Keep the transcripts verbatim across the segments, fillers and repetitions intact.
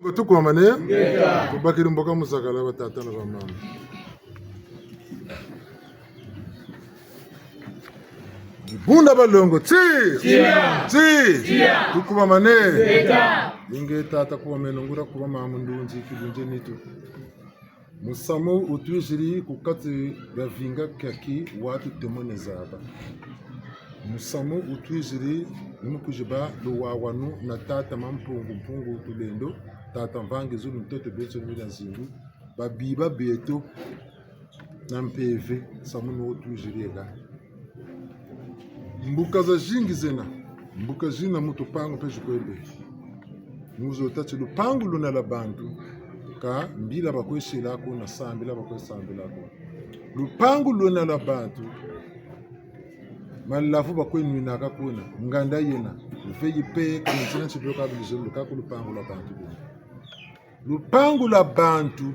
Tukwamane? Tubakiri mboka mu zakala, batata na bamama. Bunda balongo, ti! Tia! Ti! Tia! Tukwamane? Ingeta. Ingeta, takwameno nguria kubama mu ndunzi, kilunzi nitu. Musamu wutwiziri ku kati dia vinga kiaki watutemene zaba. Musamu wutwiziri ni mu kuziba luwawanu na tata Mampungu, Mpungu Tulendo, tata Mvangi Zulu, ntoto beto ni mila nzingu, babiba beto na mpeve, musamu ni wo wutwiziri ega. Mbuka zazingi zena, mbuka zina mu tupangu mpe zikwele. Mu zo tâ ti lupangu luna lwa bantu, ka mbila bakwe sila kuna, sambila bakwe sambila kuna. Lupangu luna lwa bantu, malavu bakwe nwinaka kuna, nganda yena, veyi pe, kunzina ntibio ka bilizolo, ka ku lupangu lwa bantu kuna. Lupangu lwa bantu,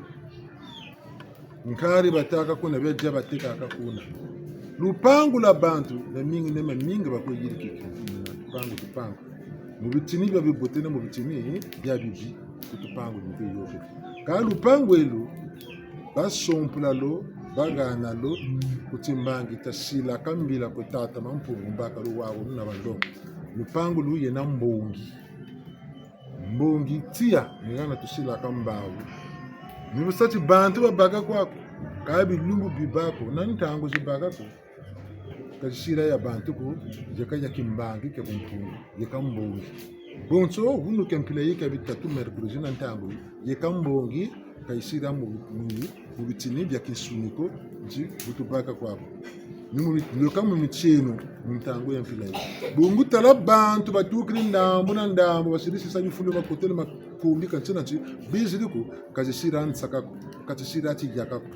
nkari batâka kuna, bia dia batekaka kuna. Lupangu lwa bantu, na mingi ne mamingi bakwe yirikiki. Lupangu, lupangu. Mu bitini bia bibote na mu bitini bia bibi, ku tupangu ni mpe yoke. Ka lupangu elu, basompula lo, bahana lo, ku timbangi tia sila ka mbila kwe tata Mampungu, mbaka luwawu na balongo. Lupangu lu yena mbongi. Mbongi tiya, ni hana tusilaka mbawu. Ni bu sa ti bantu babaka kwaku, ka bilumbu bibâ ko, na ntangu zibâka ko. Ka zisila ya bantu ko, yeka ya kimbangi kia ku Mpungu, yeka mbongi. Bonso, hunu kia mpila yika bitatu mercredi na ntangu, yeka mbongi, ka yisila mu, mu, mu bitini bia kinsuni ko, nti bu tubaka kwaku. Ni mu mi-, nioka mu mitieno, mu ntangu ya mpila yi. Bungu tala bantu batukiri ndambu na ndambu, basiri sisa bifulu, bakotele makumbi, ka ntina ti biziri ko, ka zisila nsaka ko, ka zisila tiyaka ko.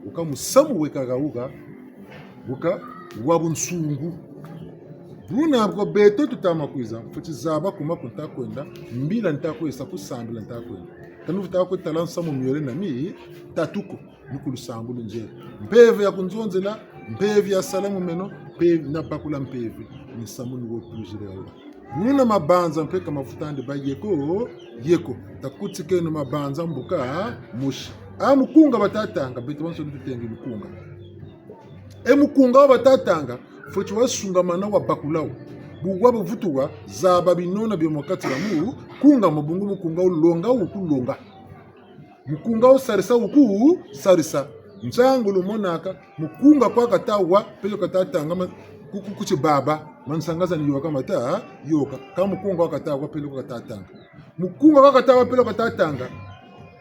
Wuka musamu weka hawuka, wuka wa bunsungu. Buna bwa beto tuta ma kwiza, mfweti zaba kuma ku nta kwenda, mbila nta kwe sa, ku sambila nta kwenda. Ka ni vuta kwe tala nsamu miole na mitatu ko, ni ku lusambulu nzele. Mpeve ya kunzonzela, mpeve ya sala mu meno, mpeve na bakula mpeve. Ni nsamu ni wo tuziri awa. Buna mabanza mpe ka mafutandi bâ yeko, yeko. Takutikeno mabanza mbuka mosi. A mukunga bata tanga, beto bansoni tutengi mukunga. E mukunga wo bata tanga, fweti wasungamana wabakula wo. Bu wa buvutu wa zaba binona bia mu kati dia mukunga, mu bungu mukunga wo longa wo kulonga. Mukunga wo sarisa wo kusarisa. Nsangu lumonaka, mukunga kwa kata wa, peleko kata tanga, ma-, ku, ku, ku tibaba, mansanga za ni yoka mata, yoka. Ka mukunga kwa kata wa, peleko kata tanga. Mukunga kwa kata wa, peleko kata tanga.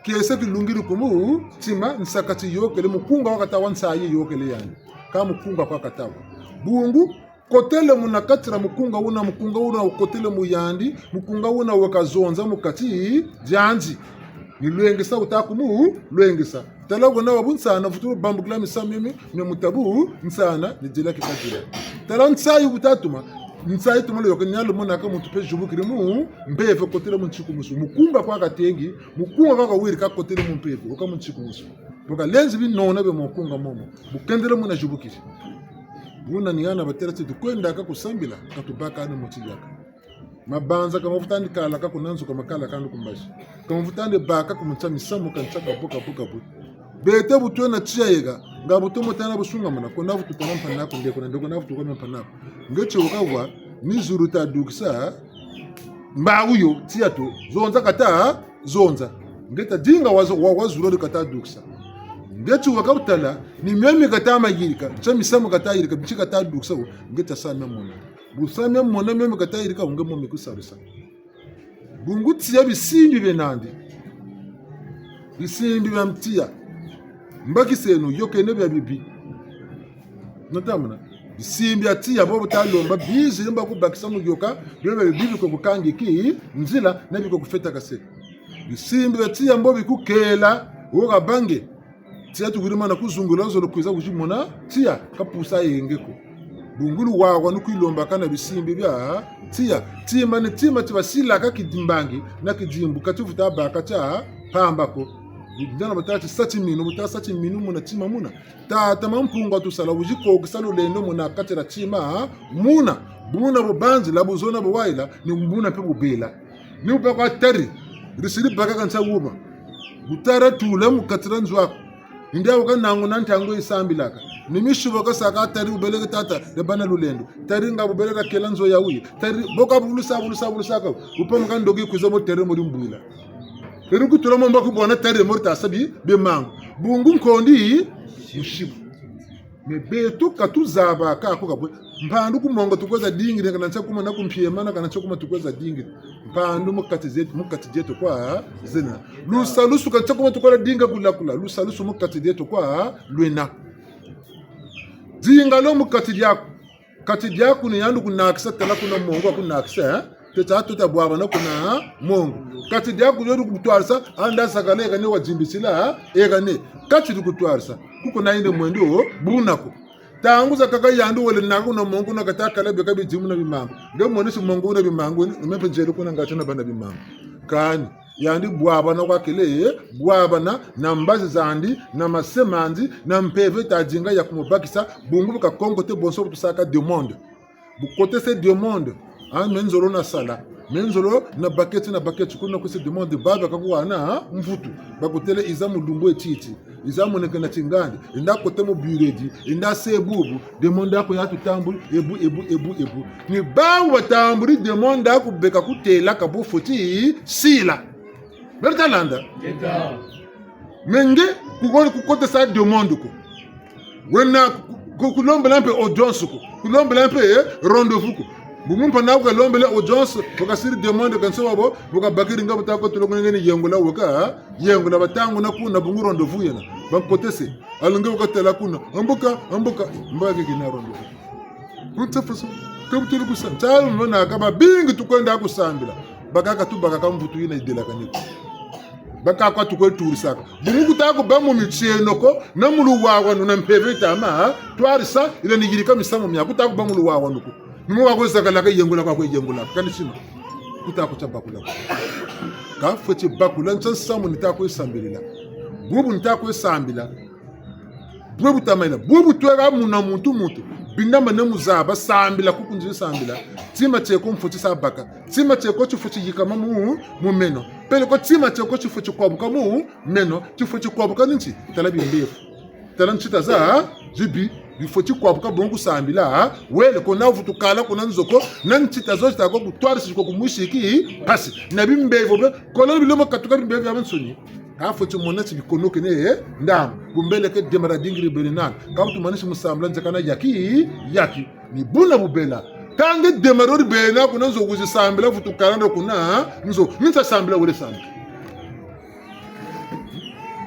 Kiese kilungiri ku mutima, nsaka ti yokele, mukunga kwa kata wa nsayi yokele yandi. Ka mukunga kwa kata wa. Bungu, kotele muna kati dia mukunga wuna, mukunga wuna wukotele mu yandi, mukunga wuna weka zonza mu kati diandi. Ni lwengesa wuta ku mu lwengesa. Tala wena wa bunsana, vutu bambukila misamu mia mi-, mia mutabu nsana, ni dila kika dila. Tala nsayi wuta tuma, nsayi tuma lo yoka, ni a lumonaka muntu mpe zibukiri mu mpeve, kotele mu nsikumusu. Mukunga kwa katengi, mukunga kwa kawiri kakotele mu mpeve, wuka mu nsikumusu. Bu kalenzi binona bia mukunga momo, bu kendele muna zibukiri. Buna ni hana batêla ti tukwendaka ku sambila, ka tubakani mu tiyaka. Mabanza ka mavutandi kalaka ku nanzu, ka makalakani ku mbazi. Ka mavutandi baka ku mu ntia misamu, ka ntia kabu, kabu, kabu. Beto bu twena tiya yeka, nga bu tomo tana busungamana, ko na vutu tana mpangi'aku, ndeko na ndeko na vutu kwa mpangi'aku. Nge ti wuka wa, ni zulu ta dukisa, mbawu yo, tiya to, zonza kata, zonza. Nge ta dinga wa, wa, wa zulu di kata dukisa. Nge ti wuka bu tala, ni mio mi kata ma yirika, ntia misamu kata yirika, nti kata dukisa wo, nge ta sa mia mona. Bu sa mia mona, mio mi kata yirika, nge mo mi kusarisa. Bungu tiya bisimbi bie nandi. Bisimbi bia tiya. Mbakiseno, yokeno bia bibi. Nata mona? Bisimbi bia tiya, bo bu ta lomba, biziri mba kubakisa mu yoka, bio bia bibi bikwe kukangiki nzila, na bikwe kufweta kase. Bisimbi bia tiya mbo bikukela, wo kabange. Tiya tukwiri mana kuzungula zolo kwiza kuzimona, tiya, ka pusa yenge ko. Bungu luwawanu kwilombaka na bisimbi bia tiya. Tima ni tima ti basilaka kidimbangi, na kidimbu ka tivuta baka tia mpamba ko. Ndana bata ti sa timinu, buta sa timinu muna tima muna. Tata Mampungu watusala, wizi kokisa lulendo muna kati dia tima muna. Buna bu banzila, bu zona, bu wayila, ni buna mpe bu bela. Ni bu bakwa tari, Risiri baka ka nsa wuma. Bu tala tula mu kati dia nzo aku. Ni ndia waka nangu na ntangu yi sambilaka. Ni misibo kasaka tari bubeleke tata, dia bana lulendo. Tari nga bubeleke kela nzo ya wuyi. Tari boka bulusa, bulusa, bulusaka. Wupamuka ndoki kwiza mo tari mo dimbwila. Eri kutula mo mba ku bwana tari mo ta sa bi, bimangu. Bungu nkondi, musibu. Mais beto ka tuzabaka ko ka bwe. Mpandu ku mongo tukwiza dingiri, kana nsa kuma na ku mpiema na kana nsa kuma tukwiza dingiri. Mpandu mu kati dieto, mu kati dieto kwa zena. Lusalusu ka nsa kuma tukwiza dinga kulakula. Lusalusu mu kati dieto kwa lwena. Dinga lo mu kati diaku. Kati diaku ni yandi kunakisa, tala kuna mongo kunakisa, eh? Teta tuta bwabana kuna mongo. Kati diaku yo kutwarisa, anda sakala eka ne wa dimbisila, eka ne. Kati di kutwarisa. Kuko na yende mwendo, buna ko. Ntangu zakaka yandi wele naka kuna mongo na kata kala beka bidimu na bimangu. Nge mwene si mongo na bimangu, ni me mpe nzele kuna ngati na bana bimangu. Kani, yandi bwabana kwa kele, bwabana na mbazi zandi, na mase mandi, na mpeve ta dinga ya kumubakisa, bungu bu kakonkote bonso bu tusaka demande. Bu kotese demande, ah, me nzolo nasala. Me nzolo na baketi na baketi kuna kotese demande, baba kakuhana, ah, mvutu. Bakutele iza mu lumbu etiti, iza moneke na tingandi, enda kota mu bureau edi, enda se bubu, demande aku ya tutambuli, ebu, ebu, ebu, ebu. Ni bawu batambuli demande aku beka kutela ka bu fweti sila. Beri ta landa? Ngeta. Mais nge, kukoni kukotesa demande ko. Wena ku-, ku-, kulombela mpe audience ko. Kulombela mpe, eh, rendez-vous ko. Bu mu mpa na ku kalombele audience, bu kasiri demande ka nso wabo, bu kabakiri nga bu ta kotolo kuna nge ni yengula weka, yengula batangu na kuna bungu rendez-vous yena. Bankotese, alors nge bu katela kuna, ambuka, ambuka, mbaki kina rendez-vous. Kunta faso, ka bu tuli kusa-, ntalu mona ka babingi tukwenda kusambila. Bakaka tubakaka mvutu yina yidelakani ko. Bakaka tukwe turisaka. Bungu kuta kubâ mu mitieno ko, na mu luwawanu na mpeve tama, twarisa, yila ni yirika misamu mia, kuta kubâ mu luwawanu ko. Ni mu wakwe zakalaka yengula kwakwe yengula. Kani sima. Kuta kutia bakula ko. Ka fweti bakula ntia nsamu nita kwe sambilila. Bubu nita kwe sambila. Bwe bu tamayila, bwe bu tweka muna muntu muntu, bindama ne mu zaba, sambila kuku nzi sambila, tima tieko mfweti sa baka, tima tieko tifweti yikama mu, mu meno, peleko tima tieko tifweti kwabuka mu meno, tifweti kwabuka ni nti, tala bimbevo. Tala ntita za zibi, bifweti kwabuka bongo kusambila, wele ko na vutu kala kuna nzo ko, na ntita zo zita ko kutwarisi ko kumusiki, mpasi, na bimbevo be, kola bilo makatuka bimbevo biabiansoni. Ka fweti mona ti bikonokene, eh, ndambu. Bu mbeleke dema dia dingiri beri nani. Ka bu tumanisi mu sambila nzekana yaki, yaki. Ni buna bu bela. Ka nge dema dio di bena kuna nzo wizi sambila vutu kala ndo kuna nzo. Ni nsa sambila wele sambila.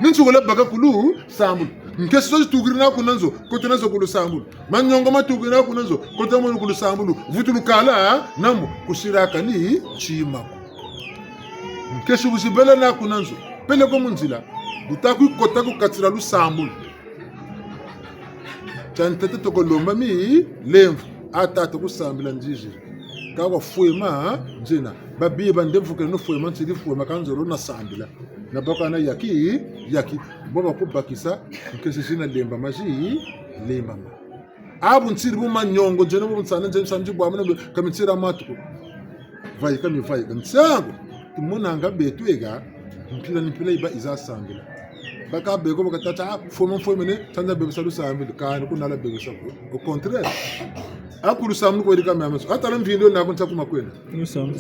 Ni nsi wele baka ku lusambulu. Nkesi zo zitukiri na kuna nzo, kota nazo ku lusambulu. Manyongo matukiri na kuna nzo, kota mo ku lusambulu. Vutu lukala, namo, kusiraka ni tima ko. Nkesi bu zibele na kuna nzo, peleko mu nzila, bu ta kwe kota ku kati dia lusambulu. Tia ntete toko lomba milemvo, a tata kusambila nziziri. Ka kwa fwema, nzena. Babi ba ndemvukele no fwema, nsiri fwema, ka nzolo na sambila. Na baka na yaki, yaki. Bo bakubakisa, nkesi zina lembama zi, lembama. Abu nsiri bu manyongo, nzena bu nsana, nzena nsambi bwa mwana, ka mi nsiri matu ko. Vaika mi vaika. Nsangu, tumonanga beto ega, mpila ni mpila yiba yiza sambila. Baka beko, baka tata, ah, fwema, fwema ne, tanda bebesa lusambulu, kani kuna la bebesa ko. Au contraire. A ku lusambulu kwa yirika mia maso. A tala mvindu na ku nsa kuma kwenda. Lusambulu.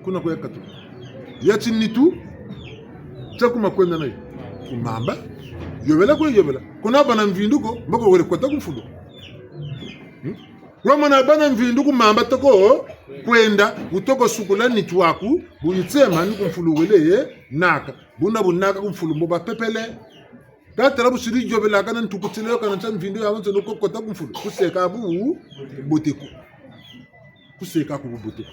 Kuna kwe katu. Ya ti nitu, tia kuma kwenda nayo. Ku mamba, yobela kwe yobela. Kuna bâ na mvindu ko, mboko wele kota ku mfulu. Hmm? Wamana bâ na mvindu ku mamba toko kwenda, wutoko sukula nitu aku, bu yitsema ni ku mfulu wele ye naka. Buna bu naka ku mfulu mbo ba pepele. Ka tala bu siri yobelaka na ntukutile yo kana ntia mvindu ya wanzo no ko kota ku mfulu. Kuseka bu, bote ko. Kuseka ku bu bote ko.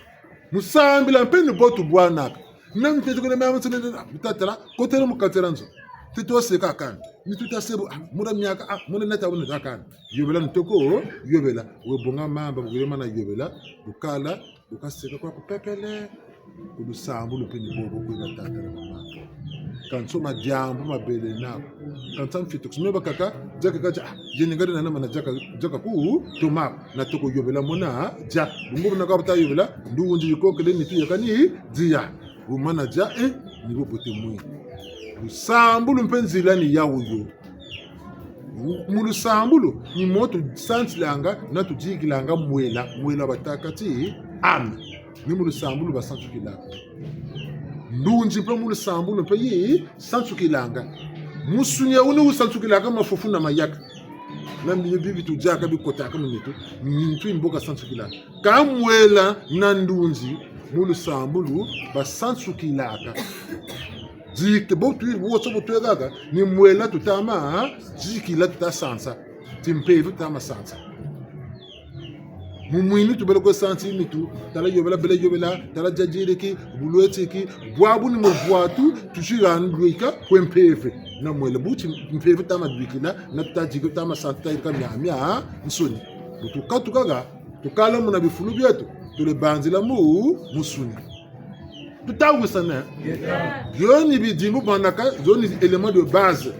Mu sambila mpe ni bo tubwanaka. Na ntete kuna mama nsene, ah, bu ta tala, kotele mu kati dia nzo. Tete waseka kani. Ni tuta sebu, ah, muna miaka, ah, muna nata wuna kani. Yobela ntoko, yobela. We bonga mamba, bu kele mana yobela, bu kala, bu kaseka kwa ku pepele. Ku lusambulu mpe ni bobo kwena tata na mama. Kansi madiambu mabele nako. Kansi mfweti kusumeba kaka, diaka kadia, ah, yeni ngari na nama na diaka, diaka ku, toma, na toko yobela mona, dia. Bungu bu naka bu ta yobela, nduwunzi yikokele nitu yakani, dia. Bu mana dia, eh, ni bo bote mwe. Lusambulu mpe nzila ni yawu yo. Mu lusambulu, ni mo tusantilanga, na tudikilanga mwela, mwela batâka ti âme. Ni mu lusambulu basantukilanga. Ndunzi mpe mu lusambulu mpe yi santukilanga. Musuni wuna wu santukilaka mafufu na mayaka. Na mbinyo bibi tudiaka bikotaka mu nitu, nitu yi mbo kasantukilaka. Kâ mwela na ndunzi mu lusambulu basansukilaka. Dike bo twi, bo so bo twekaka, ni mwela tutama, dikila tuta sansa. Timpeve tutama sansa. Mu mwini tubele kwe sansa nitu, tala yobela, bele yobela, tala dia diriki, bu lwetiki, bwabu ni mu bwatu, tusi hana lweka kwe mpeve. Na mwela bu ti mpeve tama lwikila, na tuta diki tama sansa tuta yirika miamiansoni. Bu tukatuka ha, tukala muna bifulu bieto, tulebanzila mu, musuni. Tuta wisana? Bio ni bidimbu banaka, bio ni élément de base.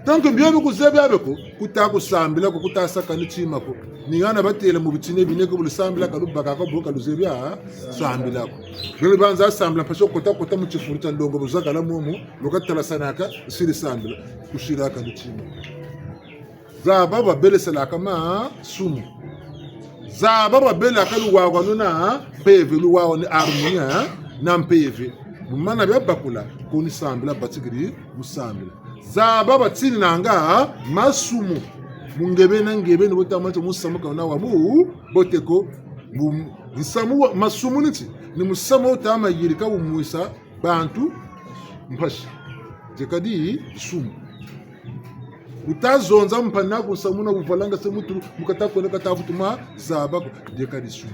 Tant que bio bi kuzebi bia be ko, kuta kusambila ko, kuta saka ni tima ko. Ni hana batêle mu bitini bine ko bu lusambilaka lubaka ko, bu ka luzebi bia sambila ko. Bio lubanza sambila, mpasi kota kota mu tifulu tia nlongo bu zakala momo, lukatalasanaka, siri sambila, kusiraka ni tima. Zaba babeleselaka masumu. Zaba babelaka luwawanu na mpeve, luwawanu ni harmonie, eh, na mpeve. Bu mana bia bakula, ko ni sambila batikiri mu sambila. Zaba batininanga masumu. Mu nge beni na nge beni ni bo tama ti musamu ka wuna wa mu bote ko. Mu, musamu wa, masumu ni ti, ni musamu wo tama yirika wumwisa bantu mpasi. Dieka disumu. Wuta zonza mpangi'aku nsamu na wuvalanga se mutu, mu kata kwenda kata vutu ma zaba ko, dieka disumu.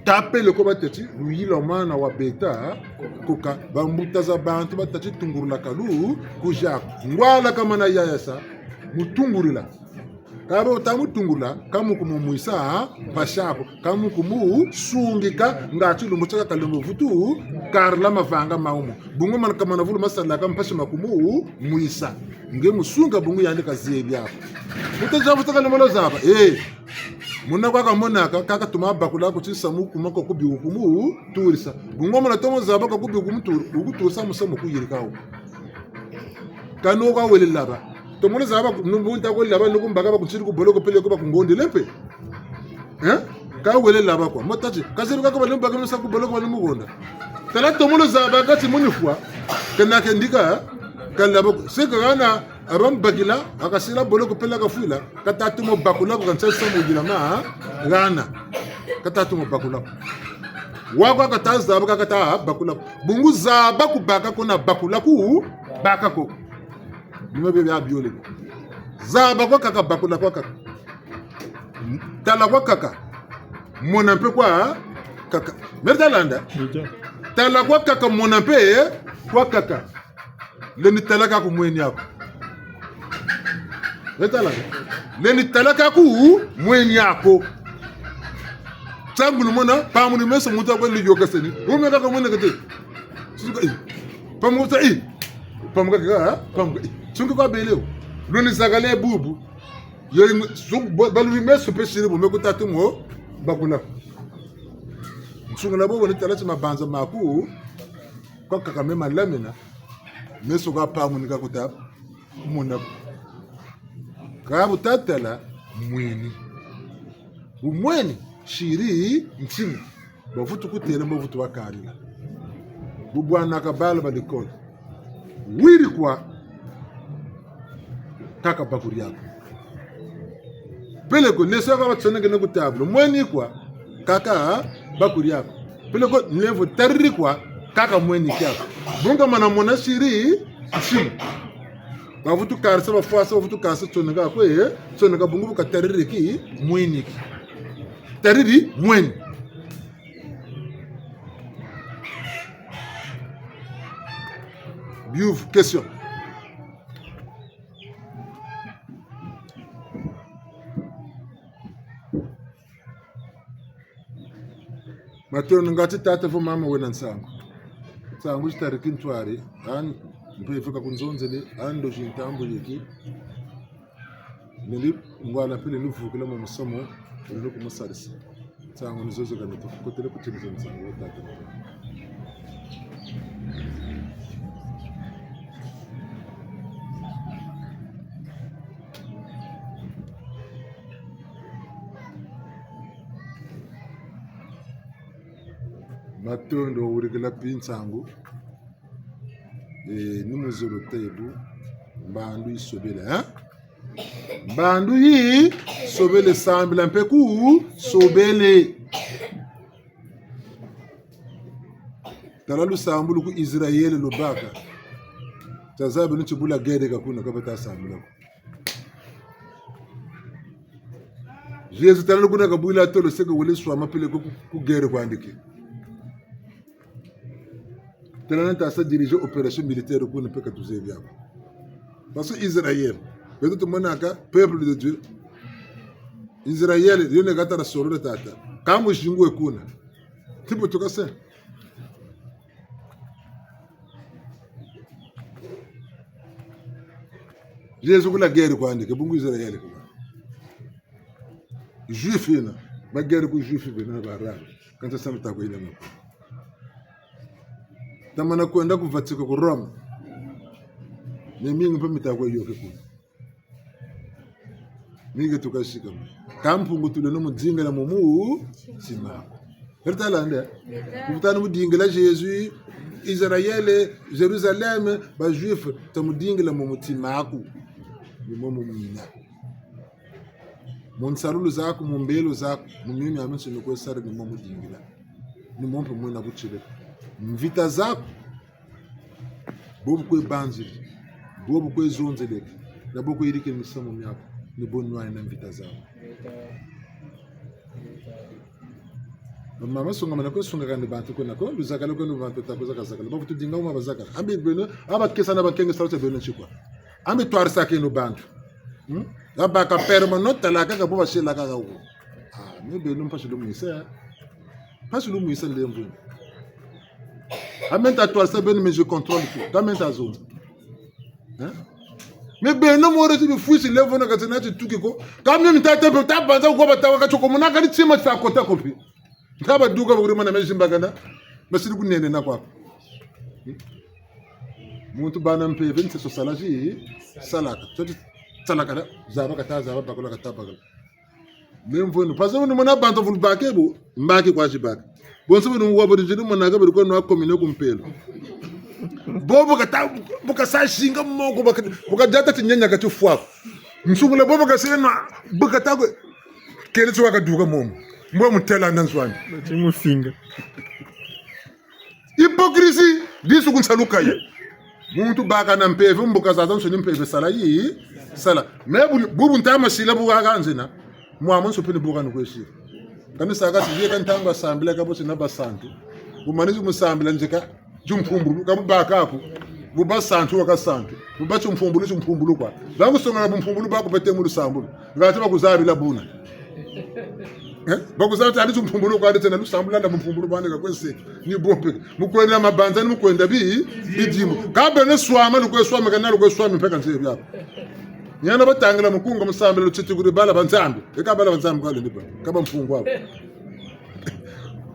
Ta peleko batâ ti, luyila mwana wa beta, koka, bambuta za bantu batâ ti tungurula kalu, kuziaku. Ngwala kamana yaya sa, mutungurula. Kâ be wuta mutungula, ka mu kumumwisa mpasi ko, ka mu kumusungika, ngatu lumbu tiakaka lumbu vutu karila mavanga mawu mo. Bungu mana kamana vulu masalaka mpasi ma kumumwisa. Nge musunga bungu yandi kazebi ko. Wuta zaba, wuta kalembolo zaba. Eh. Muna kwa kamonaka, kaka tuma bakula ko ti nsamu kuma ko kubi wukumuturisa. Bungu mana tomo zaba ko kubi wukumutur-, wukuturisa musamu kuyirika wo. Kani wo ka wele laba. Tomono zaba, nu bu nta ko laba, nu ku mbaka bakuntiri ku boloko peleko bakungondele mpe. Hein? Ka wele laba kwa. Mo tâ ti, kazebi kaka bale mbaka mesa ku boloko bale mugonda. Tala tomono zaba kati munifwa. Kana kendika, kalaba ko. Seka hana, abambakila, akasila boloko pele kafwila. Kata tumo bakula ko, kansa samu yila ma, hana. Kata tumo bakula ko. Wa kwa kata zaba kaka ta bakula ko. Bungu zaba kubaka ko na bakula kubaka ko. Ni ma bia biole. Zaba kwakaka, bakula kwakaka. Tala kwakaka. Mona mpe kwakaka. Meri ta landa? Tala kwakaka, mona mpe kwakaka. Lendi talaka ku mweni aku. Lendi talaka ku mweni aku. Lendi talaka ku mweni aku. Ntangu lumona, pamuni meso muntu akwenda yokaseni. Wume kaka mweni kate. Suka, eh. Pamuka, eh. Pamuka, eh. Pamuka, eh. Sungi kwa bele wo. Luni zakale bubu. Yo, sung-, ba-, baluni meso mpe siri bu me kuta tumo bakula. Nsungula bobo ni tala ti mabanza maku, kwakaka me malamina, meso ka pamuni ka kuta mona ko. Ka bu ta tala mweni. Bu mweni, siri ntima. Bavutu kutêla, bavutu bakarila. Bu bwana ka bala ba l'école. Wiri kwa, kaka bakuri aku. Peleko, leso ka batsonekene ku table. Mweni kwa, kaka bakuri aku. Peleko, nlemvo tariri kwa, kaka mweni kiaku. Bungu mana mona siri, nsimu. Bavutu karisa, bafwasa, bavutu karisa, tsoneka kwe, tsoneka bungu bu katariri ki, mweni ki. Tariri, mweni. Biyuvu, question. Matondo ngatu tata vo mama wena nsangu. Nsangu zitariki ntwari, ani mpeve ka kunzonzele, ani ndozi ntambu yeki. Nili ngwala pele nivukila mu musamu, nili kumusarisa. Nsangu ni zozo kani tukotele kutimiza nsangu wa tata. Matondo wurikila pi nsangu. E, ni muzolo tebu. Mbandu yisobele, eh? Mbandu yisobele, sambila mpe kusobele. Tala lusambulu ku Israele lubaka. Tazabi ni tibula guerre ka kuna ka bata sambila ko. Jésus tala kuna kabwila tolo seke wele swama pele ku, ku, ku guerre kwandi ke. Tala na tasa diriger opération militaire kuna mpe ka tuzebi ako. Parce que Israël, beto tumonaka peuple de Dieu. Israël, yo ne katala solo na tata. Kamu zingu we kuna. Tipo tukase. Jésus kula guerre kwandi ke, bungu Israël kula. Juif yena, ba guerre ku juif bena ba arabe. Kansi sa mi ta kwe yina moko. Tamana kwenda ku Vatican ku Rome. Ne mingi mpe mi ta kwe yoke kuna. Mingi tuka sika mu. Ka Mpungu tuleno mu dingila mu mutima aku. Eri tala nde? Ku vuta ni mu dingila Jésus, Israël, Jérusalem, ba juif, ta mu dingila mu mutima aku. Ni mo mu mina. Mu nsalulu zaku, mu mbelo zaku, mu mimi ami nsoni kwe sari ni mo mu dingila. Ni mo mpe mwena butile. Mvita zaku, bobu kwe banziri, bobu kwe zonzeleke, na bo kwe yirike misamu miaku, ni bo nwani na mvita zaku. Mama songa mana kwe songa kandi bantu kwena ko, luzakala kwena bantu ta kwe zaka zakala. Bavutu dinga uma bazakala. Ambi beno, aba kesa na bakenge salu tia beno nsikwa. Ambi twarisa keno bantu. Hmm? Aba ka permanent talaka ka bo basilaka ka wo. Ah, me beno mpasi lumwisa. Mpasi lumwisa lemvo. Ambi nta twarisa beno, mais je contrôle tout. Ka me nta zonza. Hein? Mais beno moro ti bifwisi lemvo na kati na ti tuki ko. Ka me nta tempe, ta banza kwa batawa ka tioko mona kani tima ta kota ko mpe. Nta baduka bakuri mana me zimbakana. Masiri kunene na kwa. Muntu bana mpeve nti so sala zi, salaka. So ti salaka na, zaba kata zaba, bakula kata bakula. Lemvo eno, parce que ni mona bantu vulu bake bo, mbaki kwa zi baka. Bonso bo ni wa bo di zini mona ka beri kwa nwa komine ku mpelo. Bo bu kata, bu kasa zinga moko, bu ka, bu kadiata ti nyanya ka tifwa. Nsungula bo bu kasa nwa, bu kata kwe, kele tiwa kaduka momo. Mbo mutela na nzwani. Timufinga. Hypocrisie, disu ku nsalu kaya. Muntu baka na mpeve, mbuka zazansoni mpeve sala yi, sala. Mais bu, bubu nta masila bu kaka nzena. Mwa monso mpe ni bu kani kwe sila. Kani saka si ye ka ntangu a sambila ka bo si na basantu. Bu manisi mu sambila nzeka, timpumbulu, ka bu baka ko. Bu basantu wa kasantu. Bu ba timpumbulu, timpumbulu kwa. Ba kusonga na bumpumbulu bwaku pete mu lusambulu. Ngati bakuzabila buna. Eh? Bakuzaba ti andi timpumbulu kwa, andi tena lusambulu lwandi na bumpumbulu bwandi ka kwe seki. Ni bo mpe. Mu kwenda mabanza ni mu kwenda bi, bidimbu. Ka beno swama, lukwe swama, kana lukwe swama mpe ka nzebi ako. Ni hana batangila mukunga mu sambila lutiti kuri bala ba Nzambi. E ka bala ba Nzambi kwa lendi ba. Ka ba mpungu ako.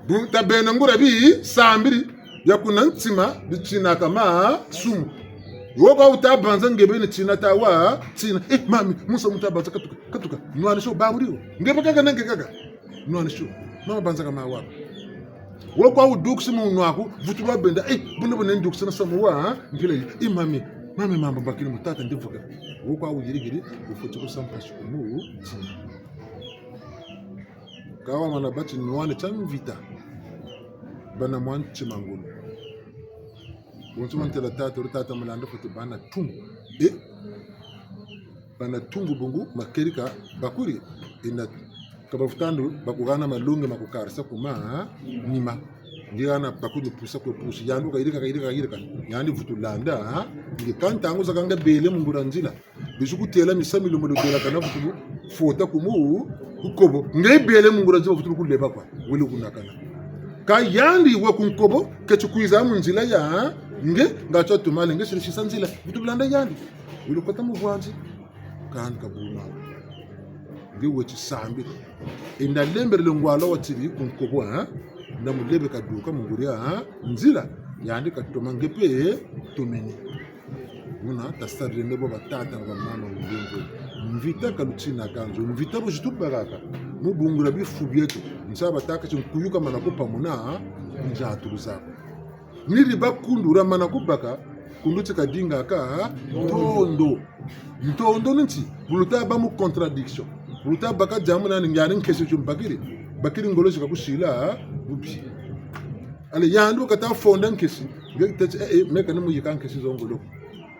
Bu ta beno nguria bi sambiri, bia kuna ntima bitinaka masumu. Wo kwa wuta banza nge beni tina ta wa, tina. Eh, mami, musa muta banza katuka, katuka. Nwanisa wo bawuri wo. Nge bakaka na nge kaka. Nwanisa wo. Mama banza ka ma wa. Wo kwa wudukisi mu nwa aku, vutu lwa benda. Eh, buna buna ndukisi na samu wa, ha? Mpila yi. Eh, mami, mami mambu bakini mu tata ndivuka. Wo kwa wuyirikiri, wufweti kusa mpasi ku mu, tina. Ka wamana bati nwane tia mvita, bana mwa ntima ngolo. Bonso bantela tata, ori tata Malanda fweti bana tungu. Eh? Bana tungu bungu, makeri ka bakuri. Ina ka bavutandu, bakuhana malongi ma kukarisa ku ma, ha? Nima. Nge hana bakuri pusa kwe pusi. Yandi kayirika, kayirika, kayirika. Yandi vutu landa, ha? Nge ka ntangu zakaka nge bele mu nguria nzila. Bizi kutela misamu mi lomba lubela kana vutu fota ku mu, ku kobo. Nge bele mu nguria nzila vutu kuleba kwa. Wele kunakana. Ka yandi wa ku nkobo, keti kwiza mu nzila ya, nge, nga tio tumale, nge siri sisa nzila. Vutu landa yandi. Wele kota mu vwanzi. Kani ka buna. Nge weti sambila. Enda lemberele ngwala watiri ku nkobo, ha? Nda mulebe kaduka mu nguria, ha? Nzila. Yandi katoma nge mpe, tomene. Buna tasarileno bo batata na bamama mu nlemvo. Mvita ka lutinaka nzo. Mvita bu zi tubakaka. Mu bungu dia bifu bieto. Nsa batâka ti nkuyu kamana kupamuna, ha? Nzatulu zaku. Ni diba kundu dia mana kubaka, kundu ti kadingaka ntondo. Ntondo ni nti, bu luta bâ mu contradiction. Bu luta baka diambu nandi, ngani nkesi tio mbakiri. Bakiri ngolo zi kakusila bubi. Allez, yandi bu kata fonda nkesi. Nge tâ ti, eh, eh, me ka ni muyika nkesi zo ngolo.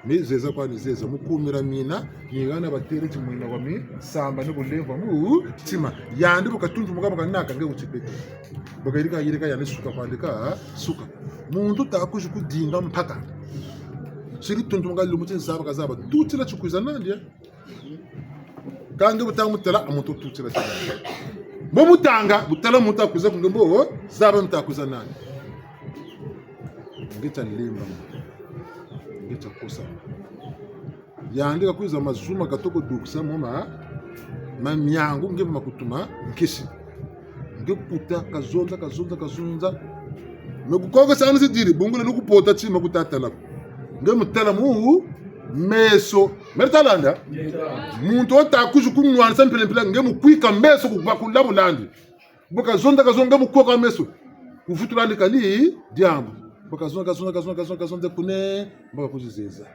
Ni zeza kwa ni zeza, mu kumi dia mina, ni hana batêle ti mwina wa mi samba ni bulemvo mu ntima. Yandi bu katuntumuka, bu kanaka nge wuti beto. Bu kayirika, yirika yandi suka kwandi ka suka. Muntu ta kwizi kudinga mpaka. Siri tuntumuka lumbu ti nzaba kazaba. Tutila ti kwiza nandi, eh. Kâ nge bu ta mutala, a muntu tutila ti nandi. Mbo mu tanga, bu tala muntu ta kwiza ku nge mbo, zaba mu ta kwiza nandi. Nge tia lemba. Nge tia kosa. Yandi kakwiza mazu ma katoko dukisa mo ma, ma miangu nge ma kutuma nkesi. Nge kuta, kazonza, kazonza, kazonza. Me kukokesa ni zidiri, bungu lwena kupota tima ku ta tala ko. Nge mu tala mu meso. Me ta landa? Muntu wo ta kwizi kunwanisa mpila mpila, nge mu kwika meso ku bakula bulandi. Bu kazonza, kazonza, nge mu kwika meso. Ku vutulandi kani diambu. Bu kazonza, kazonza, kazonza, kazonza, kazonza, kuna, mbo kakwizi zeza.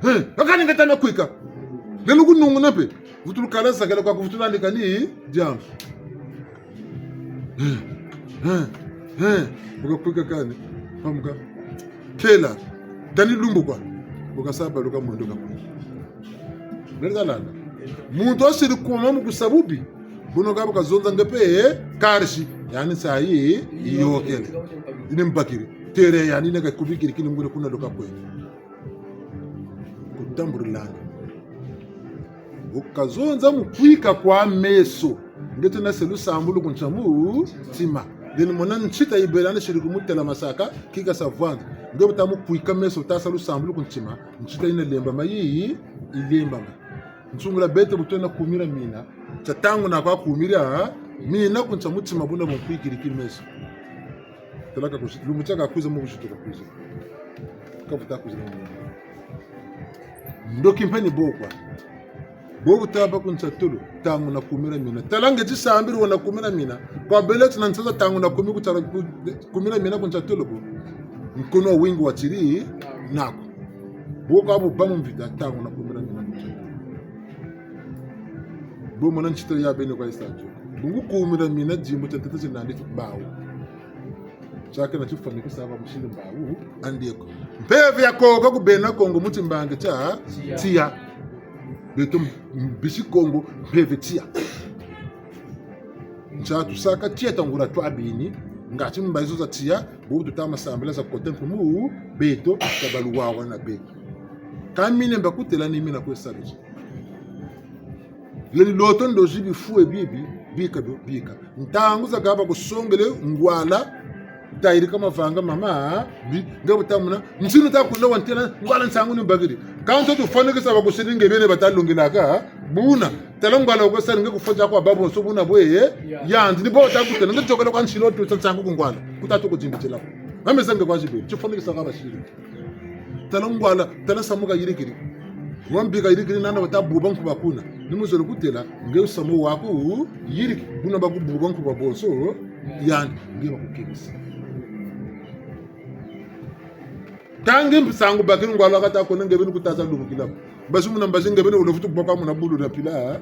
He, a kani nge ta me kwika. Lwena kununguna mpe. Vutulu kala zakala kwa ku vutulandi kani diambu. He, he, he. Bu kakwika kani. Pamuka. Kela. Kani lumbu kwa. Bu kasa baluka mwendo kakwe. Me ta landa? Muntu wo siri kuma mu kusa bubi. Buna ka bu kazonza nge mpe, eh, karisi. Yandi nsayi yiyôkele. Yina mbakiri. Tere yandi yina kakubikiri kini nguri kuna luka kwe. Kutamburilani. Bu kazonza mu kwika kwa meso. Nge tena se lusambulu ku ntia mu ntima. Lwena mona nsita yibela ni siri ku mutela masaka, kika sa vwanda. Nge bu ta mu kwika meso, bu ta sa lusambulu ku ntima. Nsita yina lembama yi, yilembama. Nsungula beto bu twena kumi dia mina. Tia ntangu na kwa kumi dia mina ku ntia mutima buna bu nkwikiri ki meso. Tala ka kuzi, lumbu tia kakwiza mu kuzitu kakwiza. Ka bu ta kwiza mu. Ndoki mpe ni bo kwa. Bo bu ta bâ ku ntia tolo, ntangu na kumi dia mina. Tala nge tisambiri wena kumi dia mina. Kwa bele tina nsaza ntangu na kumi ku tala ku, kumi dia mina ku ntia tolo bo. Nkono wingi watiri naku. Bo ka bu bâ mu mvita ntangu na kumi dia mina ku ntia tolo. Bo mona nsita ya beni kwa yisa tio. Bungu kumi dia mina dimbu tia ntete ti nandi ti bawu. Tiakena tifwanikisa ba musiri mbawu, andi ko. Mpeve ya koka ku bena Kongo mu timbangi tia tiya. Beto m-, bisi Kongo mpeve tiya. Ntia tusaka tiya tangula twabini, ngati mbazi zo za tiya, bo tuta ma sambila za kota mpe mu beto, tabalu wawa na beto. Ka mina mba kutela ni mina kwe sabiti. Leni loto ndozi bifu ebi bi, bika bi, bika. Ntangu zakaka bakusongele ngwala, tayirika mavanga mama, bi, nge bu ta mona, nsinu ta kula wa ntela, ngwala nsangu ni mbakiri. Kansi tufwanikisa bakusiri nge bene bata longilaka, buna, tala ngwala wakwe sari nge kufwa tia kwa babonso buna bwe, yandi, ni bo ta kutela, nge tiokele kwa nsilo tu sa nsangu ku ngwala, ku ta toko dimbitila ko. Mame sa nge kwa zibeli, tifwanikisa ka basiri. Tala ngwala, tala samu kayirikiri. Wa mbi kayirikiri nana wata buba nkuba kuna. Ni muzolo kutela, nge samu waku yiriki. Buna bakububa nkuba bonso, yandi, nge bakukebisa. Ka nge nsangu bakiri ngwala kata kona nge beni ku ta sa lubukila ko. Mbazi muna mbazi nge beni wele vutu bwa kwa muna bulu dia mpila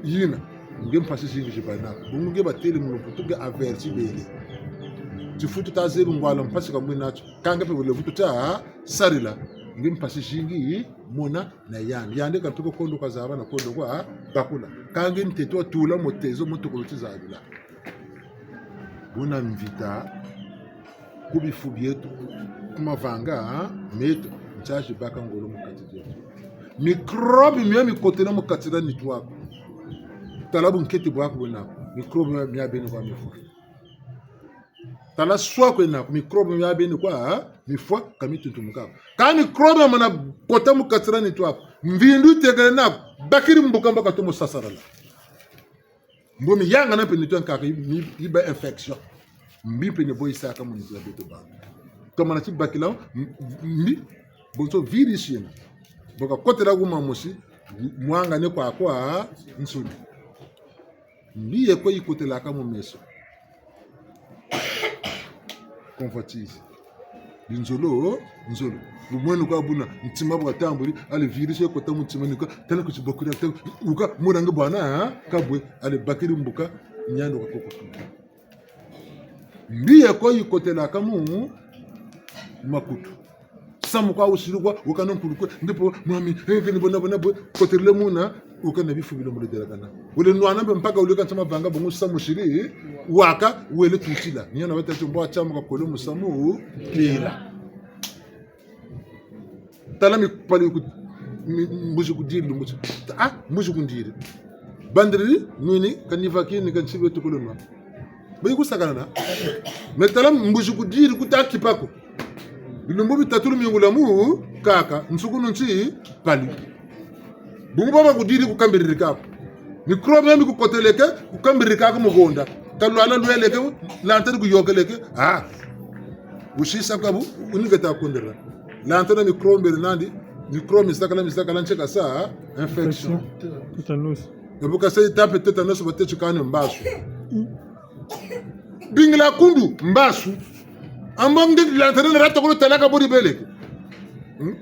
yina. Nge mpasi zingi zibâ naku. Bungu nge batêle mu lumputu nge averti bele. Tifutu ta zebi ngwala mpasi kamwena tio. Ka nge mpe wele vutu ta sarila, nge mpasi zingi mona na yandi. Yandi ka mpe ko kondo kwa zaba na kondo kwa bakula. Ka nge ntete watula mu tezo mu tukulu ti zabila. Buna mvita, ku bifu bieto, ku mavanga meto, ntia zibaka ngolo mu kati dieto. Mikrobe mia mikotela mu kati dia nitu aku. Tala bunkete bwaku bwena ko. Mikrobe mia, mia beni kwa mifwa. Tala swa kwena ko, mikrobe mia beni kwa, ha? Mifwa, ka mituntumuka ko. Ka mikrobe mana kota mu kati dia nitu aku, mvindu yitekele naku, bakiri mbuka mbo katomo sasarala. Mbo miyangana mpe nitu ya nkaka, yi, yi, yi bâ infection. Mbi mpe ni bo yisaka mu nitu ya beto bantu. Tomana ti bakila, m-, mbi, bonso virus yena. Bo kakotela ku mamosi, mwangane kwa kwa nsuni. Mbi ye kwe yikotelaka mu meso. Convoitise. Binzolo, nzolo. Bu mwene kwa buna, ntima bwa tambuli, allez virus ya kota mu ntima ni kwa, tala ku tibokura, tala, wuka, murange bwana, ha? Kabwe, allez bakiri mbuka, nyando kwa koko. Mbi ya kwa yikotelaka mu makutu. Samu kwa wusiri kwa, wukana nkulu kwe, ndipo, mwami, eh, keni bona, bona, bwe, koterile muna, wukana bifu bilo mbele delakana. Wele nwana mbe mpaka wuleka ntama vanga, bongo samu siri, waka, wele tutila. Ni yana wata tumbo wa tiamu ka kolo musamu, tila. Tala mi pali ku, mi, mbuzi kudiri, mbuzi. Ah, mbuzi kundiri. Bandiri, nwini, kaniva kini, kansibe tukulu nwa. Bayi kusakana na. Mais tala mbuzi kudiri kuta kipa ko. Bilumbu bitatu lumingu lwamu kaka, nsuku nu nsi pali. Bungu baba kudiri kukambiriri kako. Microbe ya mi kukoteleke, kukambiriri kako mu honda. Kalwala lweleke, lantari kuyokeleke. Ah. Wusisa kabu, wunigeta kundira. Lantari microbe mbele nandi, microbe misakala, misakala, nsekasa, infection. Infection. Tétanos. Ebu kasa yi tape tétanos bateti kani mbasu. Bingila kundu, mbasu. Ambo nge lantari na rata kulu talaka buri beleke. Hmm?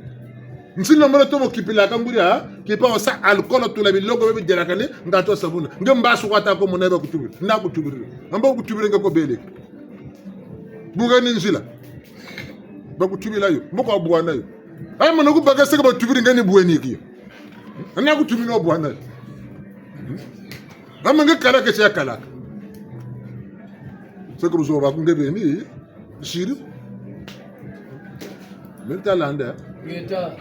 Nsi na mwana tomo kipilaka nguri, ha? Kipa wasa alcool tula biloko bebe delakane, nga to sabuna. Nge mbasu kwa ta ko mona ba kutubiri. Na kutubiri. Ambo kutubiri nga ko beleke. Buka ni nzila. Bakutubila yo. Mbo kwa bwana yo. Ayi mwana kubaka seka batubiri nga ni bweni kiyo. Ana kutubila bwana yo. Ama nge kalaka tia kalaka. Seka buzoba ku nge beni, siri. Meta landa. Meta.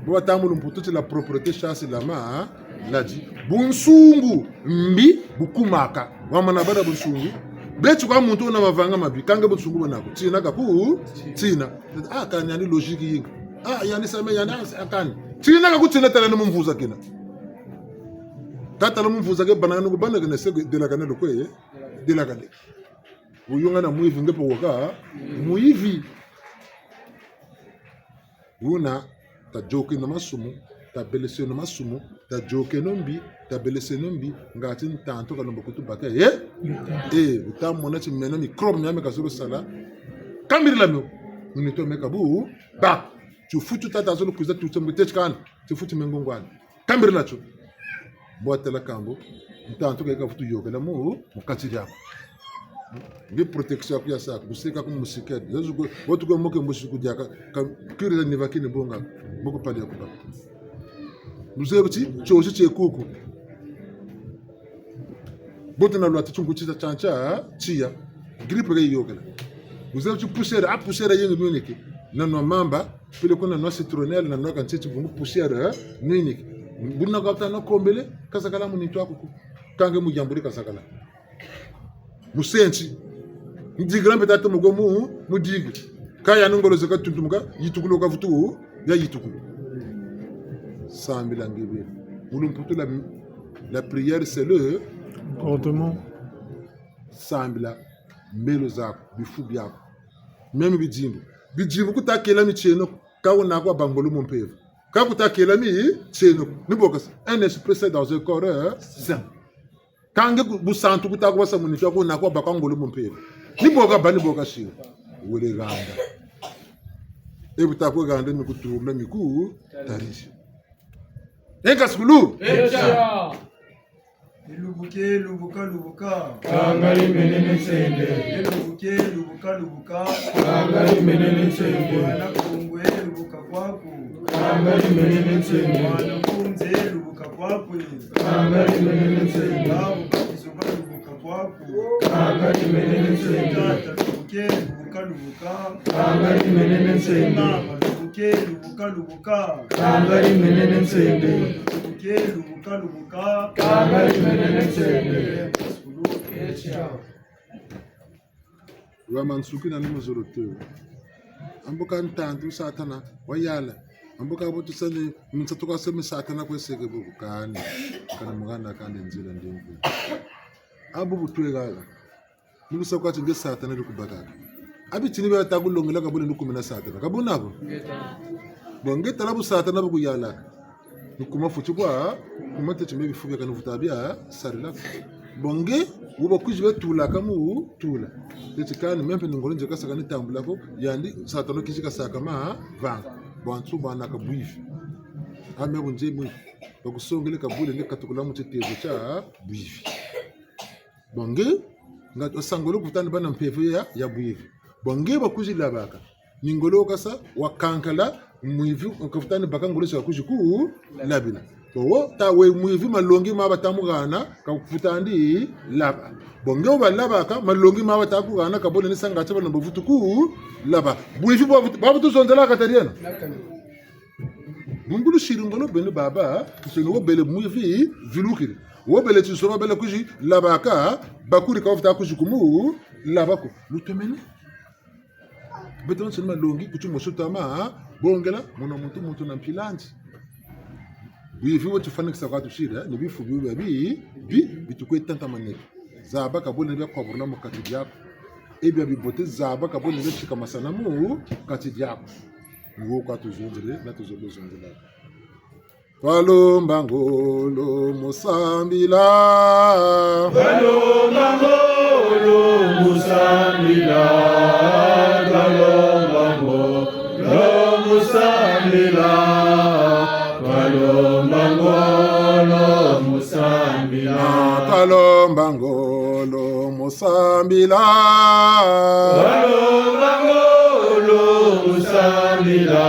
Bo batambula mputu ti la propreté chasse la maladie. Bunsungu mbi bukumaka. Wamana bana bunsungu. Beti kwa muntu wuna mavanga mabi. Kâ nge bunsungu bwena ko. Tina kaku, tina. Ah, kani yani logique yingi. Ah, yani same, yani, ah, kani. Tina kaku tina tala ni mu mvuza kena. Ka tala mu mvuza ke bana ni ku bana kena seke delakane lukwe, eh? Delakane. Wuyunga na mwivi nge pe woka, mwivi. Wuna, tayôkeno masumu, tabeleseno masumu, tayôkeno mbi, tabeleseno mbi, ngati ntantu kalomba kutubaka, eh? Eh, wuta mona ti meno microbe miame kazolo sala. Kambirila mio, munito meka bu, ba, tifutu tata zolo kwiza tuta mu teti kani, tifutu mengo ngwani. Kambirila tio. Mbo watela kambo, ntantu kayika vutu yôkela mu, mu kati diaku. Nge protection yaku ya saku, bu seka ku musikete. Yezu ko, bo tu ko moke mbusi ku diaka, ka, kiri za niva kini bonga, moko pali ya kuba. Muzebi ti, tiosi tie kuku. Bo tuna lwati tiungu tia tiantia, tia. Grippe ke yôkela. Muzebi ti poussière, ah, poussière yingi nwiniki. Na nwa mamba, peleko na nwa citronnelle, na nwa ka nti ti bungu poussière, eh, nwiniki. Buna ka ta nwa kombele, kazakala mu nitu aku ko. Kâ nge mu yambuli kazakala. Mu senti. Ndikila mpe tata mugo mu, mu diki. Kâ yani ngolo zeka tuntumuka, yitukulu ka vutu, ya yitukulu. Sambila nge beni. Mu lumputu la, la prière, c'est le comportement. Sambila mbelo zaku, bifu biaku. Même bidimbu. Bidimbu kuta kela mitieno, kâ wuna kwa bâ ngolo mu mpeve. Kâ kuta kela mitieno, ni bo kasa. Un esprit sain dans un corps, euh, sain. Kâ nge ku, busantu kuta ku basa mu nitu aku wuna kwa baka ngolo mu mpeve. Ni bo kabâ, ni bo kasila. Wele handa. E bu ta ku handa mi kuturula mi kutarisi. Enka sukulu. Elubuke, lubuka, lubuka. Kanga limenene nsende. Elubuke, lubuka, lubuka. Kanga limenene nsende. Mwana Kongo, elubuka kwaku. Kanga limenene nsende. Mwana Nkunzi, elubuka kwaku. Kanga limenene nsende. Babu Bakizuba, lubuka kwaku. Kanga limenene nsende. Tata Lubuke, lubuka, lubuka. Kanga limenene nsende. Mama Lubuke, lubuka, lubuka. Kanga limenene nsende. Lubuke, lubuka, lubuka. Kanga limenene nsende. Wa mansuki na ni muzolo te. Ambuka ntantu Satana, wayala. Ambuka bo tusani, nsatu ka semi Satana kwe seke bubu kani. Kana muganda kani nzila ndimbu. Abu butwe gaga. Mu lusa kwa ti nge Satana lukubakaka. Abi tini bia ta kulongela ka bole lukumina Satana. Ka buna ko? Bon, nge tala bu Satana bukuyalaka. Lukuma futi kwa, kuma teti mbe bifu bia kani vuta bia sarila. Bon, nge Wo bakwizi bê tulaka mu tula. Teti kani, me mpe ni ngolo nze kasaka ni tambula ko, yandi Satana kizi kasaka ma vanga. Bantu banaka bwivi. A me bu nze mwivi. Bakusongele ka bule nge katukula mu titezo tia bwivi. Bon nge, nga sangolo kuvutani bâ na mpeve ya, ya bwivi. Bon nge bakwizi labaka. Ni ngolo kasa, wakankala, mwivi, kavutani baka ngolo sa kwizi ku, labila. Bon wo, ta we mwivi malongi ma bata mu hana, kavutandi laba. Bon nge wo balabaka, malongi ma bata ku hana, ka bole ni sanga tia bana bavutu ku, laba. Bwivi bwa vutu, bwa vutu zonzela katariena. Bungu lusiri ngolo beno baba, nsoni wo bele mwivi, vilukiri. Wo bele tisoba bele kwizi, labaka, bakuri ka wo vuta kwizi kumu, laba ko. Lutomene. Beto nsoni malongi, kuti mosi tama, bongela, muna muntu, muntu na mpila'andi. Bwivi wo tufwanikisa kwa tusiri, eh, ni bifu bi, bi, bi, bi tukwe tantamaneke. Zaba ka bole ni bia kwaburula mu kati diaku. E bia bibote zaba ka bole ni bia tikamasana mu kati diaku. Ni wo kwa tuzonzele, na tuzolo zonzela. Twalomba ngolo mu sambila. Twalomba ngolo mu sambila. Twalomba ngolo mu sambila. Twalomba ngolo mu sambila. Twalomba ngolo mu sambila. Twalomba ngolo mu sambila.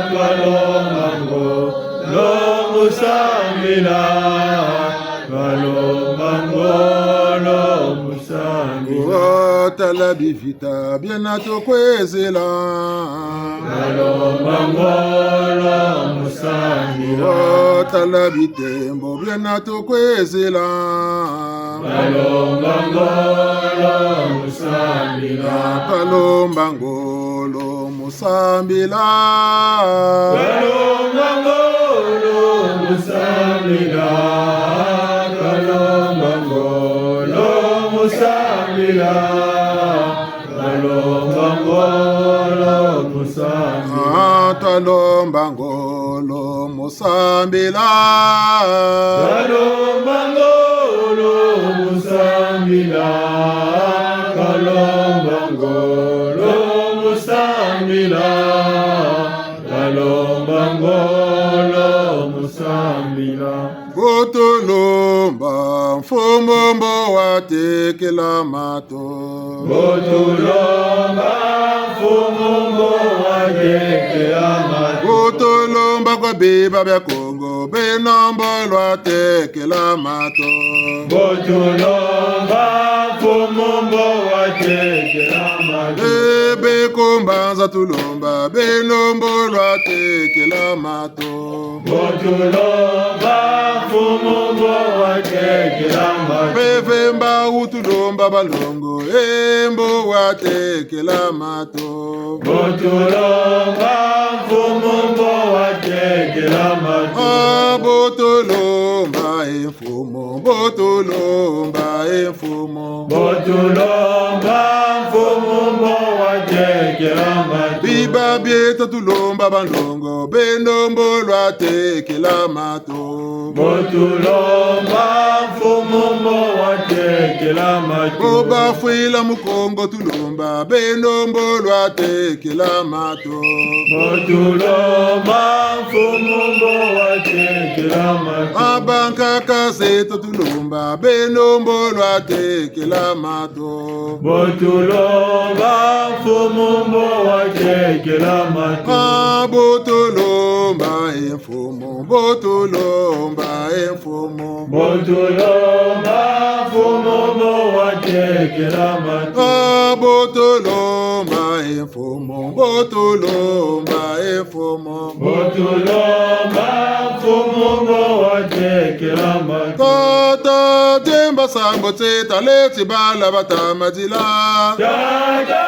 Twalomba ngolo mu sambila. Twalomba ngolo mu sambila. Tala bivita biena tukwizila. Twalomba ngolo mu sambila. Tala bitembo biena tukwizila. Twalomba ngolo mu sambila. Twalomba ngolo mu sambila. Twalomba ngolo mu sambila. Twalomba ngolo mu sambila. Twalomba ngolo mu sambila. Ah, twalomba ngolo mu sambila. Twalomba ngolo mu sambila. Twalomba ngolo mu sambila. Twalomba ngolo mu sambila. Bo tulomba mfumu mbo watekela mato. Bo tulomba mfumu mbo watekela mato. Bo tulomba kwa biba bia Kongo, beno mbo lwatekela mato. Bo tulomba mfumu mbo watekela mato. E be ku mbanza tulomba, beno mbo lwatekela mato. Bo tulomba mfumu mbo watekela mato. Mpeve mbawu tulomba banlongo, e mbo watekela mato. Bo tulomba mfumu mbo watekela mato. Ah, bo tulomba e mfumu, bo tulomba e mfumu. Bo tulomba mfumu mbo watekela mato. Biba bieto tulomba banlongo, beno mbo lwatekela mato. Bo tulomba mfumu mbo watekela mato. Bo bafwila mu Kongo tulomba, beno mbo lwatekela mato. Bo tulomba mfumu mbo watekela mato. A bankaka zeto tulomba, beno mbo lwatekela mato. Bo tulomba mfumu mbo watekela mato. Ah, bo tulomba e mfumu, bo tulomba e mfumu. Bo tulomba mfumu mbo watekela mato. Ah, bo tulomba e mfumu, bo tulomba e mfumu. Bo tulomba mfumu mbo watekela mato. Tata Diemba Sambo teta leti bala batamadila. Tata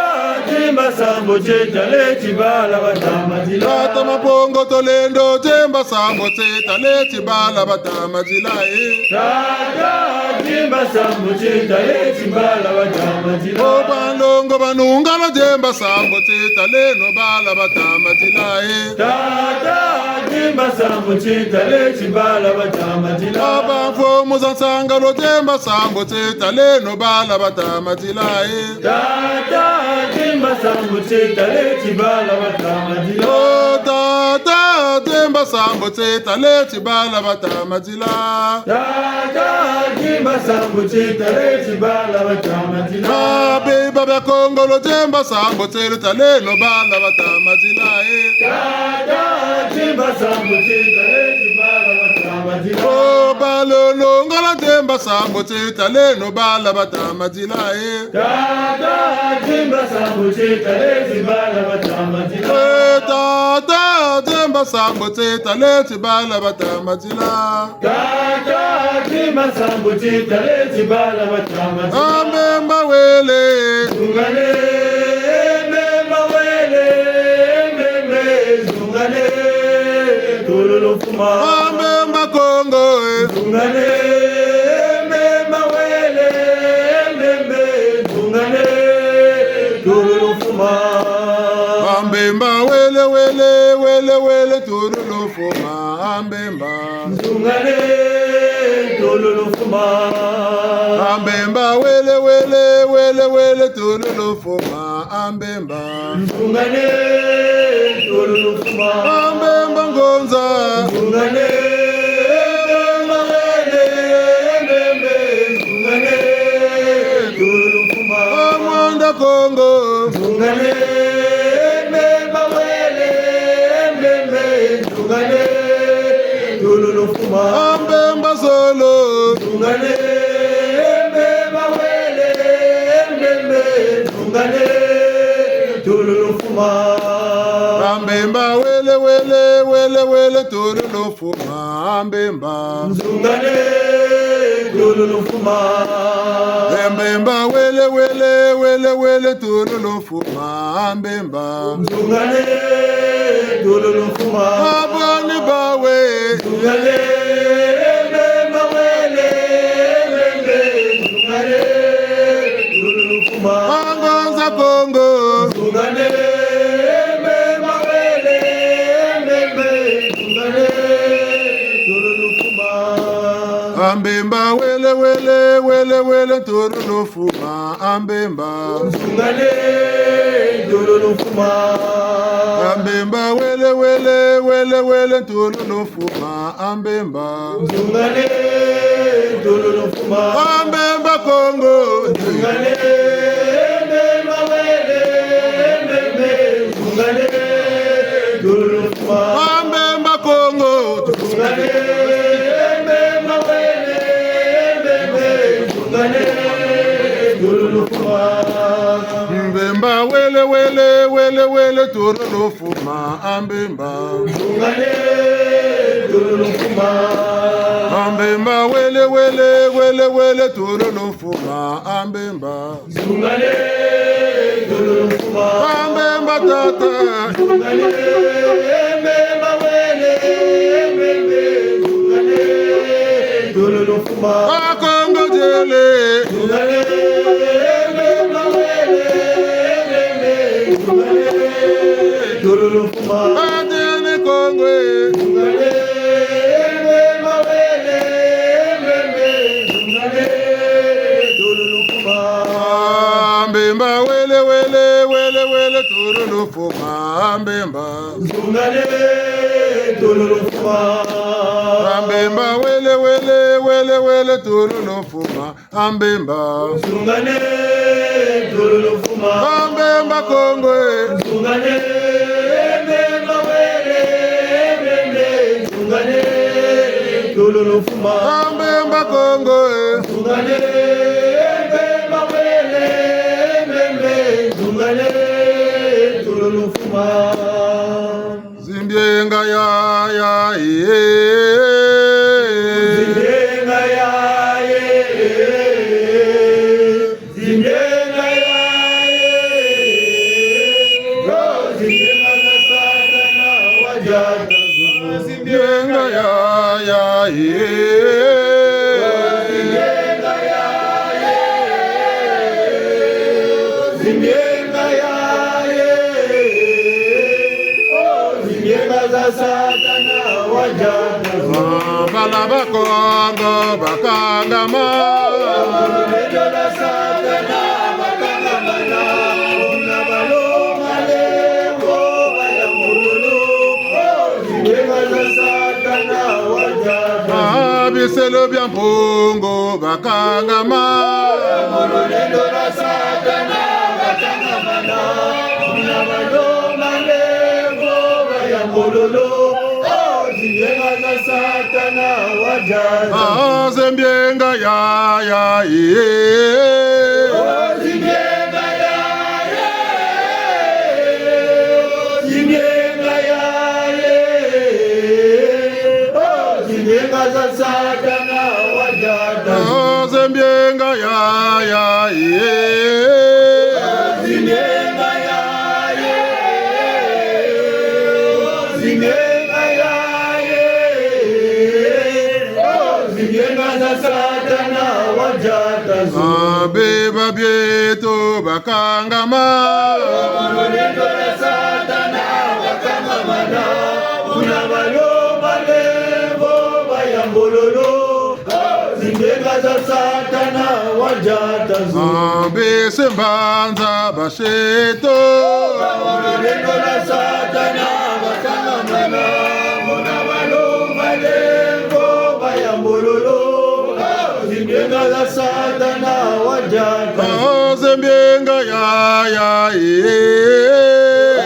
Timba sambu tietale tibala batamadila. Tata Mabongo Tulendo, timba sambu tietale tibala batamadila, eh. Tata, timba sambu tietale tibala batamadila. O banlongo ba Nungala, timba sambu tietale no bala batamadila, eh. Tata, timba sambu tietale tibala batamadila. Aba mfumu za nsangalo, timba sambu tietale no bala batamadila, eh. Tata, timba sambu tietale tibala batamadila. Oh, tata, timba sambu tietale tibala batamadila. Tata, timba sambu tietale tibala batamadila. Abe babia Kongo lo, timba sambu tietale no bala batamadila, eh. Tata, timba sambu tietale tibala batamadila. Oh, balo Nungala, timba sambu tietale no bala batamadila, eh. Tata, timba sambu tietale tibala batamadila. Eh, tata, timba sambu tietale tibala batamadila. Tata, timba sambu tietale tibala batamadila. A Mbemba wele. Nzungane, Mbemba wele, Mbembe, nzungane, tululu mfuma. A Mbemba Kongo, eh. Nzungane, Mbemba wele, Mbembe, nzungane, tululu mfuma. A Mbemba wele, wele, wele, wele, tululu mfuma, a Mbemba. Nzungane, tululu mfuma. A Mbemba wele, wele, wele, wele, tululu mfuma, a Mbemba. Nzungane, tululu mfuma. A Mbemba Ngunza. Nzungane, Mbemba wele, Mbembe, nzungane, tululu mfuma. A Mwanda Kongo. Nzungane, Mbemba wele, Mbembe, nzungane, tululu mfuma. A Mbemba zolo. Nzungane, Mbemba wele, Mbembe, nzungane, tululu mfuma. A Mbemba wele, wele, wele, wele, tululu mfuma, a Mbemba. Nzungane, tululu mfuma. E Mbemba wele, wele, wele, wele, tululu mfuma, a Mbemba. Nzungane, tululu mfuma. A bani bawe. Nzungane, Mbemba wele, Mbembe, nzungane, tululu mfuma. A Ngunza Kongo. Nzungane, Mbemba wele, Mbembe, nzungane, tululu mfuma. A Mbemba wele, wele, wele, wele, tululu mfuma, a Mbemba. Nzungane, tululu mfuma. A Mbemba wele, wele, wele, wele, tululu mfuma, a Mbemba. Nzungane, tululu mfuma. A Mbemba Kongo. Nzungane, Mbemba wele, Mbembe, nzungane, tululu mfuma. A Mbemba Kongo. Nzungane, Mbemba wele, Mbembe, nzungane, tululu mfuma. Mbemba wele, wele, wele, wele, tululu mfuma, a Mbemba. Nzungane, tululu mfuma. A Mbemba wele, wele, wele, wele, tululu mfuma, a Mbemba. Nzungane, tululu mfuma. A Mbemba tata. Nzungane, Mbemba wele, Mbembe, nzungane, tululu mfuma. A Kongo diele. Nzungane, Mbemba wele, Mbembe, nzungane, tululu mfuma. A diene Kongo e. Nzungane, Mbemba wele, Mbembe, nzungane, tululu mfuma. A Mbemba wele, wele, wele, wele, tululu mfuma, a Mbemba. Nzungane, tululu mfuma. A Mbemba wele, wele, wele, wele, tululu mfuma, a Mbemba. Nzungane, tululu mfuma. A Mbemba Kongo e. Nzungane, Mbemba wele, Mbembe, nzungane, tululu mfuma. A Mbemba Kongo e. Nzungane, Mbemba wele, Mbembe, nzungane, tululu mfuma. Zimbienga ya, ya, ye. Zimbienga ya, ye. Zimbienga ya, ye. Bala ba Kongo bakangama. Ah, biselo bia Mpungu bakangama. Ah, zembienga ya, ya, eh. Zembienga ya, ya, eh. Ah, beba bieto bakangama. Ah, bese mbanza baseto. Ah, zembienga ya, ya, eh.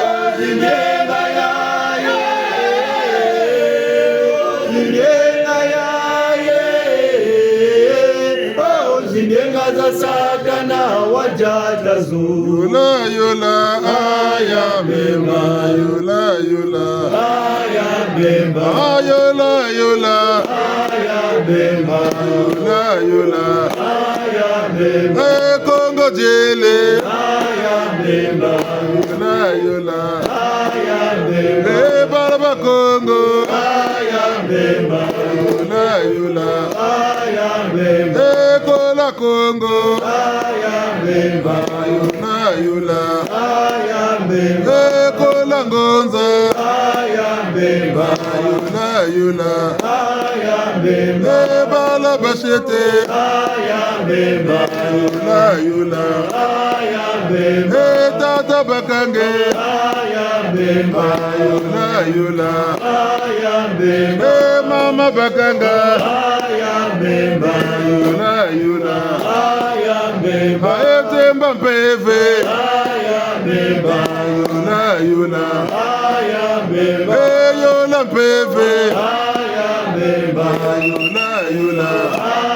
Yola, yola, aya Mbemba, yola, yola. Aya Mbemba. Ah, yola, yola. Aya Mbemba. Yola, yola. Aya Mbemba. Eh, Kongo diele. Aya Mbemba. Yola, yola. Aya Mbemba. Eh, bala ba Kongo. Aya Mbemba. Yola, yola. Aya Mbemba. Eh, kola Kongo. Aya Mbemba. Yola, yola. Aya Mbemba. Eh, kola Ngunza. Aya Mbemba. Yola, yola. Aya Mbemba. Eh, bala ba sete. Aya Mbemba. Yola, yola. Aya Mbemba. Eh, tata Bakange. Aya Mbemba. Yola, yola. Aya Mbemba. Eh, mama Bakanga. Aya Mbemba. Yola, yola. Aya Mbemba. Eh, Temba Mpeve. Aya Mbemba. Yola, yola. Aya Mbemba. Eh, yola Mpeve. Aya Mbemba. Yola, yola.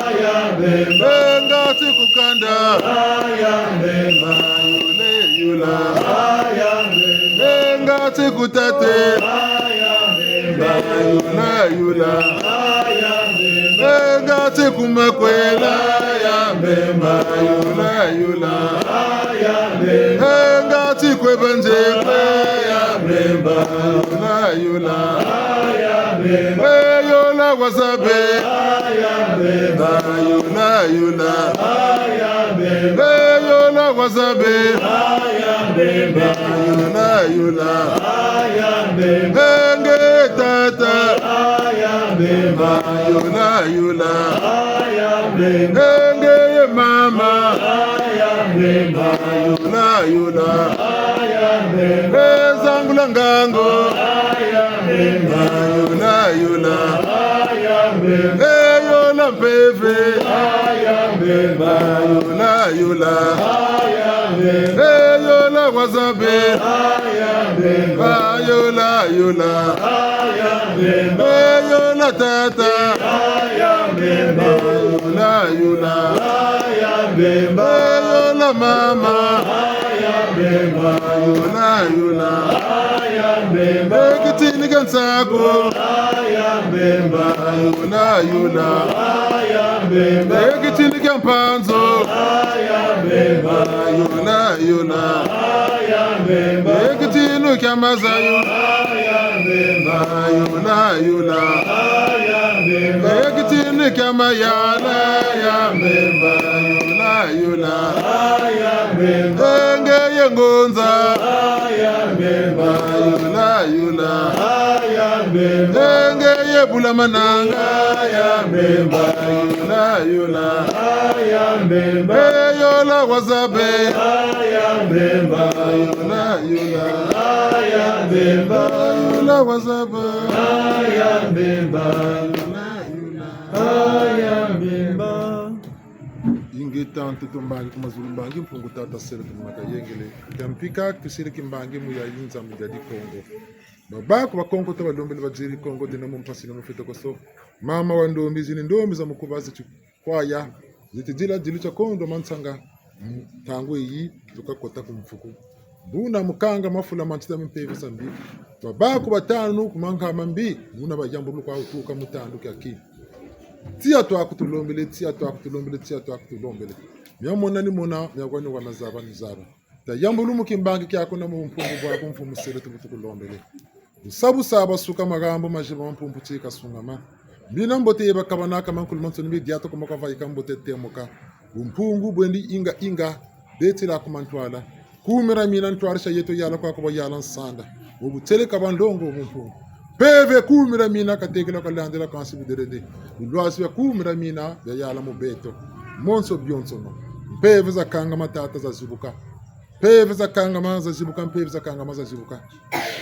Aya Mbemba. Eh, ngati ku kanda. Aya Mbemba. Yola, yola. Aya Mbemba. Eh, ngati ku tate. Aya Mbemba. Yola, yola. Aya Mbemba. Eh, ngati ku makwela. Aya Mbemba. Yola, yola. Aya Mbemba. Eh, ngati kwe banze. Aya Mbemba. Yola, yola. Aya Mbemba. Eh, yola wa Nzambe. Aya Mbemba. Yola, yola. Aya Mbemba. Eh, yola wa Nzambe. Aya Mbemba. Yola, yola. Aya Mbemba. Eh, nge tata. Aya Mbemba. Yola, yola. Aya Mbemba. Eh, nge ye mama. Aya Mbemba. Yola, yola. Aya Mbemba. Eh, zangula ngangu. Aya Mbemba. Yola, yola. Aya Mbemba. Eh, yola Mpeve. Aya Mbemba. Yola, yola. Aya Mbemba. Eh, yola wa Nzambe. Aya Mbemba. Yola, yola. Aya Mbemba. Eh, yola tata. Aya Mbemba. Yola, yola. Aya Mbemba. Eh, yola mama. Aya Mbemba. Yola, yola. Aya Mbemba. Eh, kitini kia nsaku. Aya Mbemba. Yola, yola. Aya Mbemba. Eh, kitini kia mpanzu. Aya Mbemba. Yola, yola. Aya Mbemba. Eh, kitini kia mazayu. Aya Mbemba. Yola, yola. Aya Mbemba. Eh, kitini kia mayala. Aya Mbemba. Yola, yola. Aya Mbemba. Eh, nge ye ngunza. Aya Mbemba. Yola, yola. Aya Ngeye bula mananga ya Mbemba, yola, yola. Ya Mbemba. Eh, yola wazabe. Ya Mbemba. Yola, yola. Ya Mbemba. Yola wazabe. Ya Mbemba. Yola, yola. Ya Mbemba. Ingeta, ntoto mbangi ku mazulu mbangi, Mpungu Tata sele tumaka yengele. Kiampika, tusele kimbangi mu ya yinza mu ya di Kongo. Babaku bakonkota balombele badiri Kongo dina mu mpasi na mu fete koso. Mama wa ndombi zini ndombi za mukuba zi tikwaya. Ziti dila dilu tia kondo mansanga. Ntangu yi tukakota ku mfuku. Buna mukanga mafula ma ntita mimpeve sa mbi. Babaku batanu ku mankama mbi. Buna bayambulu kwa utuka mu tandu kia ki. Tiya twaku tulombele, tiya twaku tulombele, tiya twaku tulombele. Mia mona ni mona, mia kwa ni kwa na zaba ni zaba. Tayambulu mu kimbangi kiaku na mu bumpungu bwaku, Mfumu sele tubu tukulombele. Busa busa basuka magambo maziba ma mpumpu ti kasungama. Mbi na mbote ye bakabanaka mankulu mansoni mbi diato kuma kavaika mbote temoka. Bumpungu bwendi inga inga, betila ku mantwala. Kumira mina ntwarisa yeto yala kwa kuba yala nsanda. Mu butele ka banlongo bumpungu. Mpeve kumira mina katekela kalandela kansi buderede. Bulwazi bia kumira mina bia yala mu beto. Monso bionsono. Mpeve za kangama tata zazibuka. Mpeve za kangama zazibuka, mpeve za kangama zazibuka.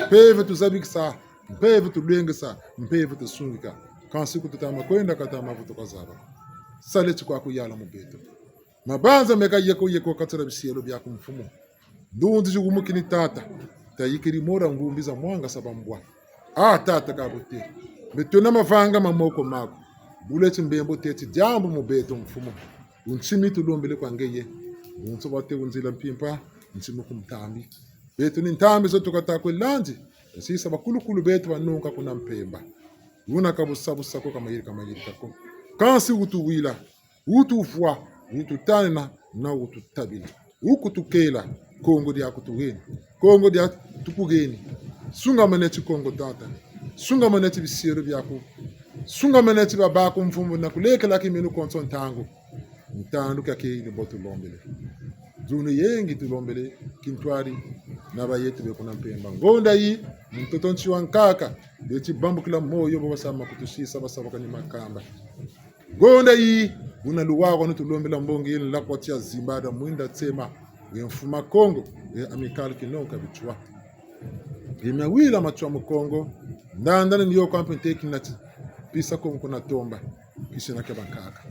Mpeve tuzabikisa, mpeve tulwengesa, mpeve tusungika. Kansi ku tutama kwenda katama vutuka zaba. Sale ti kwa kuyala mu beto. Mabanza meka yeko yeko katira bisielo biaku Mfumu. Ndunzi zigumukini tata. Tayikiri mora ngumbi za mwanga sa bambwa. Ah, tata ka bute. Beto na mavanga ma moko maku. Bule ti mbembo teti diambu mu beto Mfumu. Ntimi tulombele kwa ngeye. Bunso bate unzila mpimpa, ntimi ku ntambi. Beto ni ntambi zo tukata kwe landi. Sisa bakulukulu beto banunka kuna mpemba. Wuna ka busa busa ko, ka mayiri ka mayiri ka ko. Kansi wutuwila, wutufwa, wututanina, na wututabila. Wukutukela, Kongo diaku tuheni. Kongo dia tukuheni. Sungamane ti Kongo tata. Sungamane ti bisielo biaku. Sungamane ti babaku Mfumu na kulekela kiminu konso ntangu. Ntandu kiaki ni bo tulombele. Zunu yengi tulombele, kintwari na bayetu be kuna mpemba. Ngonda yi, ntoto nti wa nkaka, beti bambukila moyo bo basama kutusisa basabaka ni makamba. Ngonda yi, buna luwawa ni tulombela mbongi yeni lakwa tia zimbada mwinda tsema, ye mfuma Kongo, ye Amicale Kinonka Bitsua. Ye miawila matsua mu Kongo, ndandana ni yo kwa mpe nteki nati, pisa Kongo na tomba, kisina kia bankaka.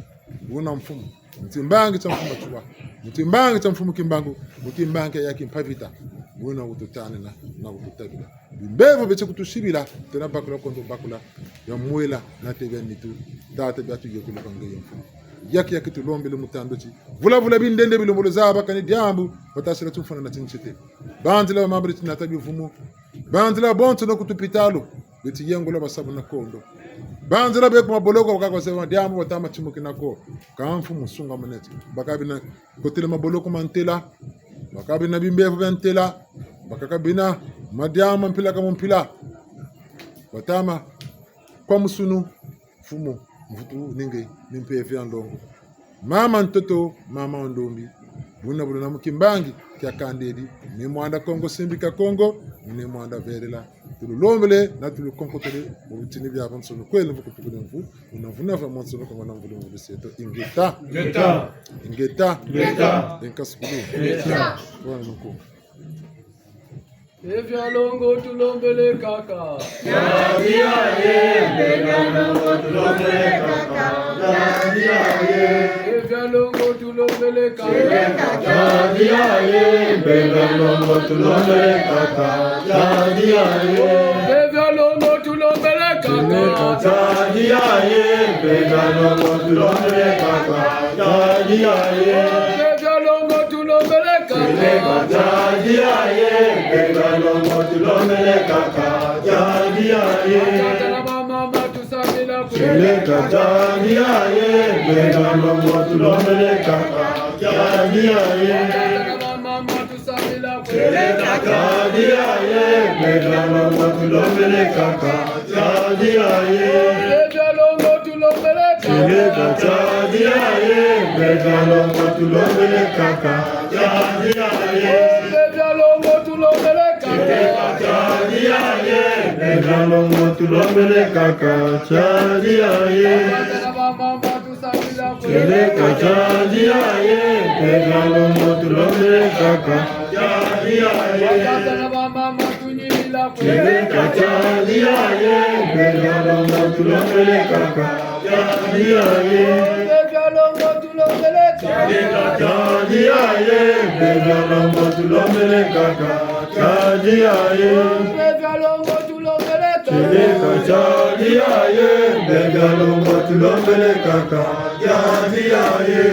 Buna Mfumu, mu timbangi tia Mfumu Bitsua, mu timbangi tia Mfumu Kimbangu, mu timbangi ya Kimpa Vita, buna wututanina, na wututabila. Bimbevo beti kutusibila, tena bakula kondo bakula, ya mwela, na te bia nitu, tata bia tuyekulu kwa ngeye Mfumu. Yaki yaki tulombele mu tandu ti. Vula vula bindende bilembolo zaba kani diambu, batasila tumfana na tintsete. Banzila ba mabri tinata bivumu. Banzila bonso na ku tupitalu, beti yengula basabu na kondo. Banzila be ku maboloko bakaka zema diambu batama timukina ko. Ka Mfumu sungamane ti. Bakaka bina kotele maboloko ma ntela. Bakaka bina bimbevo bia ntela. Bakaka bina madiambu ma mpila ka mu mpila. Batama kwa musunu, Mfumu, mvutu ninge, ni mpeve ya nlongo. Mama ntoto, mama wa ndombi. Buna buna mu kimbangi kia kandedi, ni mwanda Kongo simbika Kongo, ni mwanda velela. Tululombele, na tulukonkotele, mu bitini bia bansoni, kwele mvu kutukule mvu, una mvuna va monsoni, kwa mwana mvulu mvulu seto, ingeta. Ingeta. Ingeta. Ingeta. Enkasukulu. Ingeta. Kwa nuko. E via longo tulombele kaka. Tadi aye, mbela longo tulombele kaka. Tadi aye. E via longo tulombele kaka. Tadi aye, mbela longo tulombele kaka. Tadi aye. E via longo tulombele kaka. Tadi aye, mbela longo tulombele kaka. Tadi aye. E via longo tulombele kaka. Tadi aye, mbela longo tulombele kaka. Tadi aye. Tata na bamama tusambila kwe. Tadi aye, mbela longo tulombele kaka. Tadi aye. Tata na bamama tusambila kwe. Tadi aye, mbela longo tulombele kaka. Tadi aye. E via longo tulombele kaka. Tadi aye, mbela longo tulombele kaka. Tadi aye. E via longo tulombele kaka. Tadi aye, mbela Bia longo tulombele kaka, tiari aye. Tieleka tiari aye, mpe bia longo tulombele kaka, tiari aye. Tieleka tiari aye, mpe bia longo tulombele kaka, tiari aye. Tieleka tiari aye, mpe bia longo tulombele kaka, tiari aye. Tieleka tiari aye, mpe bia longo tulombele kaka, tiari aye.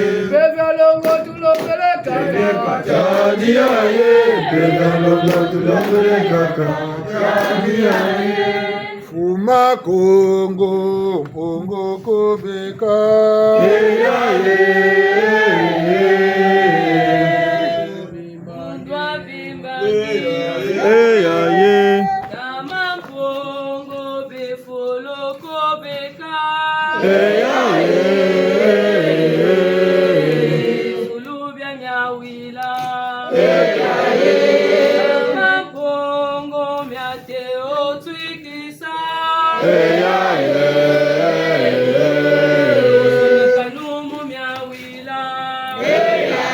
Tieleka tiari aye, mpe bia longo tulombele kaka, tiari aye. Mfumu a Kongo, Mpungu Kubika. Eya ye. Mbondwa bimba. Eya ye. Kama Mpungu bifulu kubika. Eya ye. Bifulu bia miawila. Eya ye. Kama Mpungu mia te otwiki. Eya, eya, eya, eya. Eya, eya.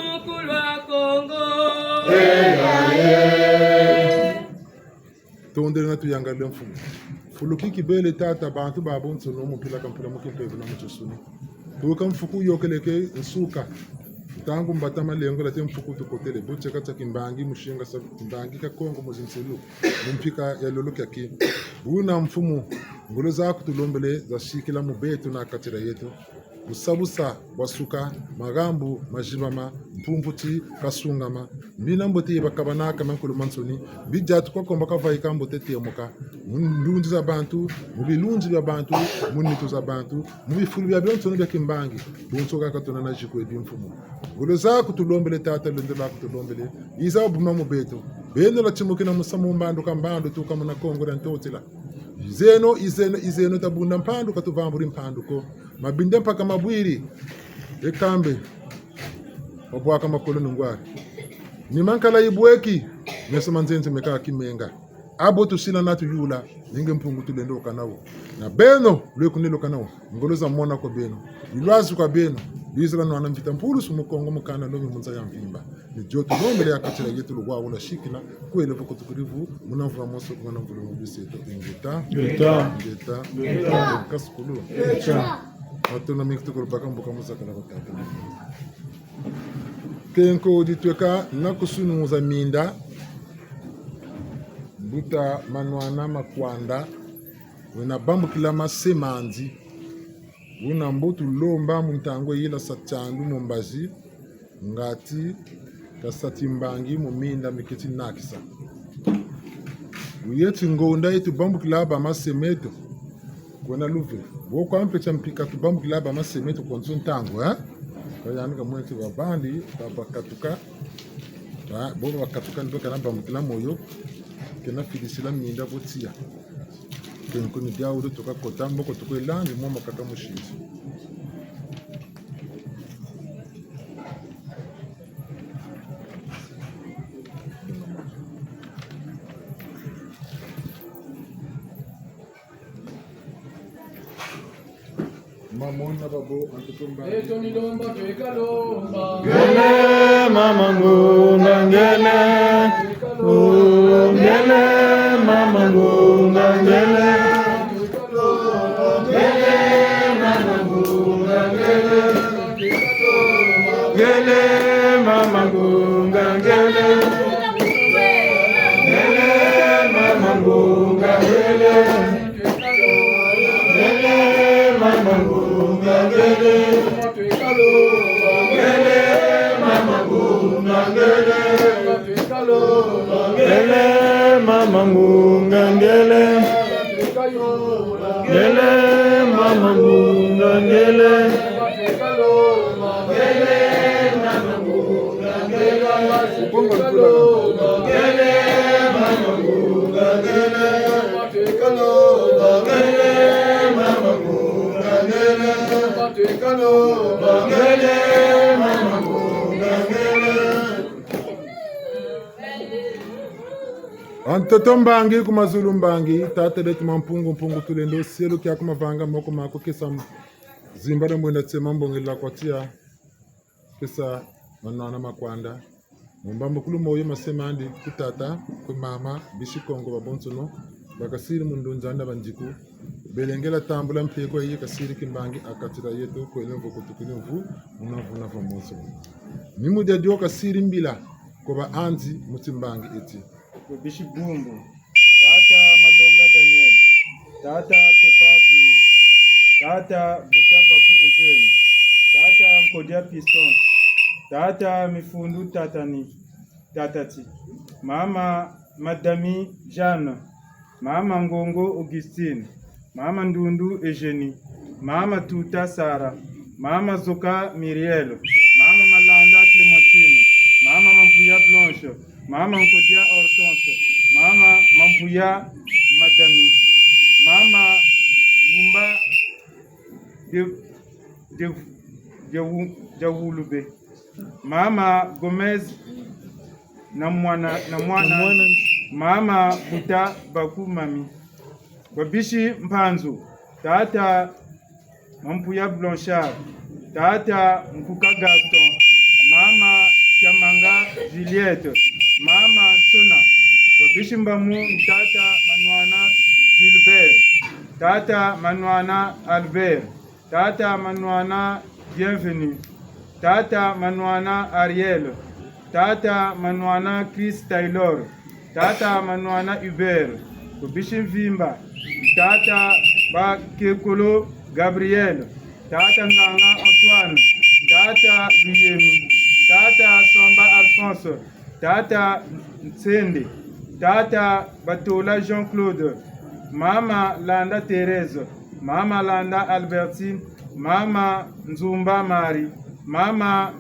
Eya, eya, eya. Tondele na tuyangalele mfumu. Fulu ki kibele tata, bantu babonsono mu mpila ka mpila, mu kimpeve na mu tinsuni. Tuka mfuku yokeleke nsuka. Ntangu mbata malengo late mfuku tukotele. Bu tieka tia kimbangi mu singa sa kimbangi kia Kongo mu zinsilu. Mu mpika ya lolo kiaki. Buna mfumu, ngolo zaku tulombele zasikila mu beto na kati dia yeto. Busabusa bwasuka, magambu mazibama, mpumputi kasungama. Mbi na mbote ye bakabanaka mankulu mansoni, mbi diatu kwa komba kavaika mbote temoka. Mu ndunzi za bantu, mu bilunzi bia bantu, mu nitu za bantu, mu bifulu biabionsono bia kimbangi. Bonso kaka tuna na ziku edi mfumu. Ngolo zaku tulombele tata, lendo lwaku tulombele. Iza wabuma mu beto. Beno lwatimukina musamu mbandu ka mbandu tuka muna Kongo dia Ntotila. Izeno, izeno, izeno tabunda mpandu ka tuvamburi mpandu ko. Mabinda mpaka mabwiri. E kambe. Wabwaka makolo nungwari. Ni mankala yibweki. Meso ma nzenze meka kimenga. Abo tusila na tuyula. Ni nge Mpungu tulendo kana wo. Na beno, lweku nelo kana wo. Ngolo za mona kwa beno. Ilwazi kwa beno. Lwizila nwana mvita mpulusu mu Kongo, mu kanda, lomi mu nza ya mvimba. Ni dio tulombele ya kati dia yeto, luwawu lwasikina, kwele vo kutukiri vo, muna mvula mosi, muna mvula mu biseto, ingeta. Ingeta. Ingeta. Ingeta. Kasukulu. Ingeta. Matona mingi tukulu baka mbuka muzakala batata. Kenko ditweka na kusunuza minda, mbuta Manwana Makwanda, wena bambukila mase mandi, wuna mbo tulomba mu ntangu yila sa tiandu mu mbazi, ngati kasa timbangi mu minda miketi nakisa. Wuyeti ngonda yi tubambukila ba mase meto. Kwena luve. Bo kwa mpe tia mpika tubambukila ba mase meto konso ntangu, eh? Kwa yandi kamweti babandi, babakatuka. Ba, bo bakatuka ni bo kana bambukila moyo. Kena fidisila minda bo tiya. Kenko ni diawu do tuka kota mboko tukwelandi mo makaka musinzi. Mama ngunga ngiele. Oh, ngiele, mama ngunga ngiele. Ngiele, mama ngunga ngiele. Ngiele, mama ngunga ngiele. Ngiele, mama ngunga ngiele. Ngiele, mama ngunga ngiele. Ngiele, mama ngunga ngiele. Ngiele, mama ngunga ngiele. Bantoto mbangi, ku mazulu mbangi, tata dieto ma Mpungu, Mpungu Tulendo, cielo kia ku mavanga, moko maku kesa zimba na mwenda tsema mbongela kwa tia, kesa manwana makwanda. Mu mbambukulu moyo masemandi ku tata, ku mama, bisi Kongo babonsono, bakasiri mu ndunza na bandiku, belengela tambula mpeko yi kasiri kimbangi ha kati dieto, kwele mvu kutukili mvu, muna mvu na mvu monso. Ni mu dia dio kasiri mbila, kwa baanzi mu timbangi eti. Kwa bisi Bumbu, tata Malonga Daniel, tata Pepa Kunya, tata Buta Baku Eugène, tata Nkodia Piston, tata Mifundu Tatani, Tatati, mama Madami Jeanne, mama Ngongo Augustine, mama Ndundu Eugénie, mama Tuta Sarah, mama Zoka Miriel, mama Malanda Clémentine, mama Mampuya Blanche, mama Nkodia Hortense, mama Mampuya Madami, mama Wumba de, de, de, Wu-, de Wulube, mama Gomez na mwana, na mwana, na mwana, mama Buta Baku Mami. Kwa bisi Mpanzu, tata Mampuya Blanchard, tata Nkuka Gaston, mama Kiamanga Juliette, mama Nsona. Kwa bisi Mbamu, tata Manwana Gilbert, tata Manwana Albert, tata Manwana Bienvenu, tata Manwana Ariel, tata Manwana Chris Taylor, tata Manwana Hubert, ku bisi Mvimba, tata Bakekolo Gabriel, tata Nganga Antoine, tata Luyemi, tata Somba Alphonse, tata Nsende, tata Batola Jean-Claude, mama Landa Thérèse, mama Landa Albertine, mama Nzumba Marie, mama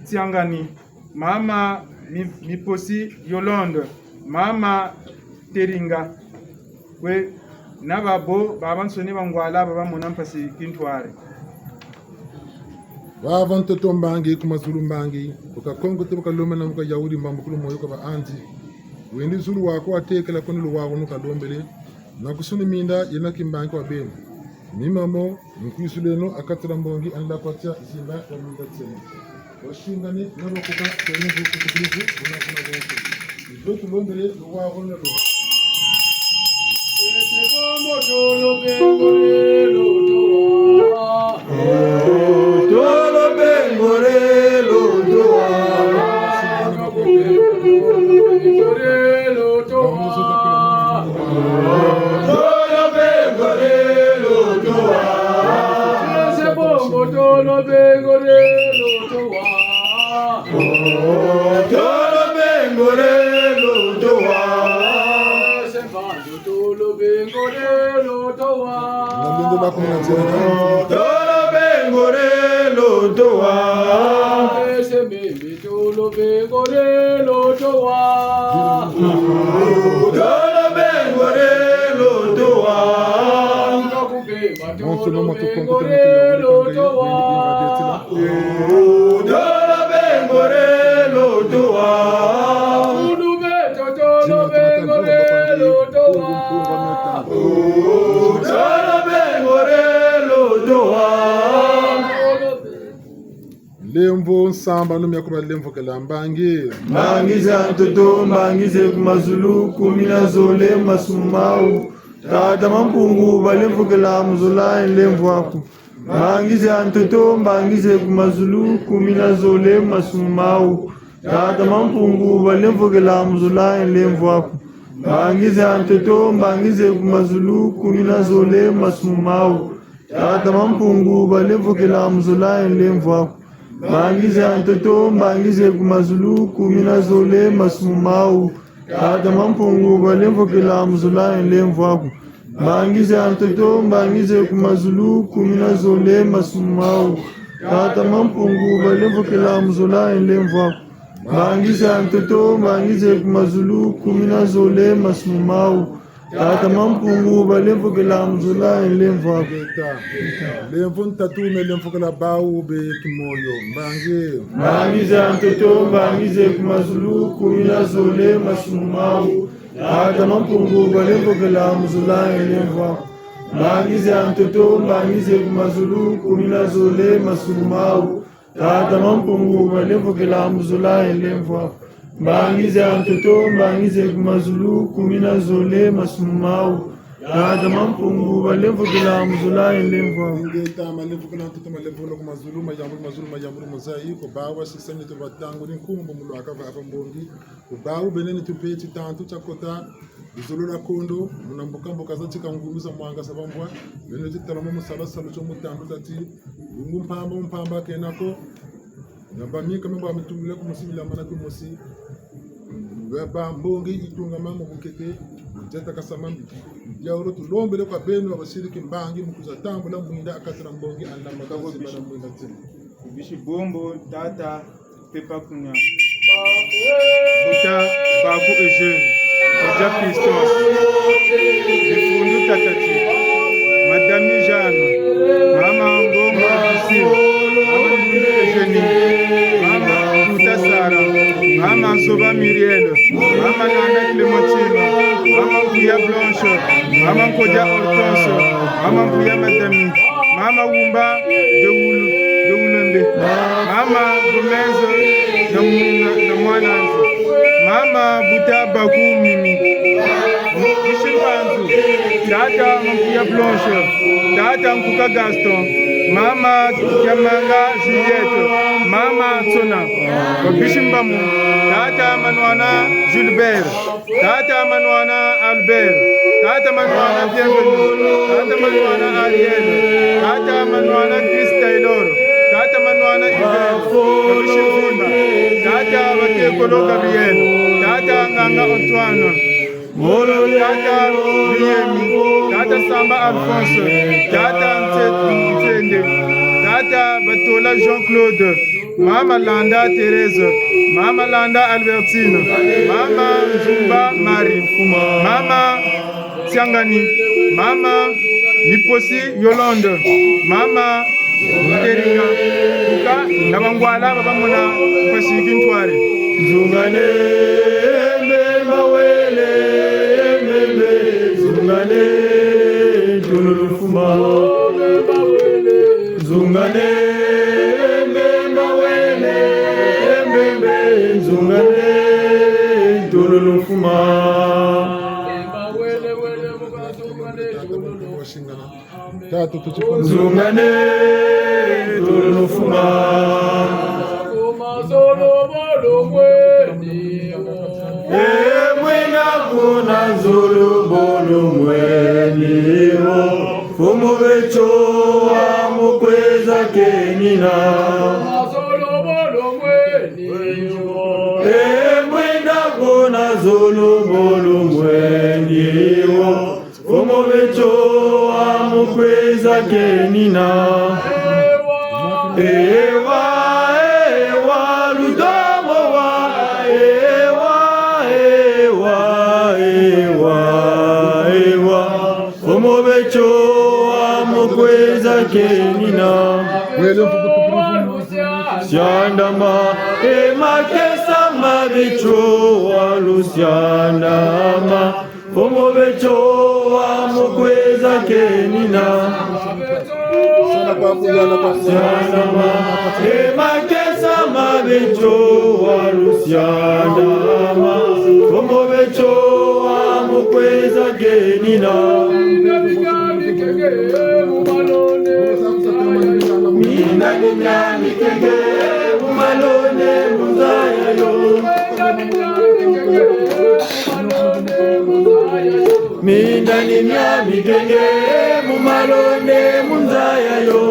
Tiangani, mama Mi-, Miposi Yolande, mama Teringa. Kwe na babo, babansoni bangwala, baba bamona mpasi kintwari. Baba ntoto mbangi, ku mazulu mbangi, bu kakongo te bu kalomba na mu kayawuri mbambukulu moyo kwa baanzi. Wendi zulu waku watekela koni luwaku nu kalombele, na kusuni minda yena kimbangi kwa beno. Ni mamo, nkwisuleno ha kati dia mbongi, anla kwa tia zimba ya minda tsema. Wasingani na bakuka, kwene vuku kutukulivu, buna kuna bonso. Izo tulombele, luwaku na luwaku. Tolo bengore lo towa. Tolo bengore lo towa. Tolo bengore lo towa. Tolo bengore lo towa. Tolo bengore lo towa. Nalendo bakuna tena. Tolo bengore lo towa. Ese meme tolo bengore lo towa. Tolo bengore lo towa. Tolo bengore lo towa. Tolo bengore lo towa. Tolo bengore lo towa. Tolo bengore lo towa. Vo nsambanu mia ku balemvokela mbangi. Mbangi za ntoto, mbangi ze ku mazulu, kumi na zole masumu mawu. Tata Mampungu, balemvokela mu zola ye nlemvo aku. Mbangi za ntoto, mbangi ze ku mazulu, kumi na zole masumu mawu. Tata Mampungu, balemvokela mu zola ye nlemvo aku. Mbangi za ntoto, mbangi ze ku mazulu, kumi na zole masumu mawu. Tata Mampungu, balemvokela mu zola ye nlemvo aku. Mbangi za ntoto, mbangi ze ku mazulu, kumi na zole masumu mawu. Tata Mampungu, balemvokela mu zola ye nlemvo aku. Mbangi za ntoto, mbangi ze ku mazulu, kumi na zole masumu mawu. Tata Mampungu, balemvokela mu zola ye nlemvo aku. Mbangi za ntoto, mbangi ze ku mazulu, kumi na zole masumu mawu. Tata Mampungu, balemvokela mu zola ye nlemvo aku. Ngeta. Lemvo ntatu me lemvokela bawu be kimoyo. Mbangi. Mbangi za ntoto, mbangi ze ku mazulu, kumi na zole masumu mawu. Tata Mampungu, balemvokela mu zola ye nlemvo aku. Mbangi za ntoto, mbangi ze ku mazulu, kumi na zole masumu mawu. Tata Mampungu, balemvokela mu zola ye nlemvo aku. Mbangi za ntoto, mbangi ze ku mazulu, kumi na zole masumu mawu. Tata Mampungu, balemvokela mu zola ye nlemvo aku. Ngeta, malemvokela ntoto, malemvokela ku mazulu, mayambula mazulu, mayambula mozayi, ko bawu basisa nitu batangudi nkumbu mu lwaka va aba mbongi. Ku bawu bena nitu pe titantu tia kota, luzolo lwa kondo, muna mbuka mbuka za tika ngumbi za mwanga za bambwa, bena ti talama mu sala salu tio mu tandu tati, lungu mpamba mu mpamba kena ko, na bamika me bwa mitungile ku musi milamana ku musi, ba mbongi yitungama mu bukete, mu diata kasama mbi. Diawolo tulombele kwa beno ba basiri kimbangi mu kwiza tambula mwinda a kati na mbongi a ndamaka ziba na mwinda tina. Bisi bombo, tata, Pepa Kunia. Buta Baku Eugène, Buta Piston, Bifundu Tatati, Madame Jeanne, Mama Ngongo Lucille, Mama Ngundu Eugénie, Mama Kuta Sarah, Mama Nsoba Muriel, Mama Nanda Clémentine, Mama Mpuya Blanche, Mama Nkodia Hortense, Mama Mpuya Madame, Mama Wumba de Wulu-, de Wulombe, Mama Gomez na mu-, na, na mwana'andi, Mama Buta Baku Mimi, Bisi Mpanzu, Tata Mampuya Blanche, Tata Nkuka Gaston, Mama Kiamanga Juliette, Mama Tsona, Bisi Mbamu, Tata Manwana Gilbert, Tata Manwana Albert, Tata Manwana Bienvenu, Tata Manwana Ariel, Tata Manwana Chris Taylor, Tata Manwana Hubert, Bisi Mvimba, Tata Batekolo Gabriel, Tata Nganga Antoine, Tata Biyemi, Tata Samba Alphonse, Tata Ntse-, Ntsende, Tata Batola Jean-Claude, Mama Landa Thérèse, Mama Landa Albertine, Mama Nzumba Marie, Mama Siangani, Mama Miposi Yolande, Mama Muteringa, Kuka na bangwala ba bamona mpasi kintwari. Nzungane, mbemba wele, mbembe, nzungane, tululu mfuma. Nzungane, mbemba wele, mbembe, nzungane, tululu mfuma. Nzungane, tululu mfuma. E mwina kuna nzololo mweni wo. Mfumu Betio wa mu kwiza kenina. E mwina kuna nzololo mweni wo. Mfumu Betio wa mu kwiza kenina. Ewa, ewa, lutomo wa. Ewa, ewa, ewa, ewa. Mfumu Betio wa mu kwiza kenina. Siandama, e makesa ma Betio wa lusiandama. Mfumu Betio wa mu kwiza kenina. Siandama, e makesa Beto wa lusiana ma, Kongo beto wa mukweza kenina. Minda ni mia mikenge mu malonde mu nza yayo. Minda ni mia mikenge mu malonde mu nza yayo.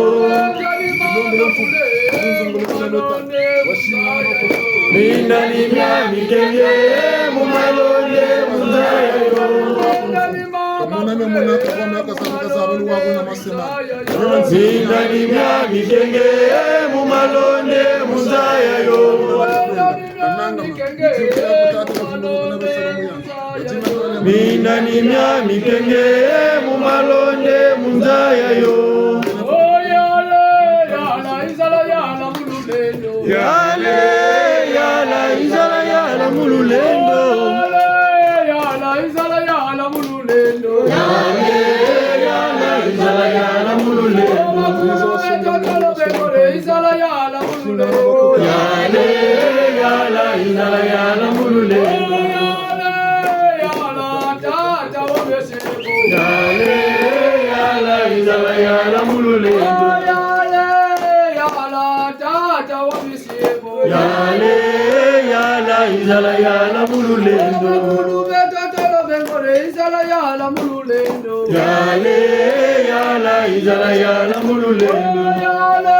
Minda ni mia mikenge mu malonde mu nza yayo. Kamona me mona, kamona kasaba, kasaba, luwa kuna masema. Minda ni mia mikenge mu malonde mu nza yayo. Kananga ma. Minda ni mia mikenge mu malonde mu nza yayo. Oh, yala, yala, izala yala mu lulendo. Yale, yala, izala yala mu lulendo. Yale, yala, izala yala mu lulendo. Yale, yala, izala yala mu lulendo. Izala yala mu lulendo. Yale, yala, izala yala mu lulendo. Yale, yala, tata wa misiku. Yale, yala, izala yala mu lulendo. Yale, yala, tata wa misiku. Yale, yala, izala yala mu lulendo. Ngulu beto tolo bengole, izala yala mu lulendo. Yale, yala, izala yala mu lulendo. Yale,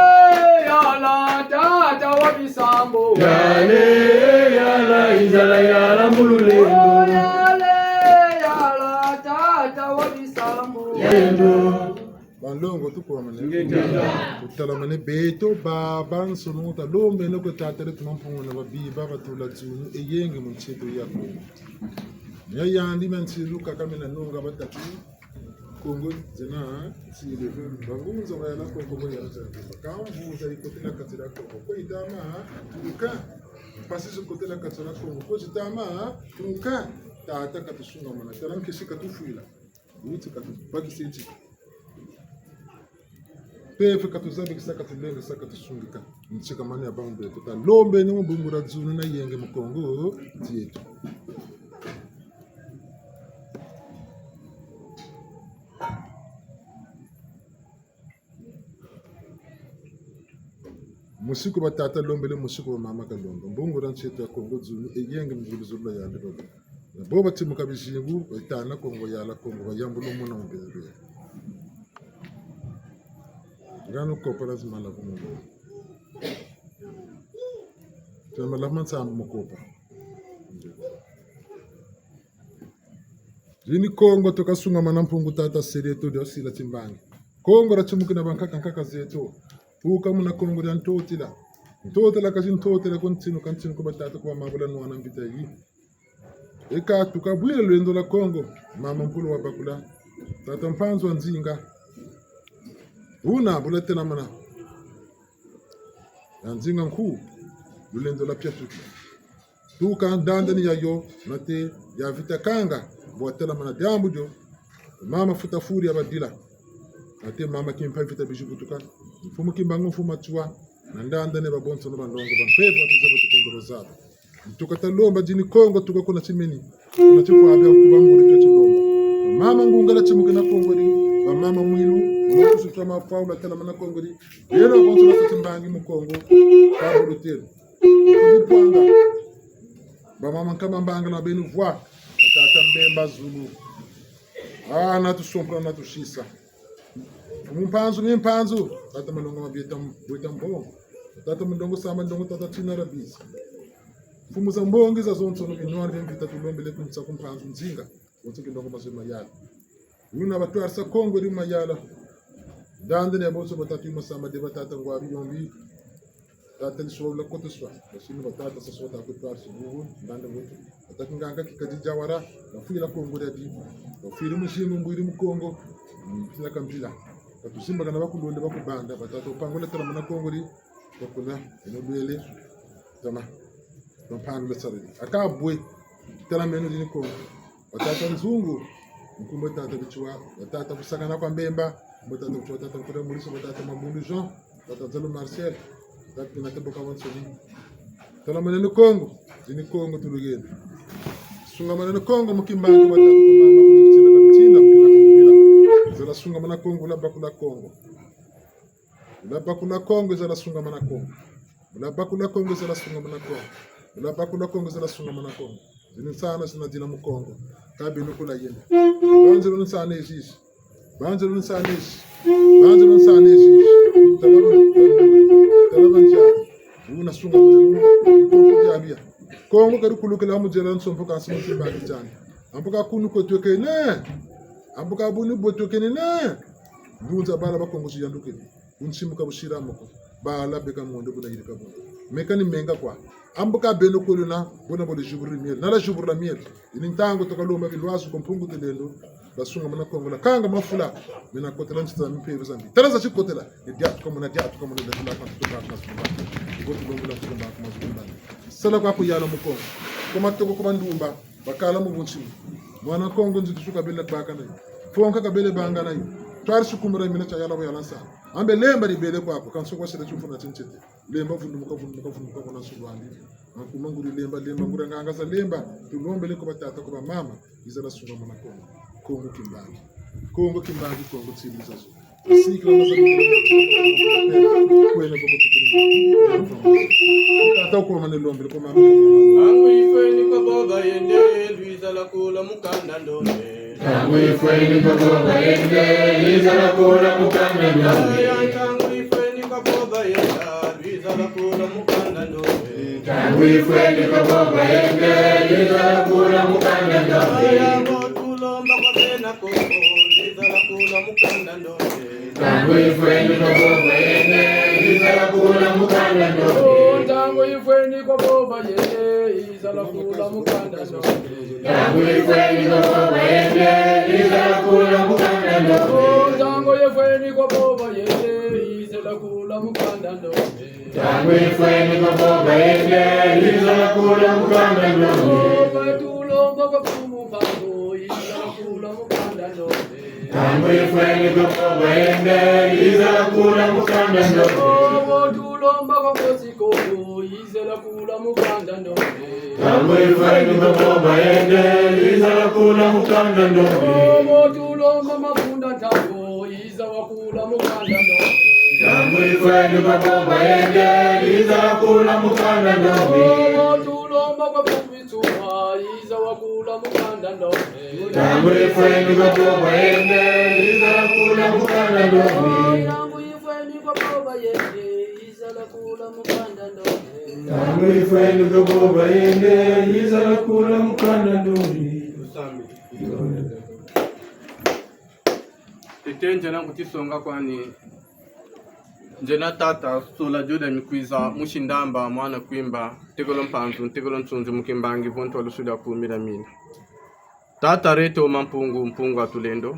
yala, tata wa bisambo. Yale, yala, izala yala mu lulendo. Yale, yala, tata wa bisambo. Lulendo. Banlongo, tukwamane. Ngeta. Tutalamane beto babansoni, talombeno kwe Tata dieto Mampungu na babiba batula dzunu eyenge mu nsi eto ya Kongo. Mia yandi mia nsilu kaka mina nunga batatu. Kongo zena nsile. Bangunza bayala Kongo bo yala zana. Kamvuza yikotela kati dia Kongo. Kwe yitama tuka. Mpasi zikotela kati dia Kongo. Kwe zitama tuka. Tata katusungamana. Tala nkesi katufwila. Wuti katubakisa eti. Mpeve katuzabikisa, katulengesa, katusungika. Nsikamani ya bambe, tutalombeno mu bungu dia dzunu na yenge mu Kongo dieto. Musiku batata lombele, musiku bamama kalomba. Mbungu dia nsi eto ya Kongo dzunu eyenge mu ngulu zulu ya yandi baba. Na bo batimuka bizingu, bayitana Kongo, bayala Kongo, bayambula muna mbembe. Ngano kopa lazima la kumuna. Tuna malafu ma nsambu mu kopa. Dini Kongo tukasungamana, Mpungu Tata sele to dio sila timbangi. Kongo diatimukina bankaka nkaka zeto. Tuka muna Kongo dia Ntotela. Ntotela kazi Ntotela ku ntinu, ka ntinu ku batata ku bamama bula nwana mvita yi. Eka tukabwile lulendo lwa Kongo, mama Mpulu wabakula. Tata Mpanzu wa Nzinga. Buna bula telamana. Ya Nzinga nku, lulendo lwa piatuki. Tuka ndanda ni yayo, nate ya Vita Kanga, bwa telamana diambu dio, mama Futa Furi ya badila. Nate mama Kimpa Vita Bizi Butuka, mfumu Kimbangu, mfumu Matsoua, na ndanda ni babonsono banlongo ba mpeve, batuzeba tukondolo zaba. Tuka talomba dini Kongo, tuka kuna timeni, kuna tikwabia, kuba nguri tia tilomba. Mama Ngunga latimukina Kongo di, ba mama Mwilu, mama Kusutua Mafwa, ula telamana Kongo di, beno bonso batuti mbangi mu Kongo, kabulu telo. Kudipwanga. Bamama Nkama Mbangala beno vwa. Tata Mbemba Zulu. Ah, natusompla, natusisa. Mfumu Mpanzu, ni Mpanzu. Tata Malonga Mabieta, Bweta Mbongo. Tata Mundongo Samba Ndongo, tata Tina Rabisi. Mfumu za mbongi zazonsono, binwani bia mvita tulombele ku nsa ku Mpanzu Nzinga. Bonso kilongo mazwe mayala. Yuna batwarisa Kongo di mayala. Ndanda ni bonso batatu yi masamba de batata ngwa biyombi. Tata Liswa wula koteswa. Basinu batata sasota kutwarisa bubu. Ndanda wotu. Batatu nganga kikadi Jawara. Bafwila Kongo diadi. Bafwila muzingu mbwiri mu Kongo. Mpila ka mpila. Katuzimbakana bakulonda bakubanda. Batata upangula telamana Kongo di. Bakuna, eno lwele, tama. Bampanu basarili. Aka bwe, telameno dini Kongo. Batata Nzungu, nkumbu tata Bitsua, batata Kusakana kwa Mbemba, batata Bitsua, tata Nkura Maurice, batata Mabundu Jean, tata Nzalo Marcel, tata Pinate Boka Wansoni. Tala manene Kongo, dini Kongo tulugeni. Sungamana na Kongo, mu kimbangi, mu tata, ku mama, ku mitinda, ku mitinda, mu kila, ku kila. Zala sungamana Kongo, wula bakula Kongo. Wula bakula Kongo, zala sungamana Kongo. Wula bakula Kongo, zala sungamana Kongo. Wula bakula Kongo, zala sungamana Kongo. Zini nsana zina dina mu Kongo. Ka beno kula yende. Banzelo nsana ezizi. Banzelo nsana ezi. Banzelo nsana ezi. Tala ba-, tala banza. Wuna sungamana nu. Kongo bia bia. Kongo keri kulukila mu nzela nsompo kansi mu kimbangi tiandi. Ambuka kunu kwe twekene. Ambuka buni bwe twekene ne. Ndunza bala ba Kongo ziyandukene. Bunsimu ka busira moko. Bala beka mondo buna yirika buna. Meka ni menga kwa. Ambuka beno kweluna, buna bole ziburi miel. Nala ziburi la miel. Ini ntangu tukalomba bilwazu kwa Mpungu Tulendo. Basungamana Kongo la kanga mafula. Mina kotela ntita za mpeve zambi. Tala za tikotela. Ni diatu kamona, diatu kamona, diatu la kantu tuka kuma zumba. Ibo tulomba la tulomba kuma zumba. Sala kwa kuyala mu Kongo. Kwa matoko kwa ndumba. Bakala mu bunsimu. Mwana Kongo nzitu su kabele baka nayo. Fonka kabele banga nayo. Twari sukumura mina tia yala yala nsa. Ambe lemba dibele kwaku, kansi kwa sele timfuna tintete. Lemba vundumuka, vundumuka, vundumuka kuna nsulwandi. Mankuma nguri lemba, lemba nguri nganga za lemba. Tulombele kwa batata, kwa bamama. Izala sungamana Kongo. Kongo kimbangi. Kongo kimbangi, Kongo tsili zazo. Sikila na zabi. Kwene kwa kutukiri. Tata kwa mane lombele kwa mama. Ntangu yifweni kwa bo bayende, lwiza lwakula mukanda ndombe. Ntangu yifweni kwa bo bayende, lwiza lwakula mukanda ndombe. Aya, ntangu yifweni kwa bo bayenda, lwiza lwakula mukanda ndombe. Ntangu yifweni kwa bo bayende, lwiza lwakula mukanda ndombe. Aya, mbo tulomba kwa bena Kongo, lwiza lwakula mukanda ndombe. Ntangu yifweni kwa bo bayende, lwiza lwakula mukanda ndombe. Oh, ntangu yifweni kwa bo bayende, yiza lwakula mukanda ndombe. Ntangu yifweni kwa bo bayende, yiza lwakula mukanda ndombe. Oh, ntangu yifweni kwa bo bayende, yiza lwakula mukanda ndombe. Ntangu yifweni kwa bo bayende, yiza lwakula mukanda ndombe. Oh, batulomba kwa Mfumu Mpango, yiza lwakula mukanda ndombe. Ntangu yifweni kwa bo bayende, yiza lwakula mukanda ndombe. Oh, tulomba kwa Nkosi Kongo, yiza lwakula mukanda ndombe. Ntangu yifweni kwa bo bayende, yiza lwakula mukanda ndombe. Oh, tulomba Mabunda Ntangu, yiza lwakula mukanda ndombe. Ntangu yifweni kwa bo bayende, yiza lwakula mukanda ndombe. Oh, tulomba kwa Mfumu Itsuma, yiza lwakula mukanda ndombe. Ntangu yifweni kwa bo bayende, yiza lwakula mukanda ndombe. Ntangu yifweni kwa bo bayende, yiza lwakula mukanda ndombe. Ntangu yifweni kwa bo bayende, yiza lwakula mukanda ndombe. Tete nzena kutisonga kwani. Nzena tata, sola diodio mikwiza, musi Ndamba, mwana Kwimba, ntekolo Mpanzu, ntekolo Nsunzu, mu kimbangi, vo ntwalusula kumi dia mina. Tata dieto Mampungu, Mpungu a Tulendo.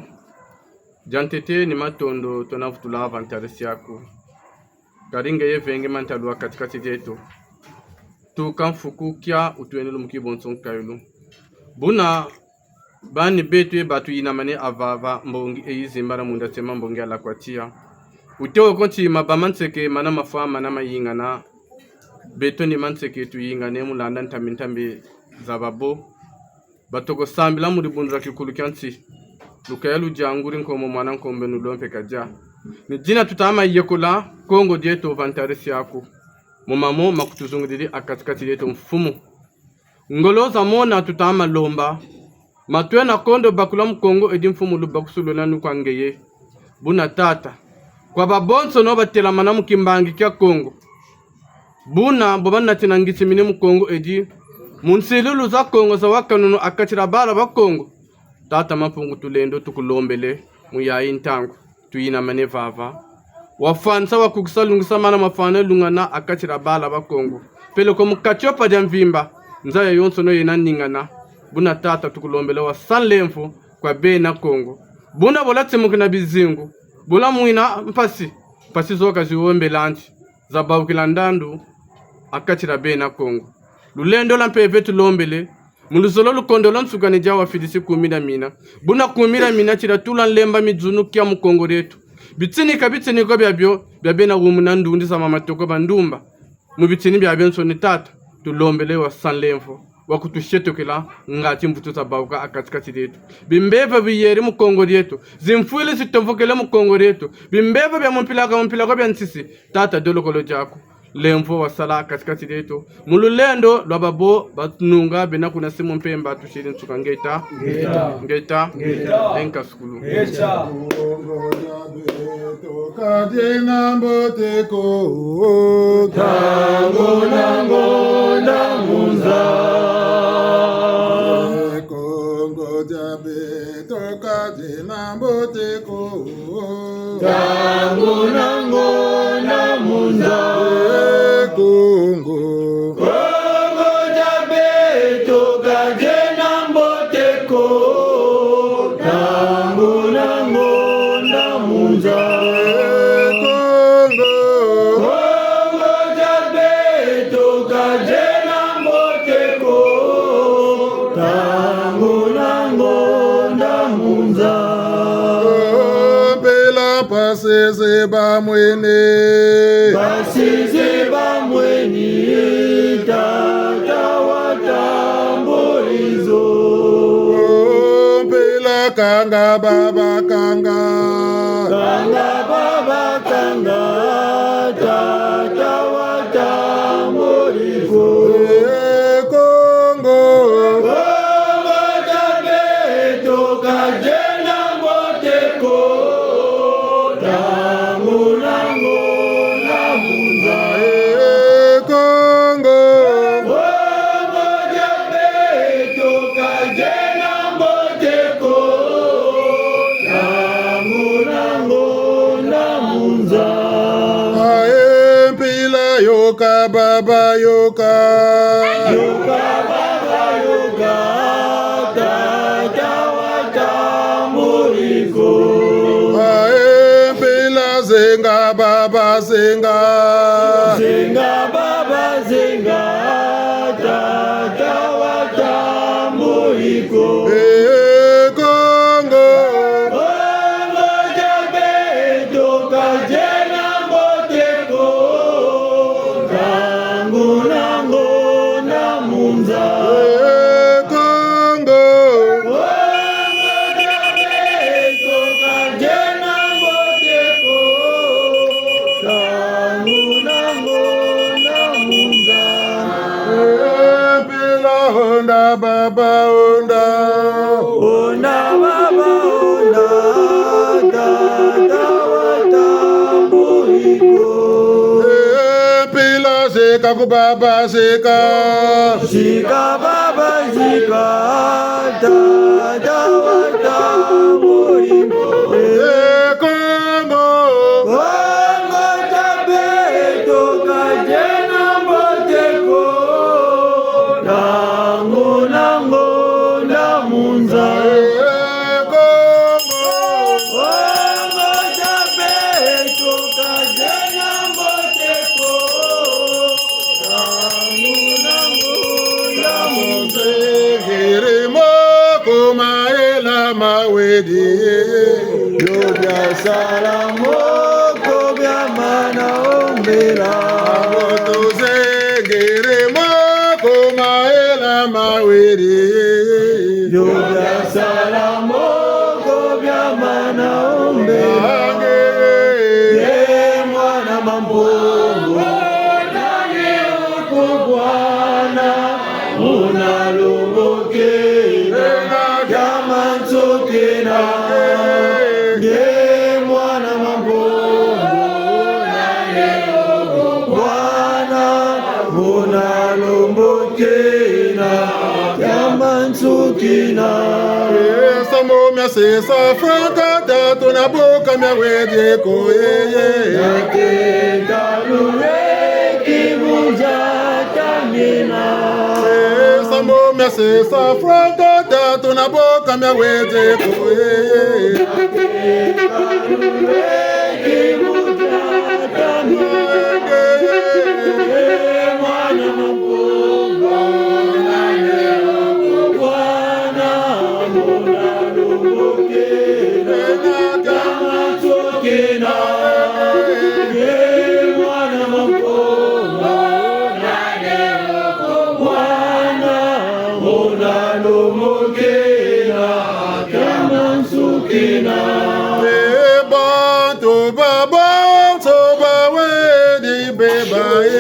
Dia ntete ni matondo, tuna vutula va ntadisi aku. Kadi ngeye venge mantalu a kati-kati dieto. Tuka mfuku kia utwenulu mu kibonso nkayulu. Buna bani beto ye batuyinamane avava mbongi eyi zimbana munda tsema mbongi a lakwa tiya. Wutewo ko nti maba ma nseke mana mafwa mana mayingana. Beto ni ma nseke tuyingane mu landa ntambi-ntambi za babo. Batoko sambila mu dibundu dia kikulu kia nsi. Lukaya ludia nguri nkomo mwana nkombe nulompe kadia. Ni dina tutama yekola Kongo dieto va ntadisi aku. Mo mamo makutuzungididi a kati-kati dieto mfumu. Ngolo za mona tutama lomba. Ma twena kondo bakula mu Kongo edi mfumu lubakusulula nu kwa ngeye. Buna tata. Kwa babonsono batelamana mu kimbangi kia Kongo. Buna bo banatina ngitimini mu Kongo edi. Mu nsilulu za Kongo za wakanunu a kati dia bala ba Kongo. Tata Mampungu Tulendo tukulombele mu yayi ntangu. Tuyinamane vava. Wafwanisa, wakukisa, lungisa mana mafwana lungana a kati dia bala ba Kongo. Peleko mu kati yo pa dia mvimba, nza yayonsono yena ningana. Buna tata tukulombele wasa nlemvo kwa bena Kongo. Buna bo lwatimukina bizingu, bo lwamwina mpasi, mpasi zo ka ziwombelandi, zabawukila ndandu a kati dia bena Kongo. Lulendo lwa mpeve tulombele, mu luzolo lukondo lwa nsuka ni dia wafidisi kumi dia mina. Buna kumi dia mina ti diatula nlemba mizunu kia mu Kongo dieto. Bitinika, bitinika biabio, bia bena wumuna ndundi za mama toko ba ndumba. Mu bitini biabionsoni tata. Tulombele wasa nlemvo wa kutusietokela ngati mvutu zabawuka ha kati-kati dieto. Bimbevo biyeri mu Kongo dieto, zimfwili zitomvokele mu Kongo dieto, bimbevo bia mu mpila ka mu mpila ko bia nsisi, Tata, dolokolo diaku. Lemvo wasala ha kati-kati dieto, mu lulendo lwa babo banunga bena kuna Simon Mpemba, tusiri nsuka. Ngeta. Ngeta. Ngeta. Ngeta. Enka sukulu. Ngeta. Kongo dia beto ka diena mbote ko. Ntangu na ngonda mu nza. Kongo dia beto ka diena mbote ko. Ntangu na ngonda mu nza. Eh, Kongo. Kongo dia beto ka diena mbote ko. Ntangu na ngonda mu nza. Eh, Kongo. Kongo dia beto ka diena mbote ko. Ntangu na ngonda mu nza. Oh, mpila mpasi zi bamweni. Mpasi zi bamweni, Tata watambuli zo. Oh, mpila kanga babakanga. Kanga babakanga, Tata watambuli zo. Eh, Kongo. Kongo dia beto ka diena mbote ko. Ntangu na ngonda mu nza. Eh, Kongo. Kongo dia beto ka diena mbote ko. Ntangu na ngonda mu nza. Ae, mpila yoka, baba yoka. Yoka, baba yoka, Tata watambuli ko. Ae, mpila zenga, baba zenga. Zenga, baba zenga, Tata watambuli ko. Eh, Kongo. Kongo dia beto ka diena mbote ko. Ntangu na ngonda mu nza. Eh, Kongo. Kongo dia beto ka diena mbote ko. Ntangu na ngonda mu nza. Eh, mpila honda, baba honda. Honda, baba honda, Tata watambuli ko. Eh, mpila zeka ku baba zeka. Zika baba zika, Tata watambuli ko. Eh, Kongo. Kongo dia beto ka diena mbote ko. Ntangu na ngonda mu nza. Eh, Kongo. Kongo dia beto ka diena mbote ko. Ntangu na ngonda mu nza. Ngiri moko mayela mawedi. Yo bia sala moko bia mana ombela. Abo tuzengere moko mayela mawiri. Yo bia sala moko bia mana ombela. Ange. Ye mwana Mampungu, nani okubwana? Muna lumbu kina, diamant kina. Nge mwana Mampungu, nani okubwana? Muna lumbu kina, diamant kina. Eh, sambu mia sisa franka tatu na boka mia wedi ko, eh, eh. Naketa luleki mu diata mina. Eh, sambu mia sisa franka tatu na boka mia wedi ko, eh, eh. Naketa luleki mu diata mina. Eh, eh, eh. Eh, mwana Mampungu, nani okubwana? Muna lumbu kina, diamant kina. Ye mwana Mampungu, nani Lomokena, kiamansu kena. E bantu ba, bantu ba wele beba e.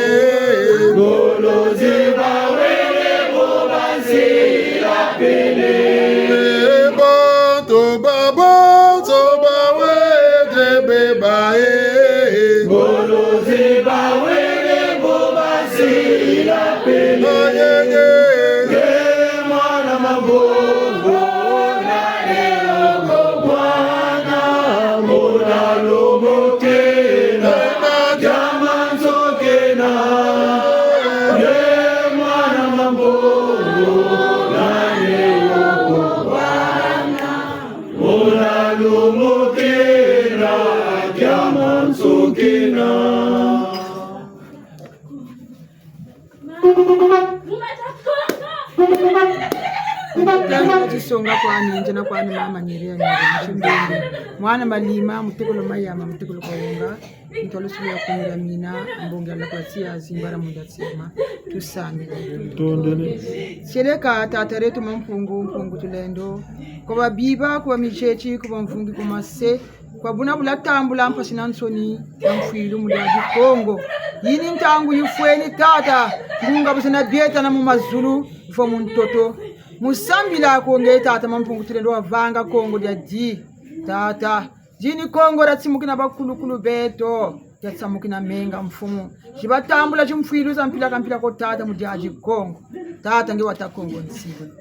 Ngolo ze ba wele bo ba zila pele. E bantu ba, bantu ba wele beba e. Ngolo ze ba wele bo ba zila pele. Ayeye. Ye mwana mabongo, na lelo ko bwana, mona lomokena, kiamansu kena. Ye mwana mabongo, na lelo ko bwana, mona lomokena, kiamansu kena. Tanga tisonga kwani, njena kwani mama nyere ya nyere, mchimbeni. Mwana malima, mutekolo mayama, mutekolo kawonga. Ntwalusulu ya kumira mina, mbongi ya lakwa tia, zimbara munda tiema. Tusambila. Tondele. Seleka, tata reto Mampungu, Mpungu Tulendo. Kuba biba, kuba mijeji, kuba mvungi, kuba mase. Kwa buna bu latambula mpasi na nsoni na mfwilu mu diadi Kongo. Yini ntangu yifweni, tata, ngunga bu zena bietana mu mazulu, vo mu ntoto. Mu sambila ko nge tata Mampungu Tulendo wavanga Kongo diadi. Tata, dini Kongo diatsimukina bakulukulu beto, diatsamukina menga mfumu. Zi batambula zi mfwilu za mpila ka mpila ko tata mu diadi Kongo. Tata nge wata Kongo nsilu.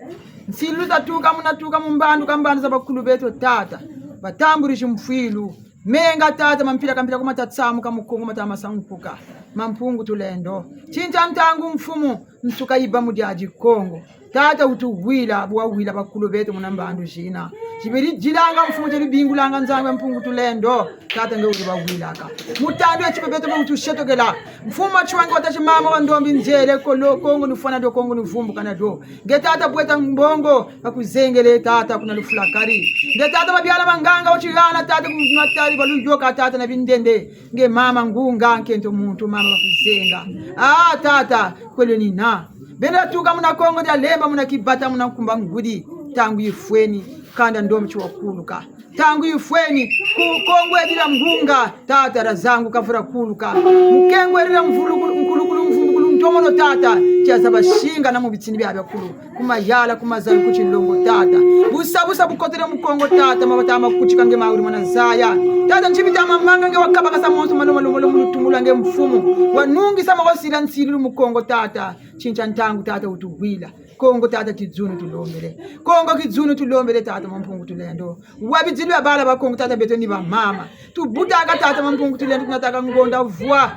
Nsilu zatuka muna tuka mu mbandu ka mbandu za bakulu beto tata. Batambuli zi mfwilu. Menga tata ma mpila ka mpila ko mata tsamuka mu Kongo mata masanguka. Mampungu Tulendo. Tinta ntangu mfumu, nsuka yiba mu diadi Kongo. Tata wutuwila, bu wawila bakulu beto muna mbandu zina. Zi beri dilanga mfumu, zi beri bingulanga Nzambi Mampungu Tulendo. Tata nge weri bawilaka. Mu tandu ya tipa beto bu wutusetokela. Mfumu Matswangi wata ti mama wa ndombi nzele kolo, Kongo nifwana dio, Kongo nivumbukana dio. Nge tata bweta mbongo, bakuzengele tata kuna lufulakari. Nge tata mabiala ma nganga watihana tata ku matari baluyoka tata na bindende. Nge mama ngunga nkento muntu mama bakuzenga. Ah, tata, kwelo nina. Beno diatuka muna Kongo dia Lemba, muna Kibata, muna Nkumba Ngudi. Ntangu yifweni, kanda ndombi ti wakuluka. Ntangu yifweni, ku Kongo edi dia ngunga, tata dia zangu kavura kuluka. Mu Kongo edi dia mvulukulu, nkulukulu, mvumbukulu, ntomono tata, tiaza basinga na mu bitini bia biakulu. Ku mayala, ku mazayu, ku tilongo, tata. Busa, busa bukotele mu Kongo, tata, ma bata ma kutika nge mawiri mwana zaya. Tata, ntsibita mamanga nge wakabakasa monso maloma lomolo mu lutumu lwa nge mfumu. Wanungisa ma wasila nsilulu mu Kongo, tata. Tinta ntangu, tata, wutuwila. Kongo, tata, tidzunu tulombele. Kongo, kidzunu tulombele, tata, Mampungu Tulendo. Wa bidilu ya bala ba Kongo, tata, beto ni bamama. Tubutaka tata Mampungu Tulendo, tunataka ngonda vwa.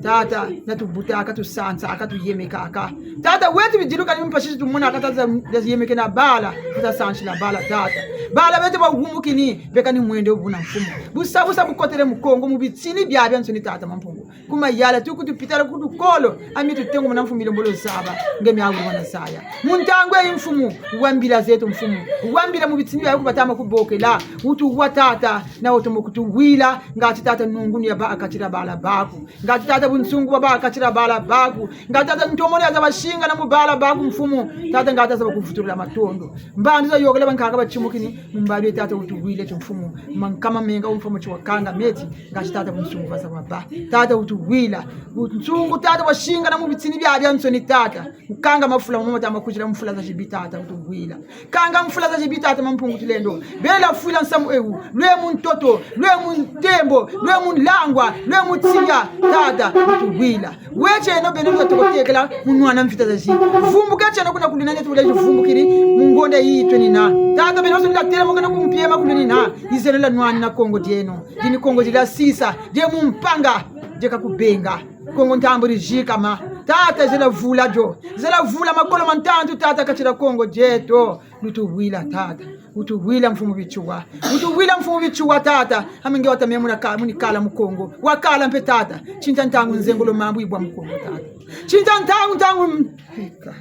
Tata, na tubutaka, tusansaka, tuyemekaka. Tata, wetu bidilu kani mpasi tumonaka tata, za, za yemeke na bala, tuta sansila bala tata. Bala beto bawumukini, beka ni mwendo buna mfumu. Busa, busa bukotele mu Kongo, mu bitini biabiansoni tata Mampungu. Ku mayala, tuku tupitala ku lukolo, ami tutengu muna mfumu milombolo zaba, nge miawu mwana zaya. Mu ntangu yi mfumu, wambila zeto mfumu. Wambila mu bitini biaku batama kubokela, wutuwa tata, na wutomo kutuwila, ngati tata nungunu ya ba ha kati dia bala baku. Ngati tata bunsungu bwa ba ha kati dia bala baku. Ngati tata ntomono yaza basinga na mu bala baku mfumu. Tata ngati aza bakuvutulula matondo. Mbandu zayokele bankaka batsimukini. Mu mbandu yi tata wutuwila tio mfumu. Mankama menga mfumu ti wakanga meti. Ngati tata bunsungu baza baba. Tata wutuwila. Bunsungu tata bwasinga na mu bitini biabiansoni tata. Wukanga mafula mama tama kuzila mfula za zibi tata wutuwila. Kanga mfula za zibi tata Mampungu Tulendo. Bela fwila nsamu ewu. Lwe mu ntoto, lwe mu ntembo, lwe mu nlangwa, lwe mu tiya, tata, wutuwila. We tieno beno lwa toko tekela mu nwana mvita za zi. Vumbuka tieno kuna kulina neto wule vumbukiri mu ngonda yi twenina. Tata beno soni la tela mokana ku mpiema kulina. Yizeno la nwanina Kongo dieno. Dini Kongo dila sisa, die mu mpanga, die kakubenga. Kongo ntambu di zikama. Tata zela vula dio. Zela vula makolo ma ntantu tata kati dia Kongo dieto. Lutuwila tata. Wutuwila mfumu Bitsua. Wutuwila mfumu Bitsua tata. Hami nge wata me muna ka, muni kala mu Kongo. Wakala mpe tata. Tinta ntangu nzengolo mambu yibwa mu Kongo tata. Tinta ntangu, ntangu m-, pika.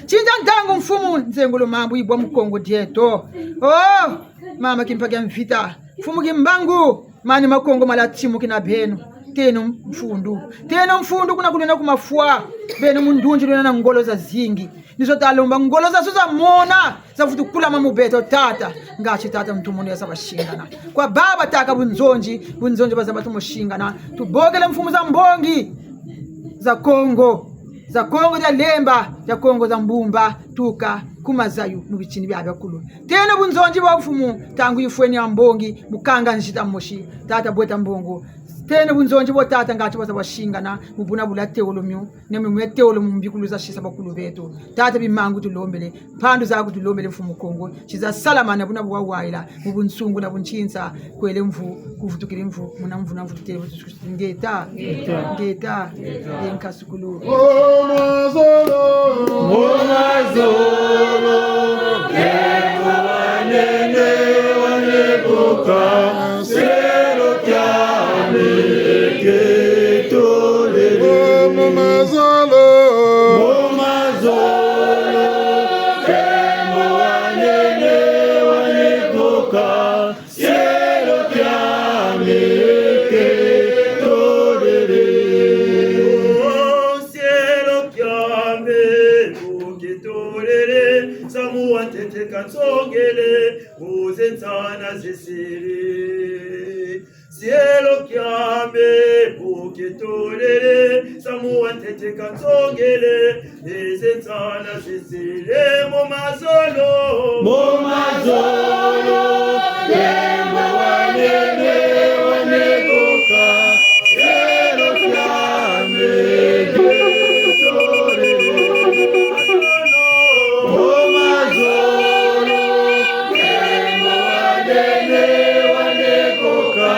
Tinta ntangu mfumu nzengolo mambu yibwa mu Kongo dieto. Oh, mama kimpa kia mvita. Mfumu Kimbangu. Mani ma Kongo mala tsimukina beno. Teno mfundu. Teno mfundu kuna kulwena ku mafwa. Beno mu ndunzi lwena na ngolo zazingi. Ni zo talomba ngolo zazo za mona, za vutu kulama mu beto, Tata. Ngati, Tata, ntu mono ya za basingana. Kwa baba taka bunzonzi, bunzonzi baza batu mo singana. Tubokele mfumu za mbongi, za Kongo, za Kongo dia Lemba, dia Kongo dia Mbumba, tuka ku mazayu mu bitini bia biakulu. Teno bunzonzi bwa mfumu, ntangu yifweni ya mbongi, mu kanga nzita mosi, Tata bweta mbongo. Teno bunzonzi bo, Tata, ngati baza basingana, mu buna bula teolo mio, na mio mwe teolo mu mbikulu za sisa bakulu beto. Tata, bimangu tulombele, mpandu zaku tulombele, Mfumu Kongo, tiza salamana buna bwa wayila, mu bunsungu na buntinsa, kwele mvu, kuvutukili mvu, muna mvu na mvu tutele, ngeta, ngeta, ngeta, ye nkasukulu. Mu mazolo, nkembo wa nene wa nekoka, selo kiame ketolele. Mu mazolo. Mu mazolo, nkembo wa nene wa nekoka, selo kiame ketolele. Oh, selo kiame ketolele, samu wa ntete ka nsongele, oze nsana zesele. Selo kiame bo ketolele, samu wa ntete ka nsongele, eze nsana zesele mu mazolo. Mu mazolo, nkembo wa nene wa nekoka, selo kiame ketolele. Mu mazolo, nkembo wa nene wa nekoka,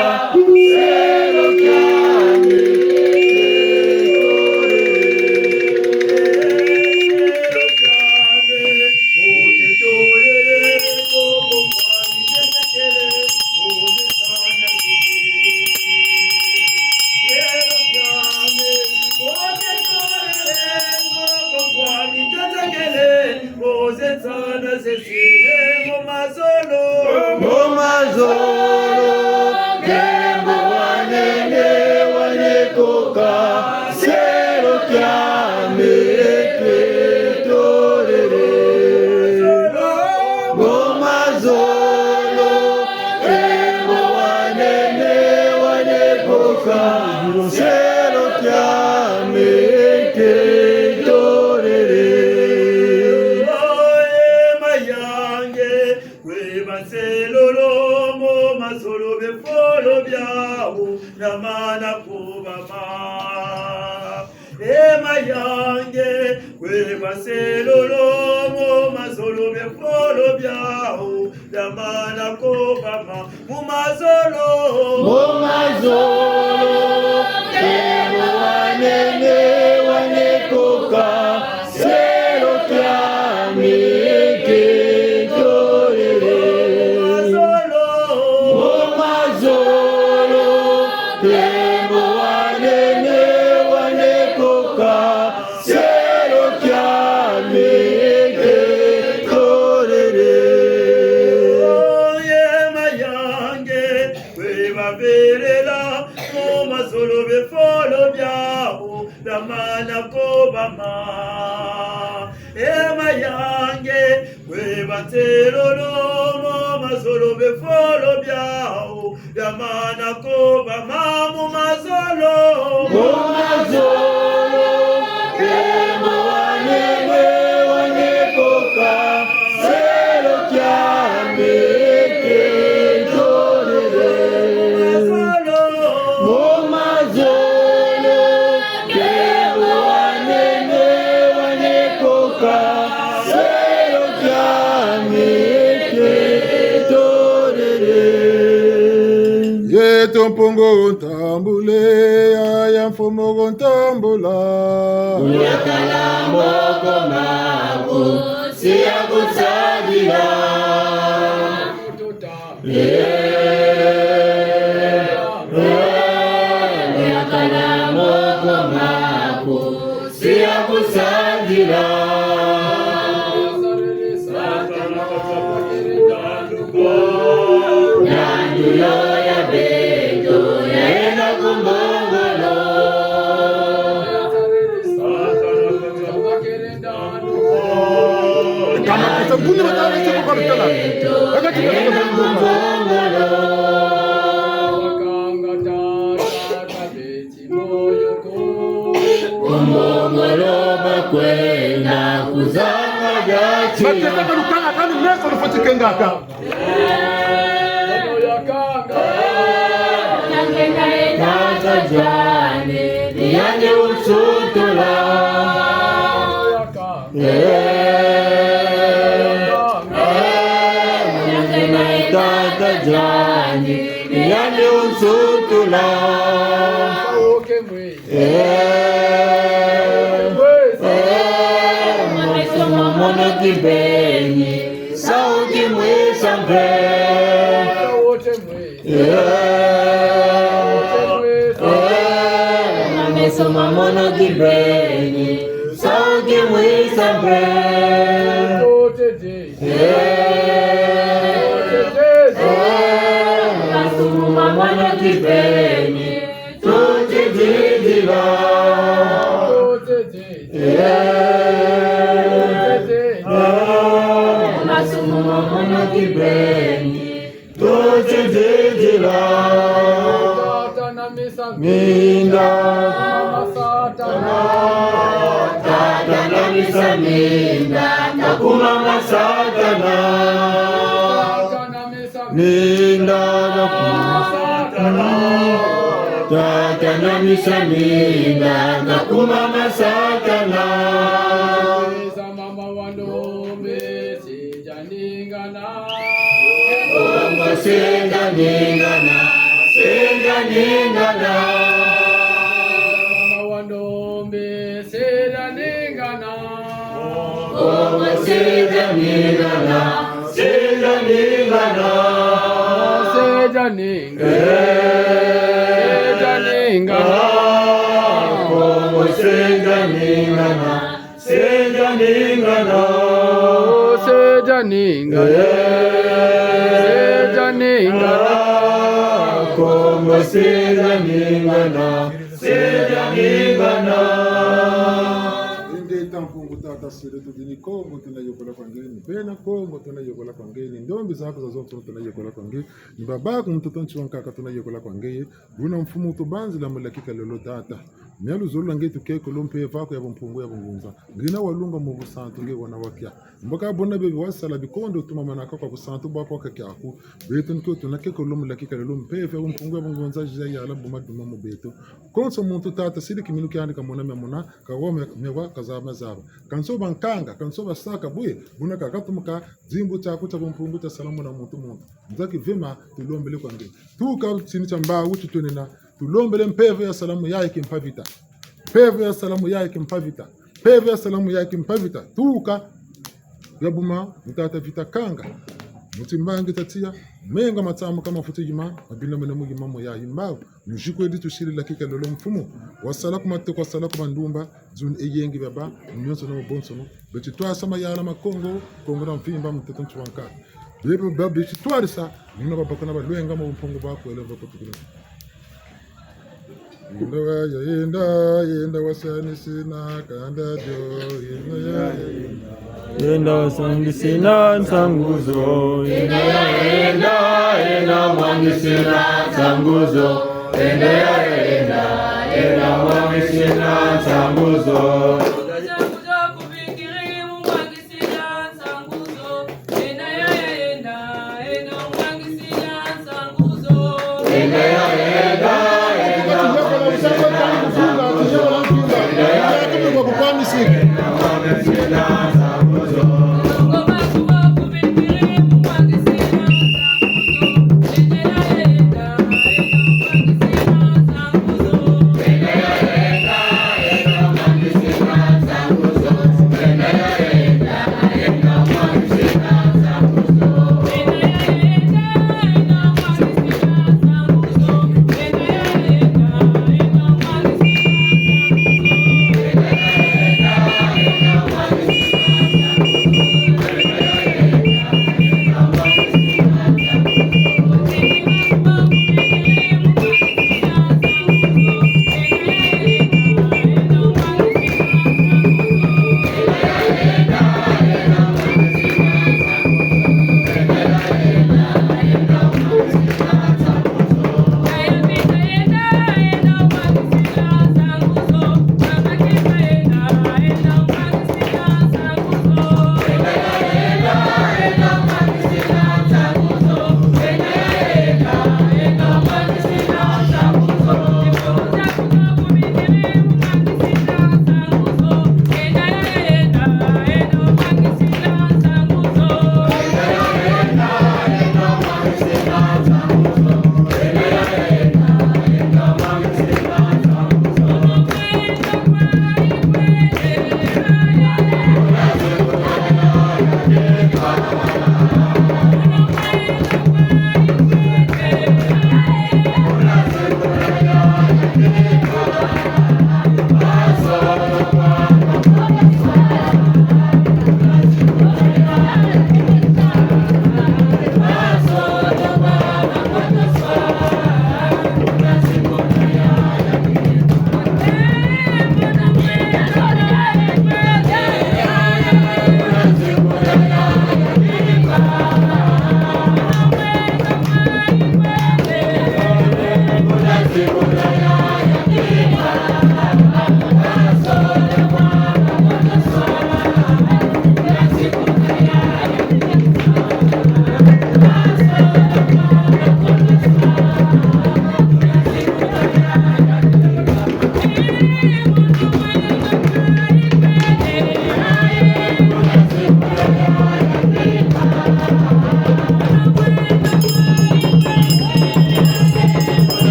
selo kiame ketolele. Mu mazolo, nkembo wa nene wa nekoka, selo kiame ketolele. Mu mazolo, nkembo wa nene wa nekoka, selo kiame ketolele. Oye mayange, kwe baselolo mu mazolo bifolo biawu, na mana kubama. E mayange, kwe baselolo mu mazolo bifolo biawu, na mana kubama. Mu mazolo. Mu mazolo, nkembo wa nene wa nekoka, selo kiame ketolele. Mu mazolo, nkembo wa nene wa nekoka, selo kiame ketolele. Oye mayange, kwe babelela mu mazolo bifolo biawu, na mana kubama. E mayange, kwe baselolo mu mazolo bifolo biawu, na mana kubama. Mu mazolo. Mu mazolo, nkembo wa nene wa nekoka, selo kiame ketolele. Mu mazolo, nkembo wa nene wa nekoka, selo kiame ketolele. Yeto Mpungu ntambule, yaya Mfumu ntambula. Yakala moko maku, si ya kusadila. Eh, eh, yakala moko maku, si ya kusadila. Ntandu yo ya beto, ya yenda ku mbongo Kama kasa buni batala se ko kalutala. Aka ti Mbongolo bakwenda kuzanga diati. Bateka kalukanga kani meko lufweti kengaka. Tata diani, ni yandi wunsutula. Eh, eh, tata diani, ni yandi wunsutula. Eh, eh, meso mamono kibeni, sawu kimwisa mpe. Eh, eh, meso mamono kibeni, sawu kimwisa mpe. Eh, eh, masumu mamono kibeni, tuti didila. Eh, eh, masumu mamono kibeni, tuti didila. Minda. Tata na misa minda, kakuma ma Satana. Minda, kakuma ma Satana. Tata na misa minda, kakuma ma Satana. Mama wa ndombe, seja ningana. Kongo seja ningana, seja ningana. Mama wa ndombe, seja ningana. Kongo seja ningana, seja ningana. Seja ningana. Eh. Seja ningana. Ah, Kongo seja ningana. Seja ningana. Oh, seja ningana. Eh. Seja ningana. Ah, Kongo seja ningana. Seja ningana. Ingeta Mpungu Tata Sele, tudini Kongo tuna yekola kwa ngeye, ni bena Kongo tuna yekola kwa ngeye, ni ndombi zaku zazonso tuna yekola kwa ngeye, ni babaku mutoto nsi wa nkaka tuna yekola kwa ngeye. Buna mfumu tubanzila mu lakika lolo Tata. Mia luzolo lwa nge tukeko lo mpeve aku ya bumpungu ya bungunza. Ngina walunga mu busantu nge wana wakia. Mbaka bona bebe wasala bikondo tumamanaka kwa busantu bwaku wakakiaku. Beto niko tuna keko lo mu lakika lolo mpeve ya bumpungu ya bungunza ziza yala buma duma mu beto. Konso muntu Tata sidi kiminu kiandi kamona mia mona, kawa mia, mia wa kazaba zaba. Kanso bankanga, kanso basaka bwe, buna kakatumuka, dimbu tiaku tia bumpungu tia salamu na muntu muntu. Nzaki vema tulombele kwa nge. Tuka tini tia mbawu titwenena, tulombele mpeve ya salamu yayi kimpa vita. Mpeve ya salamu yayi kimpa vita. Mpeve ya salamu yayi kimpa vita. Tuka ya buma, mu tata Vita Kanga. Mu timbangi tia tiya, menga matsamu ka mafuti yima, mabina mene mu yima mo yayi mbawu. Mu ziku edi tusiri lakika lolo mfumu. Wasala ku matoko, wasala ku mandumba, zuni eyengi biaba, mu mionsono mu bonsono. Beti twasa mayala ma Kongo, Kongo dia mvimba, mutoto nsi wa nkaka. Bebe ba beti twarisa, muna babakana balwenga mu bumpungu bwaku ele bakutukulu. Yenda, yenda, yenda wasanisina kanda dio, yenda, yenda. Yenda wasanisina nsangu zo, yenda, yenda, yenda wasanisina nsangu zo, yenda, yenda, yenda wasanisina nsangu zo.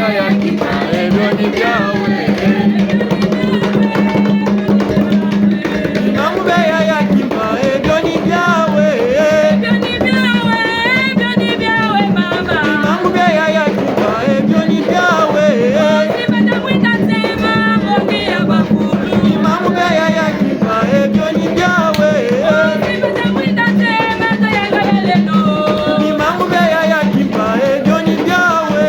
Yaya Kimpa, eh, bio ni bia we. Bimbangu bia Yaya Kimpa, eh, bio ni bia we. Bimbangu bia Yaya Kimpa, eh, bio ni bia we. Bimbangu bia Yaya Kimpa, eh, bio ni bia we. Bimbangu bia Yaya Kimpa, eh, bio ni bia we.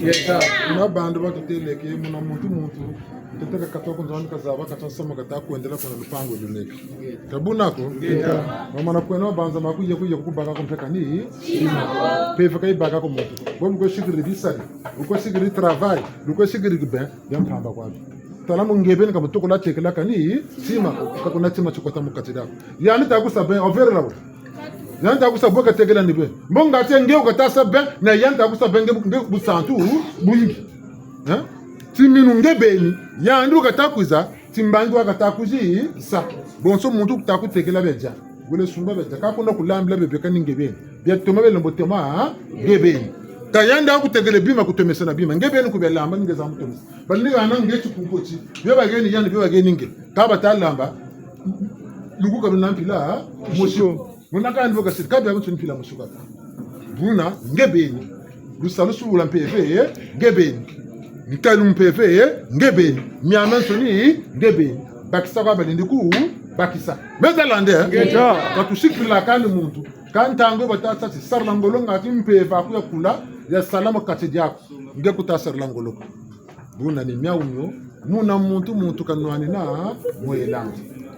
Kuna bantu batutêle ke muna muntu muntu, ntete kakatwa ku nzo andi kazaba kata nsamu kata kwendela kuna lupangu luneke. Ka buna ko? Bamana kwenda mabanza ma kuye kuye ku kubaka ko mpe kani tima. Mpeve ka yibaka ko muntu. Bo bu kwe sikiri bisari, bu kwe sikiri travail, bu kwe sikiri ben, bia mpamba kwa bi. Tala mu nge beni ka mutukula tekela kani tima, ka kuna tima tikota mu kati diaku. Yandi ta kusa ben, o verela wo. Yandi ta kusa bo katekela ni ben. Mbo ngati nge wu kata sa ben, na yandi ta kusa ben nge, nge busantu bwingi. Hein? Timinu nge beni, yandi wu kata kwiza, timbangi wa kata kwizi sa. Bonso muntu kuta kutekela bia dia. Wele sumba bia dia. Ka kuna kulambila bia beka ni nge beni. Bia toma bia lembo toma, ha? Nge beni. Ka yandi wa kutekele bima kutomesa na bima. Nge beni ku bia lamba ni nge za mutomesa. Bani hana nge tikuko ti. Bia bageni yandi, bia bageni nge. Ka bata lamba. Luku ka luna mpila, ha? Mosi ko. Muna kandi bo kasiri, ka bia muntu mpila mosi ko. Buna, nge beni. Lusalusu lwa mpeve, eh, nge beni. Nkalu mpeve, eh, nge beni. Miamiansoni, nge beni. Bakisa kwa balendi ku bakisa. Meta lande, eh? Ngeta. Ka tusikila kani muntu. Ka ntangu batâ ti sarila ngolo ngati mpeve aku ya kula, ya sala mu kati diaku. Nge kuta sarila ngolo ko. Buna ni miawu mio, muna muntu muntu kanwanina mwelanga.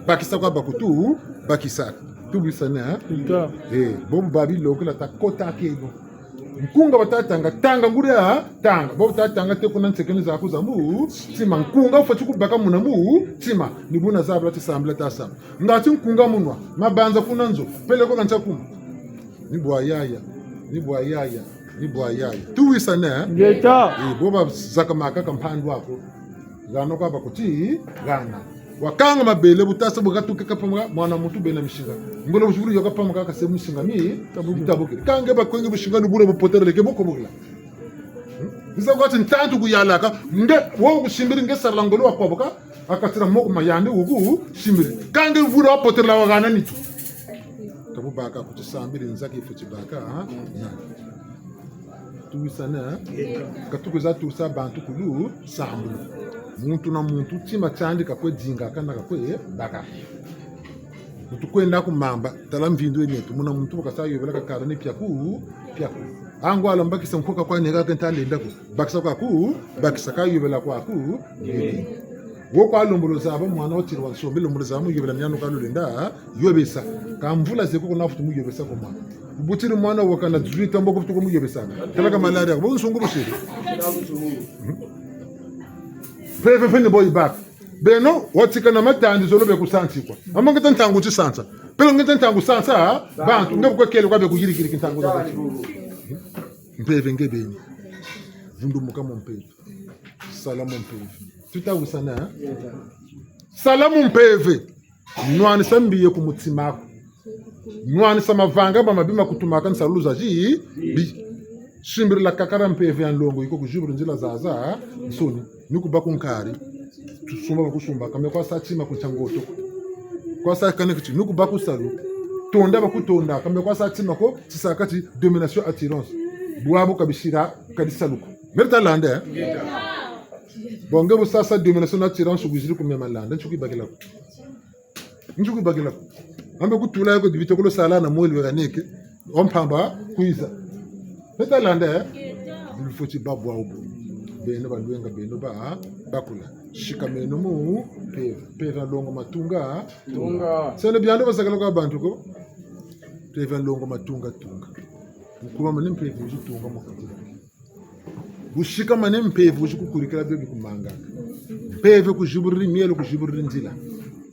Bakisa kwa bakutu bakisaka. Tuwisane, eh? Ngeta. Eh, bo bu babilokela ta kota keno. Nkunga bata tanga, tanga nguri ya, tanga. Bo bu ta tanga te kuna nsekeni zaku za mu tima. Nkunga wufweti kubaka muna mu tima. Ni buna zabila ti sambila ta sambila. Ngati nkunga munwa, mabanza kuna nzo, peleko ka ntia kuma. Ni bwa yaya, ni bwa yaya, ni bwa yaya. Tuwisane, eh? Ngeta. Eh, bo bazakamaka ka mpandu aku. Hana kwa bakuti, hana. Wakanga mabele bu tasa bu katuka ka pamuka, mwana muntu bena misinga. Ngolo bu ziburi yo ka pamuka kase misinga mi, tabuki. Tabuki. Ka nge bakwe nge misinga ni bula bu poterele ke bo ko bukila. Hmm? Nza kwa ti ntantu kuyalaka, nge, wo kusimbiri nge sarila ngolo wa kwa buka, akatira moko ma yandi wu kusimbiri. Ka nge vula wa poterela wa hana nitu. Ka bu baka kuti sambiri nza ki fweti baka, ha? Na. Tuwisane, eh? Ka tukwiza tusa bantu ku lusambulu. Muntu na muntu, tima tiandi ka kwe dingaka na ka kwe baka. Muntu kwenda ku mamba, tala mvindu yeneto, muna muntu bu kasa yobela kakala ni piaku, piaku. Angwala mbakisa nkoka kwa neka ke nta lenda ko. Bakisa kwaku, bakisa ka yobela kwaku, yobela. Wo kwa lombolo zaba mwana watiri wa nsombe, lombolo zaba mu yobela miano ka lulenda, yobesa. Ka mvula zeko kuna futu mu yobesa ko mwana. Butiri mwana wakana dix-huit ans mbo ko futu ko mu yobesa. Tala ka malaria, bo nsungu busiri. Mpeve fe ni bo yibaka. Beno, watikana matandi zolo be kusantikwa. Amo ngeta ntangu ti sansa. Peleko ngeta ntangu sansa, ha? Bantu, nge bu kwe kele kwa be kuyirikiri ki ntangu za bantu. Mpeve nge beni. Vundumuka mu mpeve. Sala mu mpeve. Tuta wisana, eh? Sala mu mpeve. Nwanisa mbi ye ku mutima aku. Nwanisa mavanga ma mabi ma kutumaka nsalulu zazi, bi. Simbirila kakala mpeve ya nlongo, yiko kuzibula nzila zazansoni. Ni kuba ku nkari. Tusumba bakusumba, ka me kwa sa tima ku ntia ngoto. Kwa sa kane kiti, ni kuba ku salu. Tonda bakutonda, ka me kwa sa tima ko, tisaka ti domination attirance. Bwabu ka bisira, ka di salu ko. Meri ta landa, eh? Bon, nge bu sasa domination na attirance kuziri ku mema landa, nti ku yibakila ko. Nti ku yibakila ko. Ambe kutula yo ko dibitokolo sala na mweli weka neke, wa mpamba kwiza. Meri ta landa, eh? Bulu fweti ba bwa ubu. Beno balwenga, beno ba, bakula. Sikameno mu mpeve. Mpeve ya nlongo matunga, tunga. Sene biando bazakala kwa bantu ko. Mpeve ya nlongo matunga, tunga. Mu kubama ni mpeve wizi tunga mu kati. Bu sikamane mpeve wizi kukurikila bio bikumangaka. Mpeve kuziburiri mielo, kuziburiri nzila.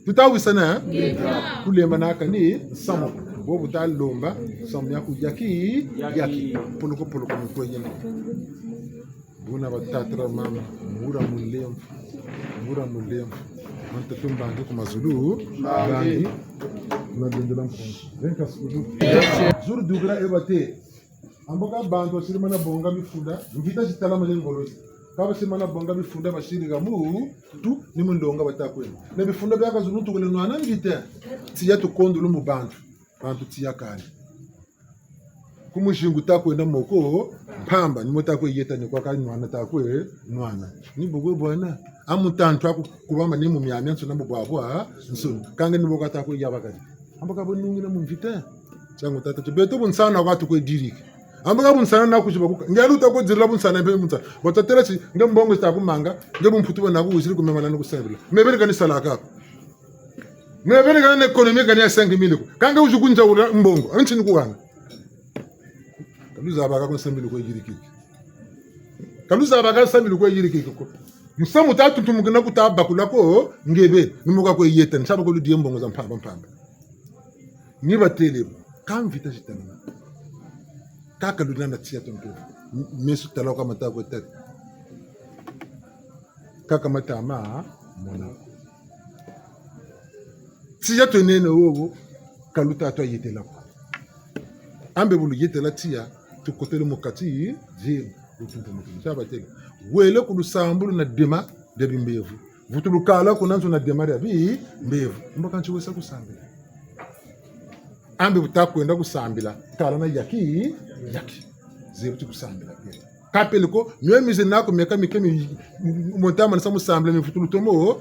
Tuta wisana, eh? Kulembanaka ni nsamu. Bo bu ta lomba, nsamu yaku yaki, yaki. Poloko, poloko, mukwe yena. Buna batata na mama, nguria mulemvo, nguria mulemvo. Mantatu mbangi ku mazulu, mbangi, mbangi. Mabendela mpongo. Venka sukulu. Zuru dukira eba te. Ambo ka bantu basiri mana bonga bifunda, mvita zitalamane ngolo zi. Ka basiri mana bonga bifunda basiri hamu, tu, ni mu ndonga bata kwenda. Na bifunda bia kazulu tukule nwana mvita. Tiya tukondolo mu bantu. Bantu tiya kani. Ku muzingu ta kwenda moko, mpamba, ni mo ta kwe yeta ni kwa ka nwana ta kwe nwana. Ni bu kwe bwana. A mutantu aku kubama ni mu miamiansoni na mu bwabwansoni. Kâ nge ni bo ka ta kwe yabakari. Ambo ka bo nungina mu mvita. Tiangu tata ti beto bu nsana kwa tukwe diriki. Amba ka bunsana na kuziba kuka. Nge luta ko dirila bunsana mpe bunsana. Bo tatêla ti, nge mbongo zita ku manga, nge bumputu bwa na ku wiziri ku mema na ku sambila. Me beni kani salaka ko. Me beni kani économie kani ya cinq mille ko. Kâ nge wizi ku nza wula mbongo. Anti ni kuhana. Ka luzabaka ko nsambili kwe yirikiki. Ka luzabaka nsambili kwe yirikiki ko. Musamu ta tuntumukina ku ta bakula ko, nge beni, ni mo ka kwe yeta, ni saba ko ludiye mbongo za mpamba mpamba. Ni batêle bo, ka mvita zitanana. Kaka luna na tiya to mpe. M-, meso tala ka mata kwe tala. Kaka mata ma mona. Tiya twenene wowo, ka luta twa yetela ko. Ambe bu luyetela tiya, tukotele mu kati, zeno, lutuntu mutu. Sa batêle. Wele ku lusambulu na dema dia bimbevo. Vutu lukala kuna nzo na dema dia bimbevo. Mbo kanti wesa ku sambila. Ambe bu ta kwenda ku sambila. Kala na yaki, yaki. Zebi ti ku sambila. Ka pele ko, mio mize naku mieka mike mi, mo nta manisa mu sambila mi vutu lutomo,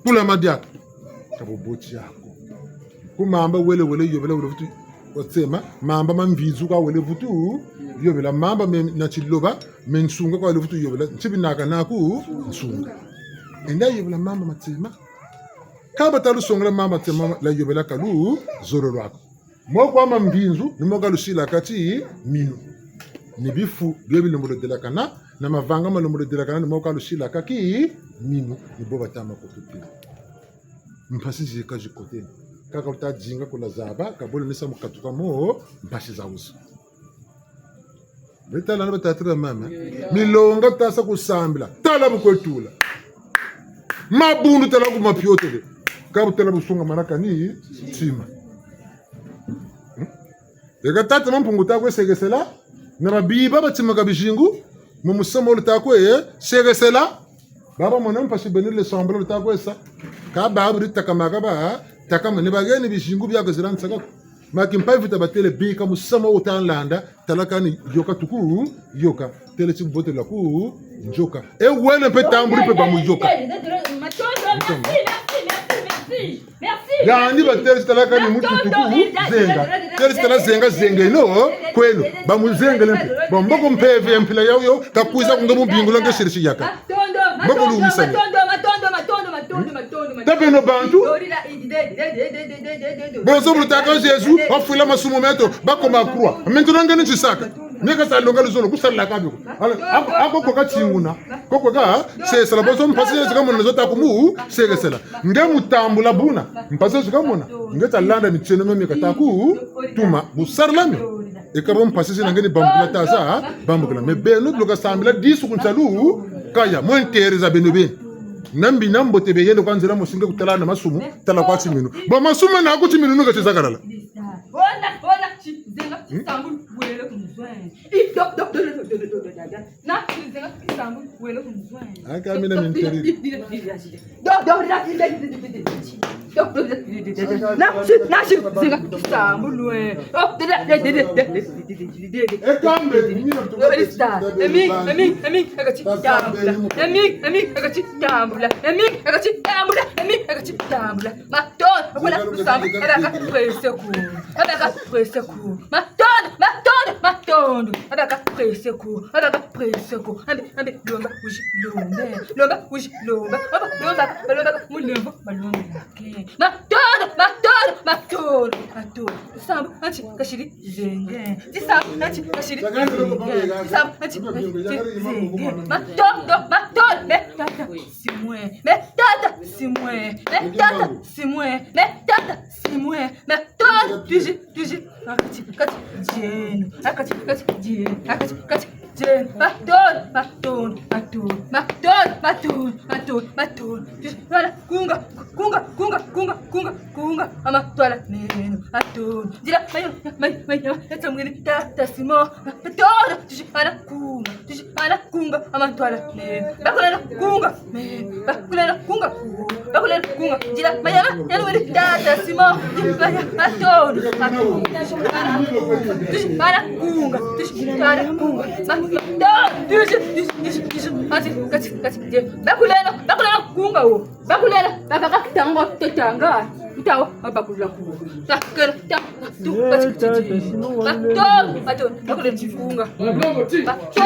kula ma diaka. Ka bo boti yako. Ku mamba wele wele yobela wele vutu otsema, mamba ma mvinzu ka wele vutu yobela, mamba me na tiloba, me nsunga ka wele vutu yobela, nti binaka naku nsunga. Enda yobela mamba ma tsema. Ka bata lusongela mamba ma tsema la yobela ka luzololo ko. Mo kwa ma mvinzu, ni mo ka lusilaka timinu. Ni bifu bio bilembolo delakana, na mavanga malembolo delakana, ni mo ka lusilaka timinu, ni bo bata ma kotela. Mpasi zeka zikotele. Kaka luta dinga ku la zaba, ka bole ni sa mu katuka mo, mpasi za wuzo. Be tala na batata na bamama. Milonga ta sa ku sambila. Tala bu kwe tula. Mabundu tala ku mapiotele. Ka bu tala bu sunga manaka ni ntima. Hmm? Eka tata Mampungu ta kwe sekesela. Na babiba batimaka bizingu. Mu musamu lu ta kwe, eh, sekesela. Baba mona mpasi beno le sambila lu ta kwe sa. Ka babu di takamaka ba, takama ni baheni bizingu bia kazila nsaka. Ma kimpa vita batêle bika musamu wo ta landa, tala kani yoka tuku, yoka, têle ti botela ku, nzoka. E wele mpe tambuli mpe ba mu yoka. Matondo, merci, merci, merci, merci, merci. Yandi batêle ti tala kani mutu tuku, zenga. Têle ti tala zenga, zengeno, kweno, ba mu zengele mpe. Bon, mboko mpeve ya mpila yayo, ka kwiza ku nge mu bingula nge siri si yaka. Matondo, matondo, matondo, matondo, matondo, matondo, matondo. Tape no bantu. Bonso bu lutâka Yezu, wafwila masumu meto, bakoma croix. Meto na nge ni tisaka. Mie ka sa longa luzolo, ku sala ka bio ko. Ala, ako, ako ko ka tinguna. Ko ko ka, sekesela, bonso mpasi Yezu ka mona zo ta ku mu, sekesela. Nge mu tambula buna, mpasi Yezu ka mona. Nge ta landa mitieno mie mie ka ta ku, tuma, bu sala mio. Eka bo mpasi zina nge ni bambukila ta sa, bambukila. Mais beno bu luka sambila disu ku nsalu, kaya, mu intérêt za beno beni. Na mbi na mbote be yende kwa nzila mosi nge ku tala na masumu, tala kwa timinu. Bon, masumu na ku timinu nuka tizakalala. Aka mina minteri. Ekambe, mina mtu. Emi, emi, emi, akati tambula. Emi, emi, akati tambula. Emi, akati tambula. Emi, akati tambula. Matondo, bakula lusamba, abaka presse ko. Abaka presse ko. Matondo, matondo, matondo. Abaka presse ko. Abaka presse ko. Ambe, ambe, lomba, wizi, lombe. Lomba, wizi, lomba. Aba, lomba, balomba, mulemvo, balomba ke. Matondo, matondo, matondo, matondo. Lusamba, anti, kasiri, zenge. Lusamba, anti, kasiri, zenge. Lusamba, anti, kasiri, zenge. Matondo, matondo, me tata, simwe. Me tata, simwe. Me tata, simwe. Me tata, simwe. Matondo, tuzi, tuzi. Akati, kati, dieno. Akati, kati, dieno. Akati, kati, dieno. Matondo, matondo, matondo. Matondo, matondo, matondo, matondo. Tuzi, wala, kunga, kunga, kunga, kunga, kunga, kunga. Amatwala meno, matondo. Nzila, mayo, mayo, mayo, yatsamwini, tata Simon. Matondo, tuzi, wala, kunga, tuzi, wala, kunga, amatwala meno. Bakuleno kunga. Bakuleno kunga. Bakuleno kunga. Nzila mayama, yanu wele tata Simon. Matondo, matondo. Tuzi, wala kunga. Tuzi, wala kunga. Matondo. Tuzi, tuzi, tuzi, tuzi. Kati, kati, kati. Bakuleno, bakuleno kunga wo. Bakuleno, babaka tango, tetanga. Tao, bakulula ku. Bakele, tao, tu, bati kutiti. Bato, bato, bakule tifunga. Bato, bato.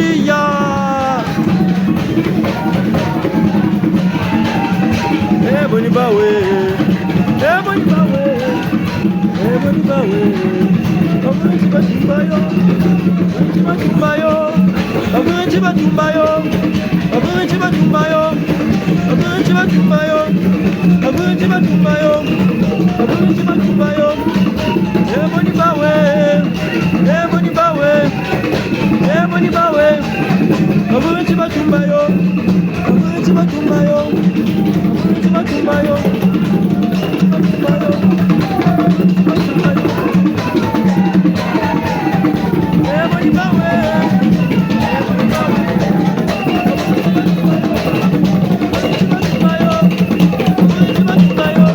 Ya. Eh, boni bawe. Eh, boni bawe. Eh, boni bawe. Babuti batumba yo. Babuti batumba yo. Babuti batumba yo. Babuti batumba yo. Babuti batumba yo. Babuti batumba yo. Babuti batumba yo. Eh, boni bawe. Eh, boni bawe. Eh, boni bawe. Babuti batumba yo. Babuti batumba yo. Babuti batumba yo. Babuti batumba yo. Eh, boni bawe. Eh, boni bawe. Babuti batumba yo. Babuti batumba yo.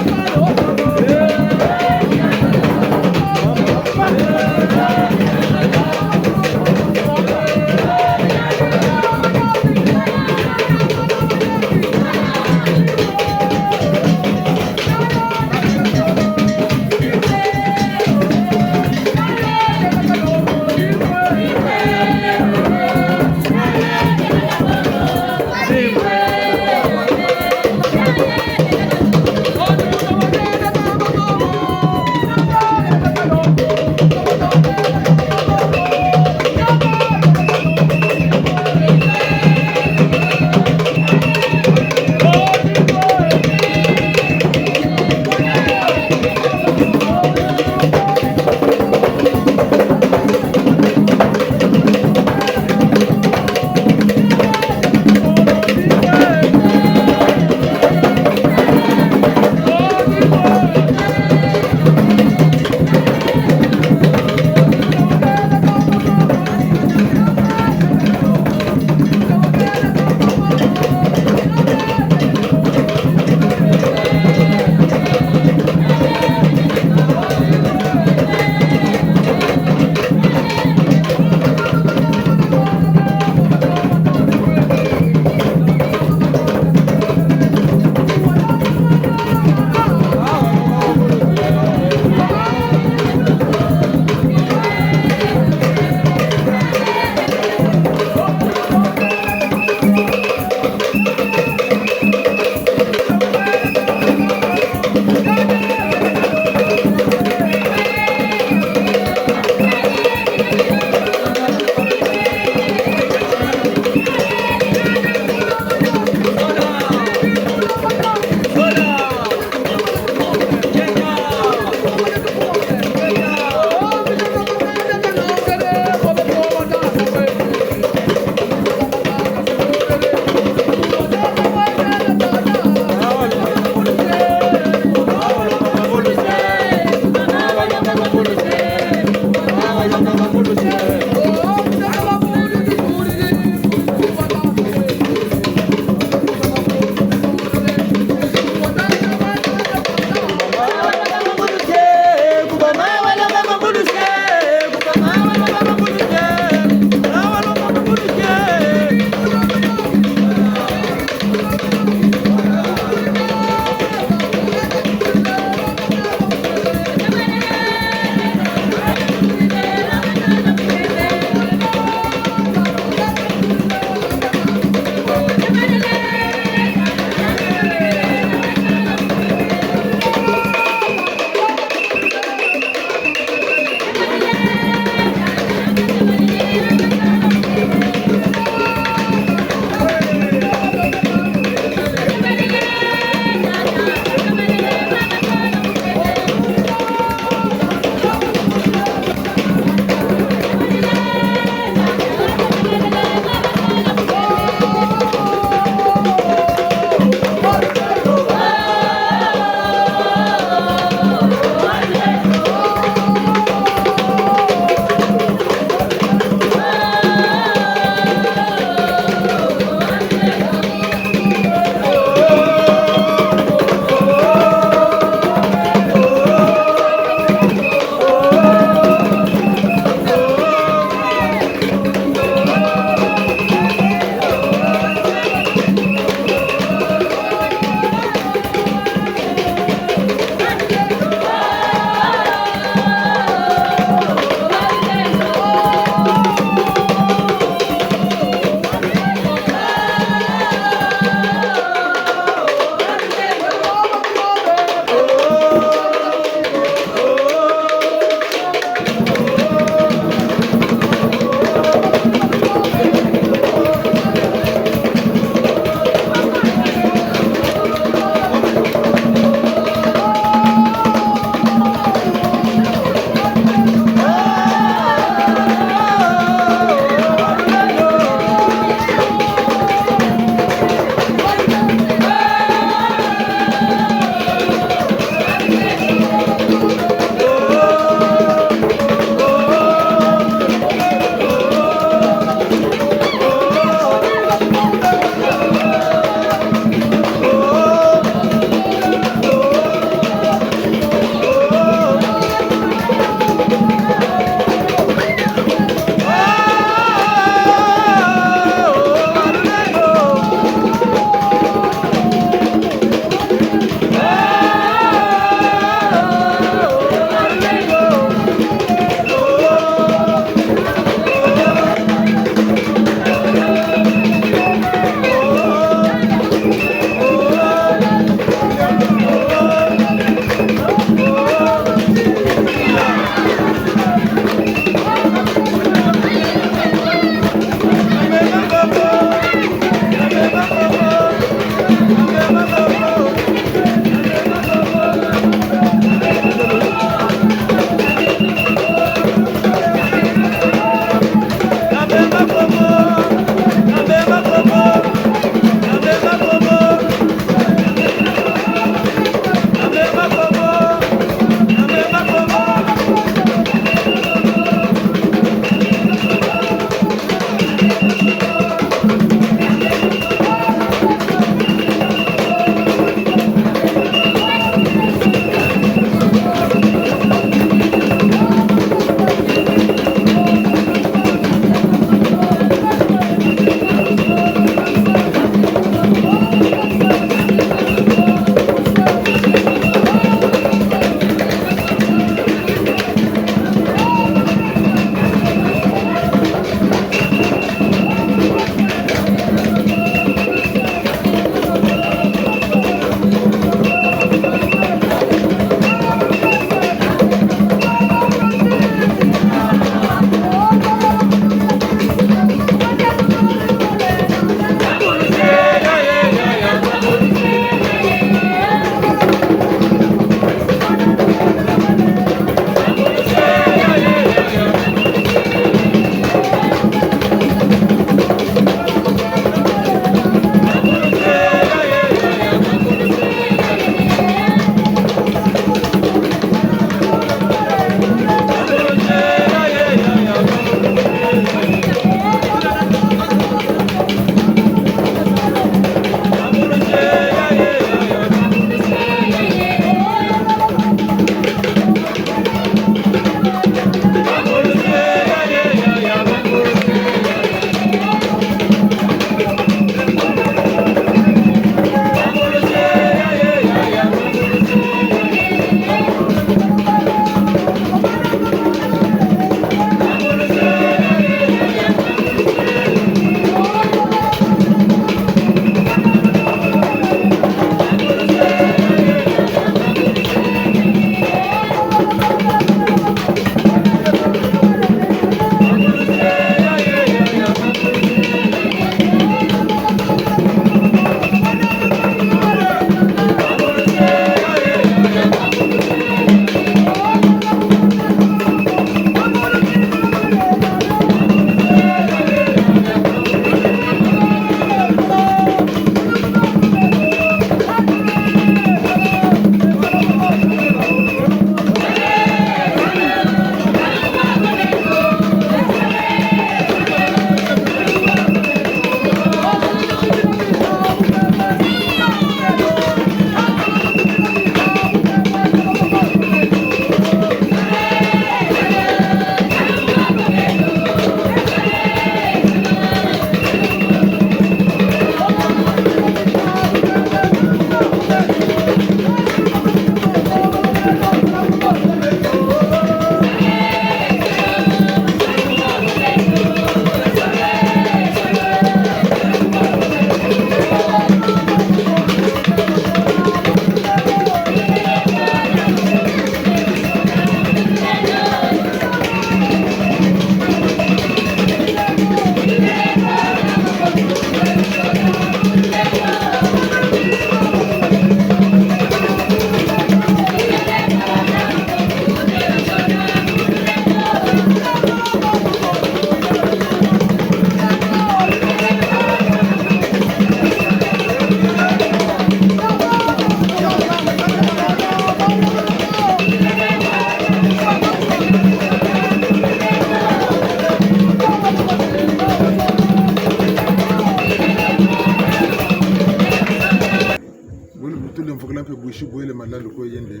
Tulemvokela mpe bwisi bwele malalu kwe yende.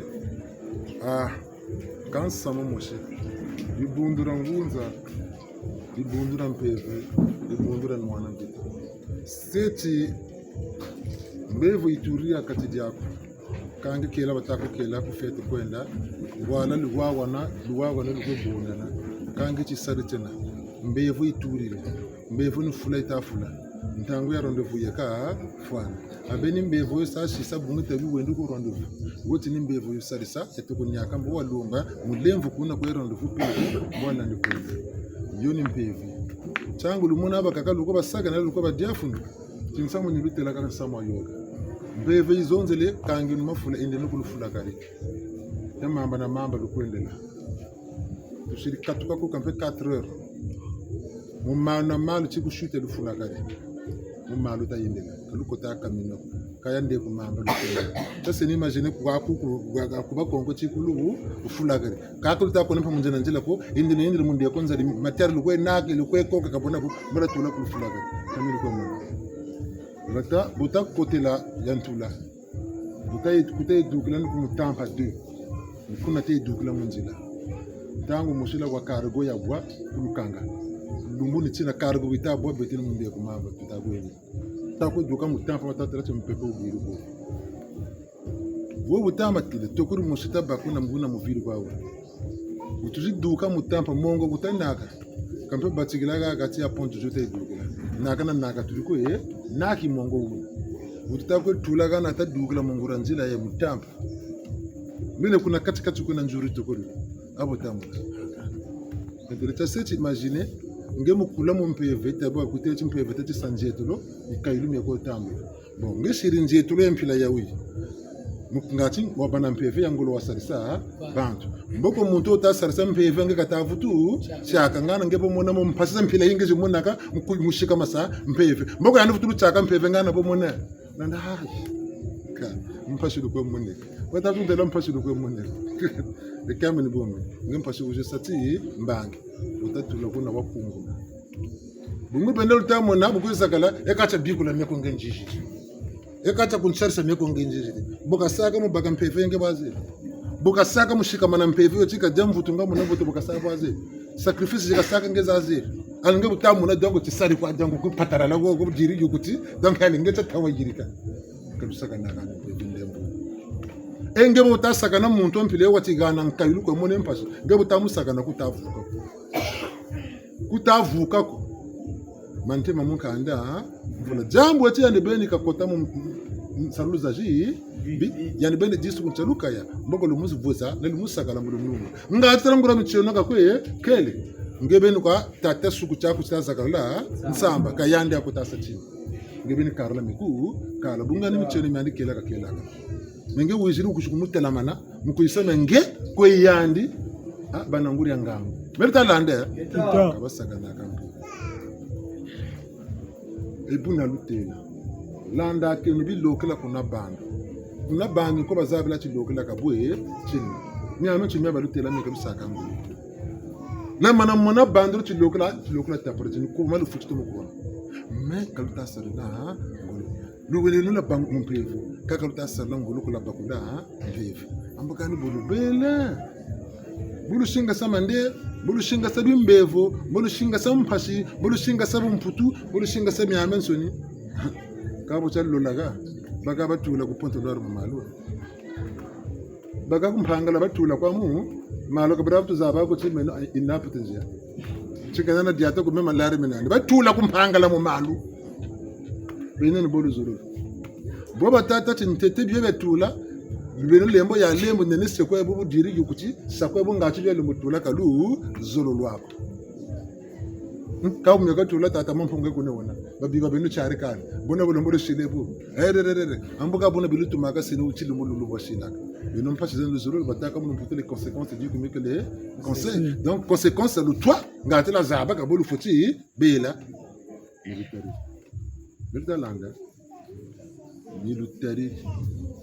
Ah, ka nsamu mosi. Dibundu dia ngunza, dibundu dia mpeve, dibundu dia nwana mvita. Seti mbevo yituri ha kati diaku. Kâ nge kela bata ku kela ku fête kwenda, ngwala luwawana, luwawana lukwe bondana. Kâ nge tisari tiena, mbevo yituriri, mbevo ni fula yita fula. Ntangu ya rendez-vous yeka fwana. Abeni mbevo yo sa sisa bungu tabi wendi ku rendez-vous. Woti ni mbevo yo sarisa, eto ku niaka mbo walomba, mulemvo kuna kwe rendez-vous pele, mbo walandi kwenda. Yo ni mpeve. Ntangu lumona bakaka lukwe basaka na lukwe badiafunu. Ti nsamu ni lutêla kaka nsamu wa yoka. Mpeve yizonzele, kâ nge ni mafula, yende ni ku lufulakari. Ya mamba na mamba lukwendela. Tusiri katuka ko kampe quatre heures. Mu malu na malu ti ku chuter lufulakari. Mu malu ta yendela. Ka lukota kamino. Ka yandi ku mamba lukwendela. Sasa ni imaginer kwa ku, ku, kwa, kwa Bakongo ti ku lu, lufulakari. Kâ ka luta kona mpe mu nzila nzila ko, yendele, yendele mu ndia ko nzari, matière lukwe naka, lukwe koka ka bona ko, mara tula ku lufulakari. Kamino kwa mwana. Bata, buta kotela ya ntula. Buta yi, kuta yidukila ni ku Mutampa deux. Ni kuna ta yidukila mu nzila. Ntangu mosi la kwa cargo yabwa ku Lukanga. Lumbu ni tina cargo yita bwa beto ni mu ndia ku mamba, tuta kwenda. Ta kwe duka Mutampa, bata tala ti mupepe wubwiri ko. Wo buta matila, tokuri mosi ta bâ kuna mbuna muviri kwa wo. Wutuzi duka Mutampa, mongo kuta naka. Kampe batikila ha kati ya pont toujours ta yidukila. Naka na naka tuli ko, eh, naki mongo wuna. Wututa kwe tula ha na ta dukila mu nguria nzila ya Mutampa. Mine kuna kati kati kuna nzuri tokuri. Abo tambula. Ntele ta seti imaginer, nge mu kula mu mpeve, ta bwa kutêle ti mpeve ta ti sa nzietolo, mikayulu mia kwe tambula. Bon, nge siri nzietolo ya mpila yayi. Mu, ngati wabâ na mpeve ya ngolo wasarisa bantu. Mboko muntu wuta sarisa mpeve nge kata vutu tiaka, ngana nge bo mona mo mpasi za mpila yi nge zi monaka, mu ku, mu sikamasa mpeve. Mboko yandi vutu lu tiaka mpeve ngana bo mona. Nanda, ah, ka, mpasi lukwe moneka. Wata tuntela mpasi lukwe moneka. E kame ni bo me. Nge mpasi wuzi sa ti mbangi. Wuta tula kuna wakungula. Bungu bende luta mona, bu kwe sakala, e ka tia bikula meko nge nziziri. E ka tia kunsarisa meko nge nziziri. Bu kasaka mu baka mpeve nge bwazi. Bu kasaka mu sikamana mpeve yo ti ka dia mvutu nga muna mvutu bu kasaka bwazi. Sacrifice zi kasaka nge zazi. Alors nge buta mona donc tisari kwa donc ku patarala ko, ku diri yo kuti. Donc alors nge tia tawa yirika. Ka lusakanaka na mpeve ndembo. E nge buta sakana muntu mpila wa ti hana nkayulu kwe mona mpasi. Nge buta mu sakana kuta vuka. Kuta vuka ko. Mante ma mu nkanda, ha? Mvula. Diambu eti yandi beni kakota mu, mu, mu nsalulu zazi, bi, yandi beni disu ku ntia lukaya, mboko lumuzi vuza, na lumusakala mu lununga. Nga tala nguria mitieno ka kwe, kele. Nge beni kwa tata suku tiaku tia zakala, nsamba, ka yandi aku ta sa tini. Nge beni karala miku, kala bungu ni mitieno miandi kela ka kela ka. Me nge wiziri wukusi ku mu telamana, mu kwiza me nge kwe yandi, ah, bana nguria ngangu. Me luta landa, eh? Tuta. Ka basakanaka mpe. E buna lutêla. Landakeno bilokela kuna bandu. Kuna bandu ko bazabila tilokela ka bwe, tini. Miamiansoni mia balutêla meka lusaka ngolo. Na mana mona bandu tilokela, tilokela tapura tini, kuma lufweti tomo kuwa. Me ka luta sarila, ha? Ngolo. Luwele lula bâ mu mpeve, kaka luta sala ngolo ku lubakula mpeve. Ambu kani bu lubele. Bu lusingasa mande, bu lusingasa bimbevo, bu lusingasa mpasi, bu lusingasa bumputu, bu lusingasa miamiansoni. Ka bu tia lolaka, baka batula ku Pointe-Noire mu malu. Baka ku Mpangala batula kwa mu malu, ka bira batu zaba ko ti meno, eh, inapu tenjia. Tikana na diata ku mema lari menani. Batula ku Mpangala mu malu. Beno ni bo luzolo. Bo batâ ti ntete bio biatula, beno lembo ya lembo nene se kwe bo budiri yukuti, sa kwe bo ngati bio lembo tula ka luzolo lwaku. Hmm, ka bu meka tula tata Mampungu kune wona. Babiba beno tiari kani. Bona bu lembo lusile bu. Eh, re, re, re, re. Ambu ka bona bilutumaka sino utili mu lulu bwasilaka. Beno mpasi zeno luzolo batâka mu mputu les conséquences du communiqué les conseils. Donc, conséquence lutwa, ngati lwazaba ka bo lufweti bela. Ni lutariri. Ni lutalanda. Ni lutariri.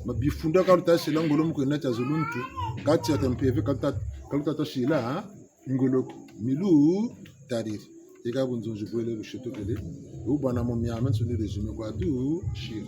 Ma bifunda ka luta sila ngolo mu kwena tia zulu ntu. Ka tia ta mpeve ka luta, ka luta ta sila, ha? Ngolo ko. Ni lutariri. Eka bunzonzi bwele bushetokele. Ubana mu miamiansoni résumé kwa tu shiri.